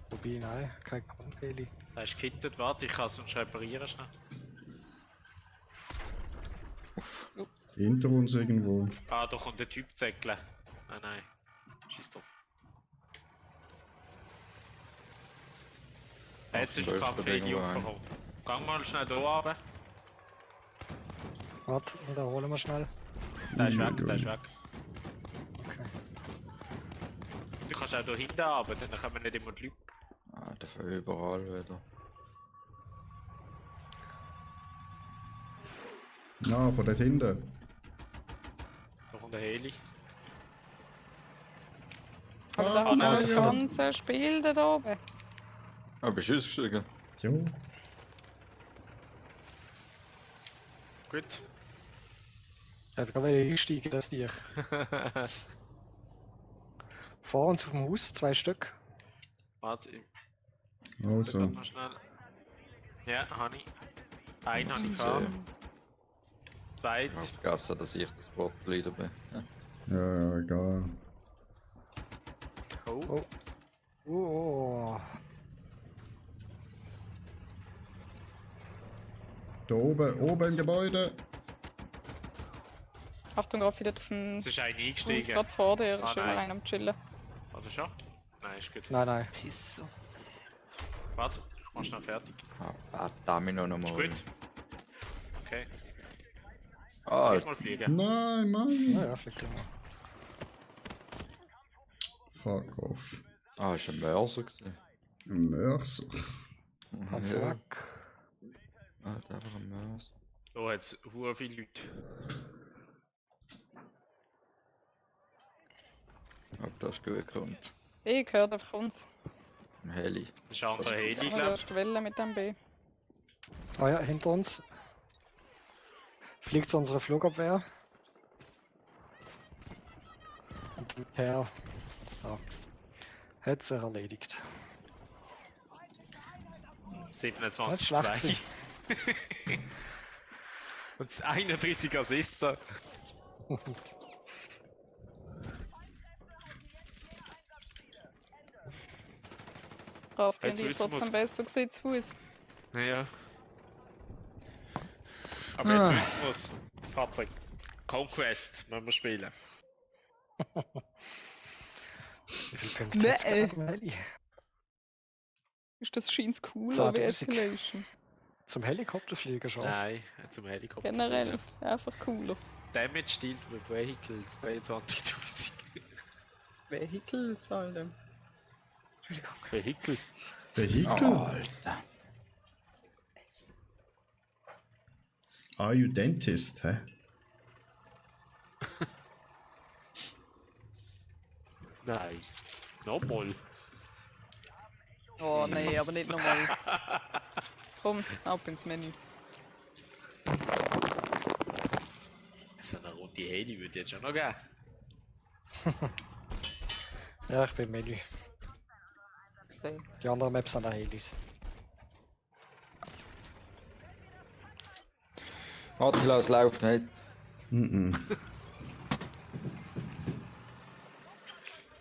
Wobei, nein, kein Kampf-Heli. Der ist gekittet, warte, ich kann es sonst reparieren schnell. Hinter uns irgendwo. Ah, da kommt der Typ zäckeln. Ah nein. Scheiß drauf. Jetzt ist der da ist Kampfheli irgendwo ein. aufgekommen. Gang mal schnell hier runter. Warte, wiederholen wir schnell. Der ist weg, der ist weg. Okay. Du kannst auch hier hinten runter, dann kommen nicht immer die Leute. Ah, der von überall wieder. Na, von dort hinten. Da kommt der Heli. Aber Ah, da haben wir nein, das ja. ganze Spiel da oben. Ah, bist du ausgestiegen? Jo. Gut. Ich hätte gerade einsteigen, das dich. Vor uns auf dem Haus, 2 Stück. Warte, ich Also. grad mal schnell. Ja, habe ich. Einen habe ich gehabt. Zweit. Ich habe vergessen, dass ich das Botleader bin. Ja. Ja, egal. Oh. Oh. Da oben im Gebäude. Achtung, gerade wieder auf dem Es ist einer Haus eingestiegen. gerade vor dir. Ah, Ist immer nein. einer am Chillen. Oder schon? Nein, ist gut. Nein, nein. Pisso. Warte, ich mach schnell fertig. Ah, Domino Ist nochmal. gut. Okay. Ah, Ich mal fliegen. Nein, Mann. Ja, fliegt immer. Fuck off. ah, ist ein Mörser gewesen. Mörser. Hat sie weg. Ah, der war ein Mörser. Da hat es sehr viele Leute. Ob das gut kommt. Ich gehört einfach uns. Heli. Das ist ein anderer Heli, Du glaube hast Welle mit dem B. Ah ja, hinter uns. Fliegt zu unserer Flugabwehr. Ja. Ja. Hat sich erledigt. ich. Nicht 27 schlecht 2. gewesen. Und das 31 Assists. So. Drauf gehen Jetzt die wissen wir's. trotzdem besser gewesen zu Fuß. Ja. Aber jetzt wissen wir es. Patrick. Conquest müssen wir spielen. Wie viele Punkte hat's Nee. gegeben, Heli? Ist das scheint cool, 10.000. wie Escalation. Zum Helikopterfliegen schon. Nein, zum Helikopter. Generell, einfach cooler. Damage dealt with Vehicles 22.000. Vehicles, Alter. Vehikel? Vehikel? Alter. Are you dentist, hä? Nein. Nochmal. Oh nee, aber nicht nochmal. Komm, ab ins Menü. So eine runde Heli würde jetzt schon noch geben. Ja, ich bin im Menü. Okay. Die anderen Maps sind auch Helis. Attila, es läuft nicht.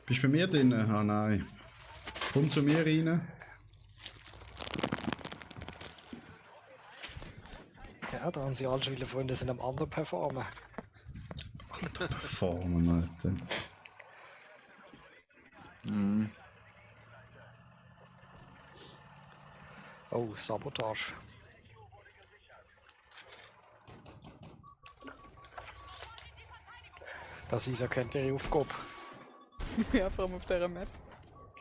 Bist du bei mir drin? Ah nein. Komm zu mir rein. Ja, da haben sie alle schon viele Freunde sind am anderen performen. Alter, performen, Alter. Hm. Oh, Sabotage. Das ist ja kennt ihre Aufgabe. Ja, vor allem auf dieser Map.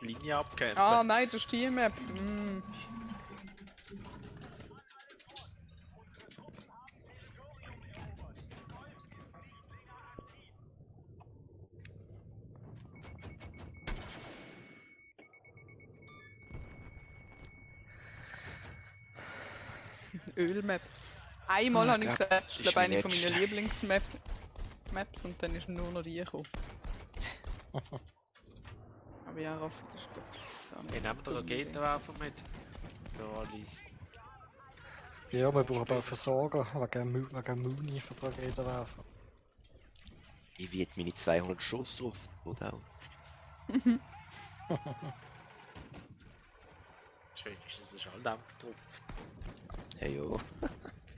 Die Linie abgehängt. Ah nein, das ist die Map. Mm. Ölmap. Einmal habe ich ja, gesagt, das ist ist glaube eine die von meinen letzte. Lieblingsmaps und dann ist nur noch die gekommen. Aber ja, Raffi, das ist gar nicht Wir nehmen den dumm, Raketenwerfer mit. Für alle. Ja, wir brauchen auch Versorger, wegen Muni für die Raketenwerfer. Ich wird meine 200 Schuss drauf, oder auch? Schön ist das ein Schalldämpfer drauf. Hey jo.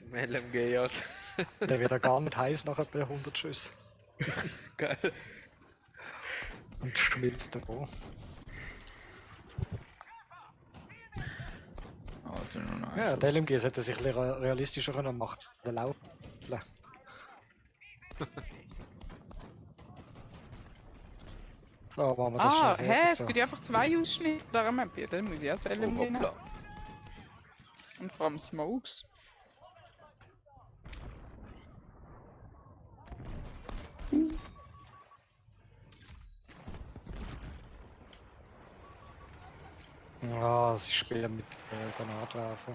Im LMG halt. Der wird ja gar nicht heiß nach etwa 100 Schüssen. Geil. Und schmilzt davon. Alter, noch ein Ja, Schuss. der LMG hätte sich ein bisschen realistischer können machen. Der Lauf. Klar, machen wir das Ah, schnell hä, fertig es da. gibt ja einfach zwei Ausschnitte der Map. Ja, dann muss ich erst Oh, LMG nehmen. hoppla. Und vor allem Smokes. Ja, sie spielen mit Granatwerfer.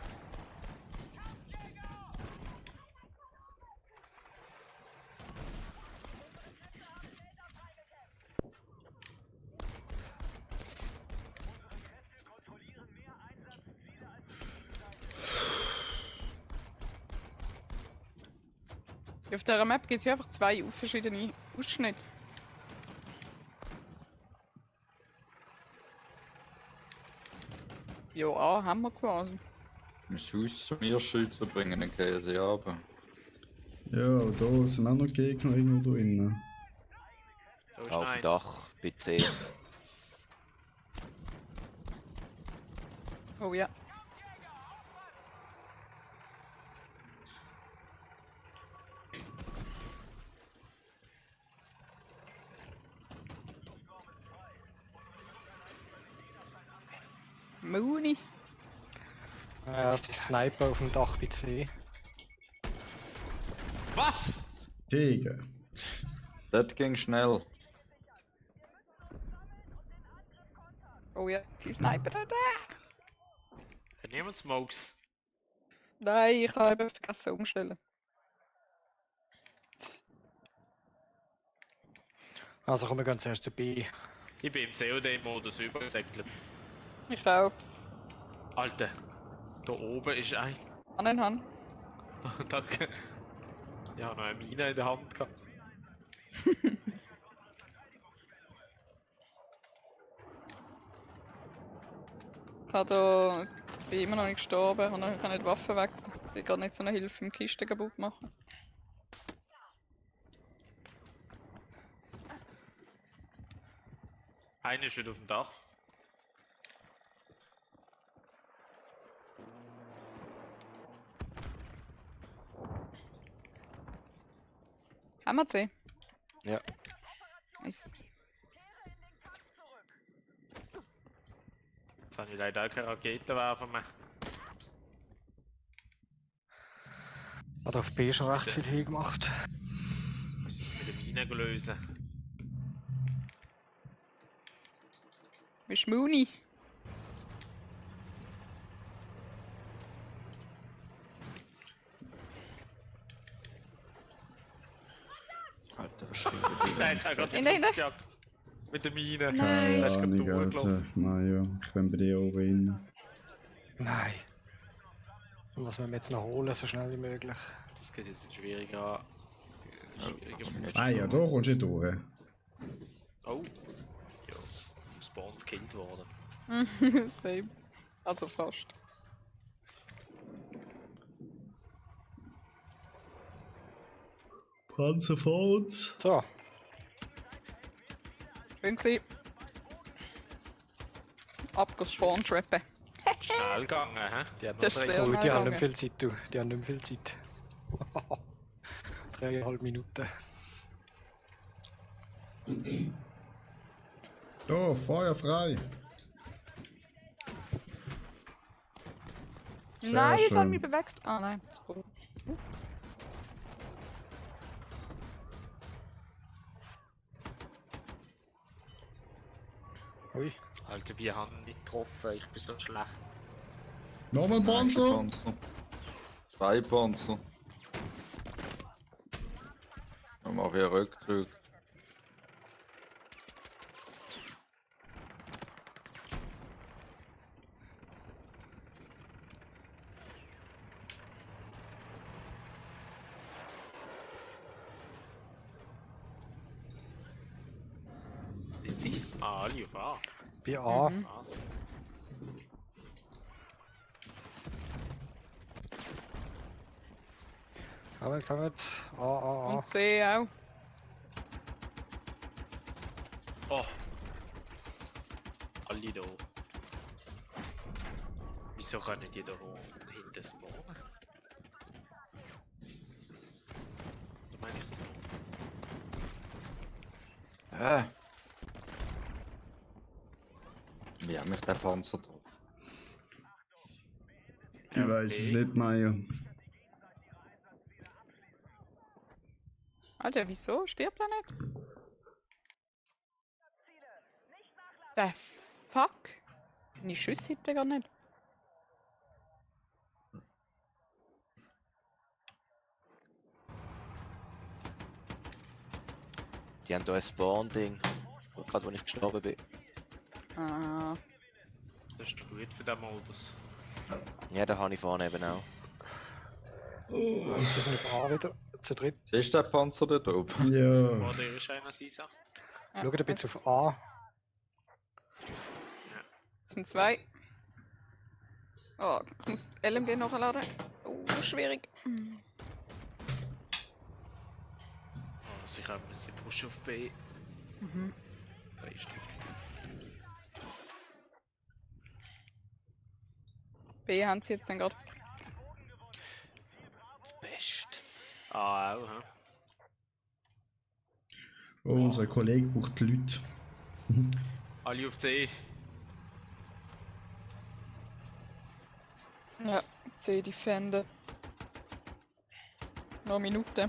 Auf dieser Map gibt es ja einfach zwei verschiedene Ausschnitte. Ja, A haben wir quasi. Das Haus zu mir schützen bringen, dann gehen sie runter. Ja, da sind auch noch Gegner irgendwo drin. Da ist Auf dem ein. Dach, bei 10. Oh ja. Mooney. Ja, das ist Sniper auf dem Dach bei C. Was? Digga. Das ging schnell. Oh ja, die Sniper da. Hat niemand Smokes? Nein, ich habe eben vergessen umstellen. Also kommen wir ganz erst zu B. Ich bin im COD-Modus übergesäckelt. Ich auch. Alter, da oben ist ein... An den Hand. Danke. Ich habe noch eine Mine in der Hand gehabt. Ich bin immer noch nicht gestorben und ich kann nicht Waffen wechseln. Ich will gerade nicht so eine Hilfe im Kisten kaputt machen. Einer ist wieder auf dem Dach. Haben wir sie? Ja. Nice. Jetzt habe ich leider auch keine Raketenwerfer mehr. Hat auf B schon recht viel hingemacht. Ich muss es mit der Mine lösen. Wie ist Mooney? Alter, was steht Der hat auch gerade Nein, den nein, Fuß gejagt. Mit der Mine. Keine Das ist gerade Ahnung, Alter. durchgelaufen. Mario, ich bin bei dir auch rein. Nein. Und was wir jetzt noch holen, so schnell wie möglich. Das geht jetzt schwieriger. Schwieriger. Ah ja, da kommst du durch. Oh. Ja. Spawned gekillt worden. Same. Also fast. Panzer vor uns. So, Schön gewesen. Abgespawnt-trappen. Schnell gegangen, hä? Die hat noch Das ist sehr oh, die schnell haben nicht gegangen. viel Zeit, du. Die haben nicht viel Zeit. 3,5 Minuten. Da, Feuer frei. Sehr Nein, jetzt schön. haben wir mich bewegt. Ah nein. Ui. Alter, wir haben nicht getroffen, ich bin so schlecht. Nochmal Panzer. Panzer. 2 Panzer. Dann mache ich einen Rückzug. Sind sie? Ah, alle auf A. Bei A. Mhm. Was? Kommt. A. Und C auch. Oh. Alle da. Wieso können die da hinten spawnen? Da meine ich das noch. Wie hat mich der Panzer getroffen? Ich weiß es nicht, Mario. Alter, wieso? Stirbt er nicht? The fuck? Meine Schüsse hit er gar nicht. Die haben da ein Spawn-Ding. Gerade wo ich gestorben bin. Ah. Das ist doch gut für den Modus. Ja, da habe ich vorne eben auch. Sie sind auf A wieder. Zu dritt. Siehst du den Panzer dort oben? Ja. Vor dir ist einer Sisa. Ja, Schaut ein bisschen auf A. Es sind zwei. Oh, ich muss die LMG nachladen. Oh, schwierig. Oh, sicher müssen sie pushen auf B. Mhm. 3 Stück. B haben sie jetzt dann gerade. Best. Ah, auch, hä? Oh, unser Kollege braucht Leute. Alle auf C. Ja, C defenden. Noch eine Minute.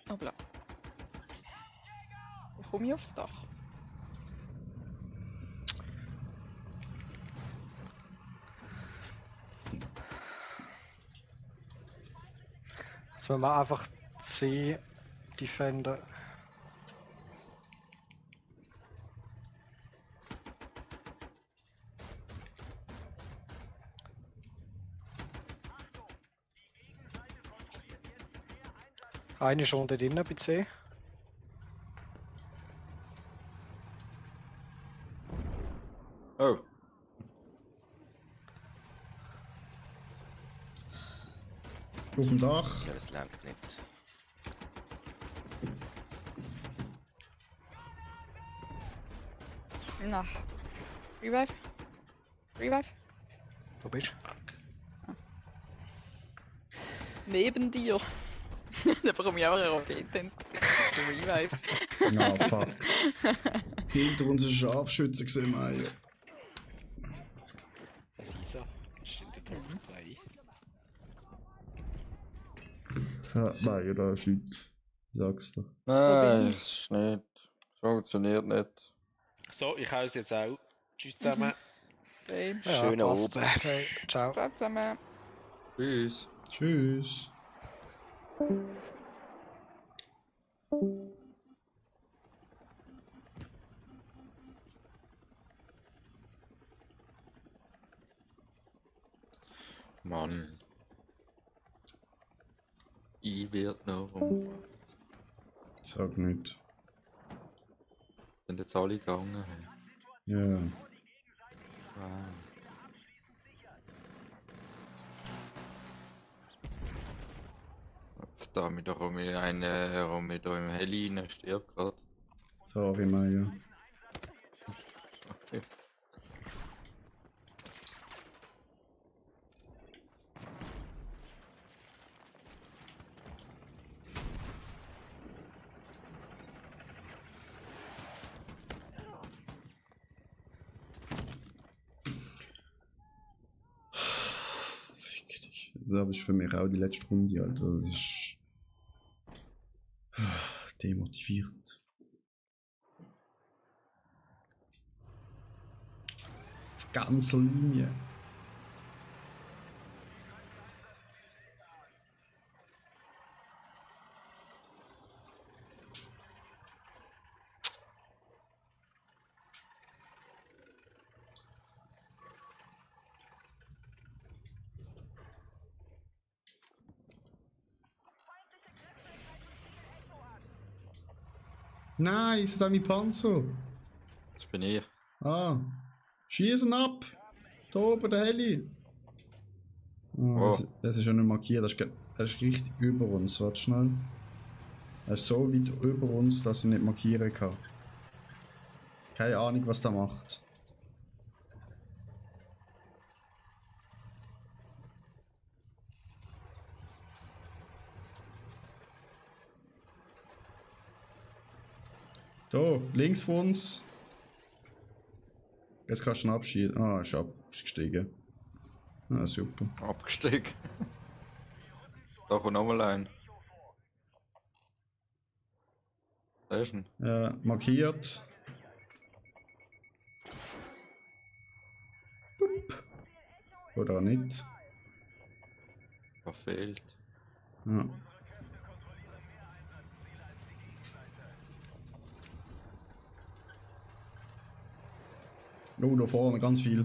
Hoppla. Wie komme ich aufs Dach? Jetzt müssen wir einfach C defenden. Eine schon dort drinnen bei C. Oh, Auf dem Dach. Ja, das langt nicht. Na. Revive. Revive. Wo bist Neben dir. Da bekomme ich auch eine Rakete ins Revive. Na, fuck. Hinter uns ist ein Scharfschütze gesehen, Meier. Das ist er. Ist in der Top 3. Ja, Meier, da ist nichts. Ich sag's dir. nein, das ist nicht. Funktioniert nicht. So, ich hau's jetzt auch. Tschüss zusammen. Okay. du? Schön passt. oben. Okay, ciao. Ciao zusammen. Tschüss. Tschüss. Mann. Ich wird noch rumgebracht. Sag nicht. Sind jetzt alle gegangen? Ja. Wow. Verdammt, da komme ich da im Heli rein, stirbt gerade. Sorry, Meier. Okay. Fick dich. Das ist für mich auch die letzte Runde, Alter. Das ist. Demotivierend. Auf ganzer Linie. Nein, ist da mein Panzer? Das bin ich. Ah. Schießen ab! Da oben der Heli! Oh, Oh. das ist ja nicht markiert, das ist richtig über uns. Warte schnell. Er ist so weit über uns, dass ich nicht markieren kann. Keine Ahnung, was der macht. Da, links von uns. Jetzt kannst du ihn abschießen. Ah, ist abgestiegen. Ah, super. Abgestiegen. Da kommt nochmal ein. Da ist ein. Markiert. Bup. Oder nicht. Verfehlt. Ja. Oh, da vorne ganz viel.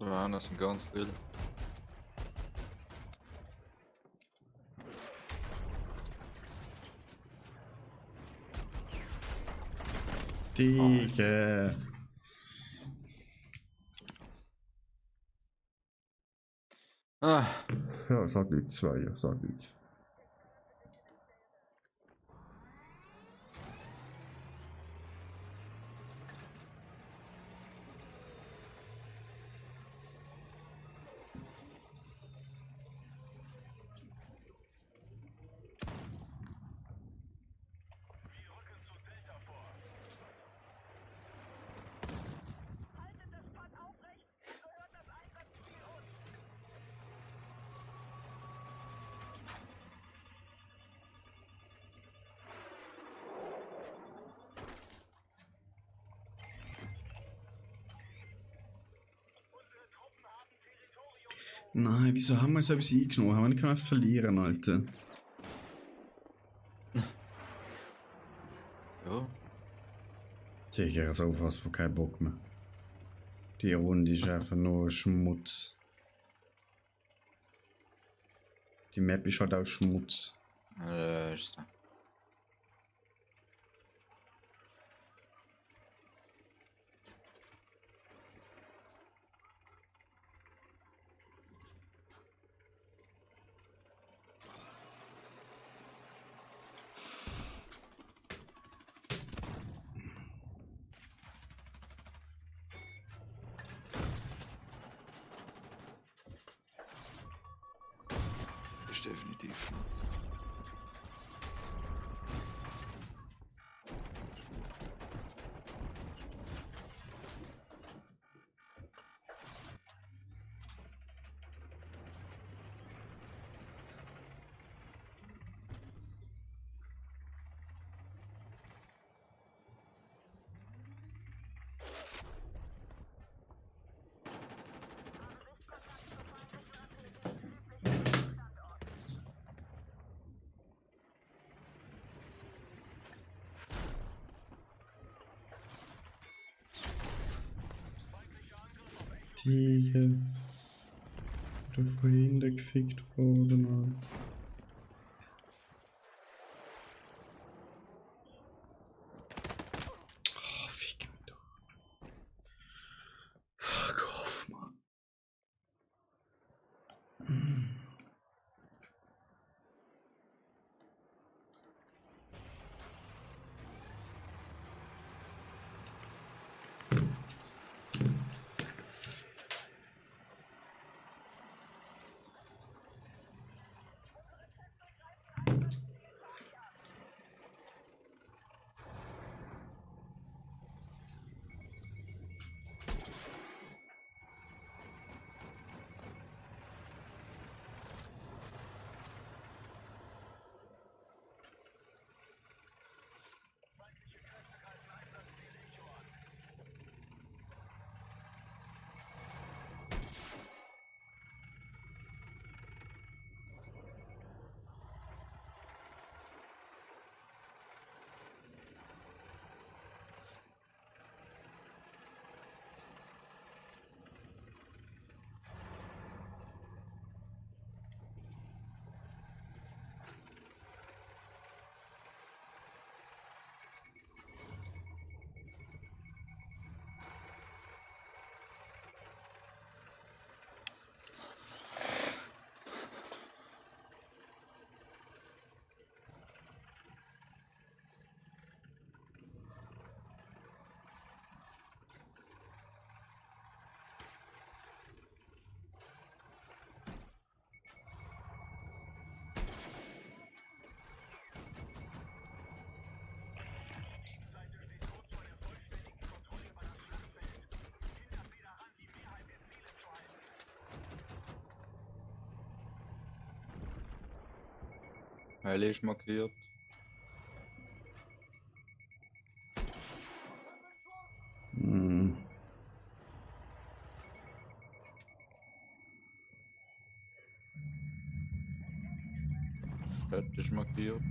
Ja, das sind ganz viele. Digga. Ah, Ja, sag nichts, zwei, sag nichts. Nein, wieso haben wir so etwas eingenommen? Haben wir nicht können verlieren, Alter? ja. Digga, jetzt auf was von keinen Bock mehr. Die Runde ist einfach nur Schmutz. Die Map ist halt auch Schmutz. Ist so. Ist definitiv nicht. Digga. Oder vorhin der gefickt worden, Alter. Oh, fick mich doch. Fuck off, Mann. Heile ist markiert. Hm. Fett ist markiert.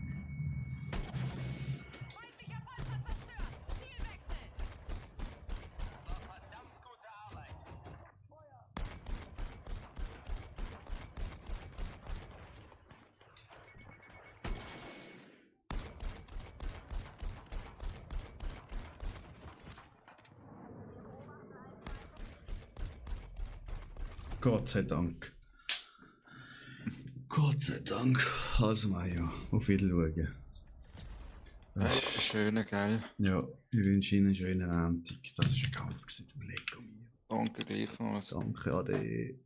Gott sei Dank. Gott sei Dank. Also Maja, auf Wiedersehen. Das ist schön, gell? Ja, ich wünsche Ihnen einen schönen Abend. Das war ein Kampf, du Lego mir. Danke gleichfalls. Danke, Ade.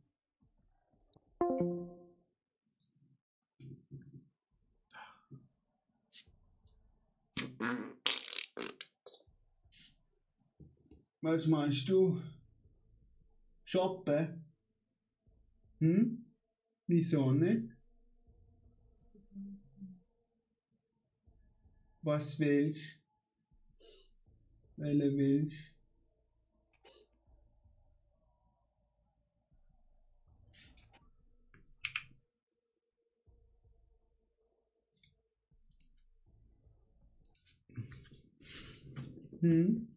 Was meinst du? Shoppen? Hm? Wieso nicht? Was willst? Welche willst? Hm?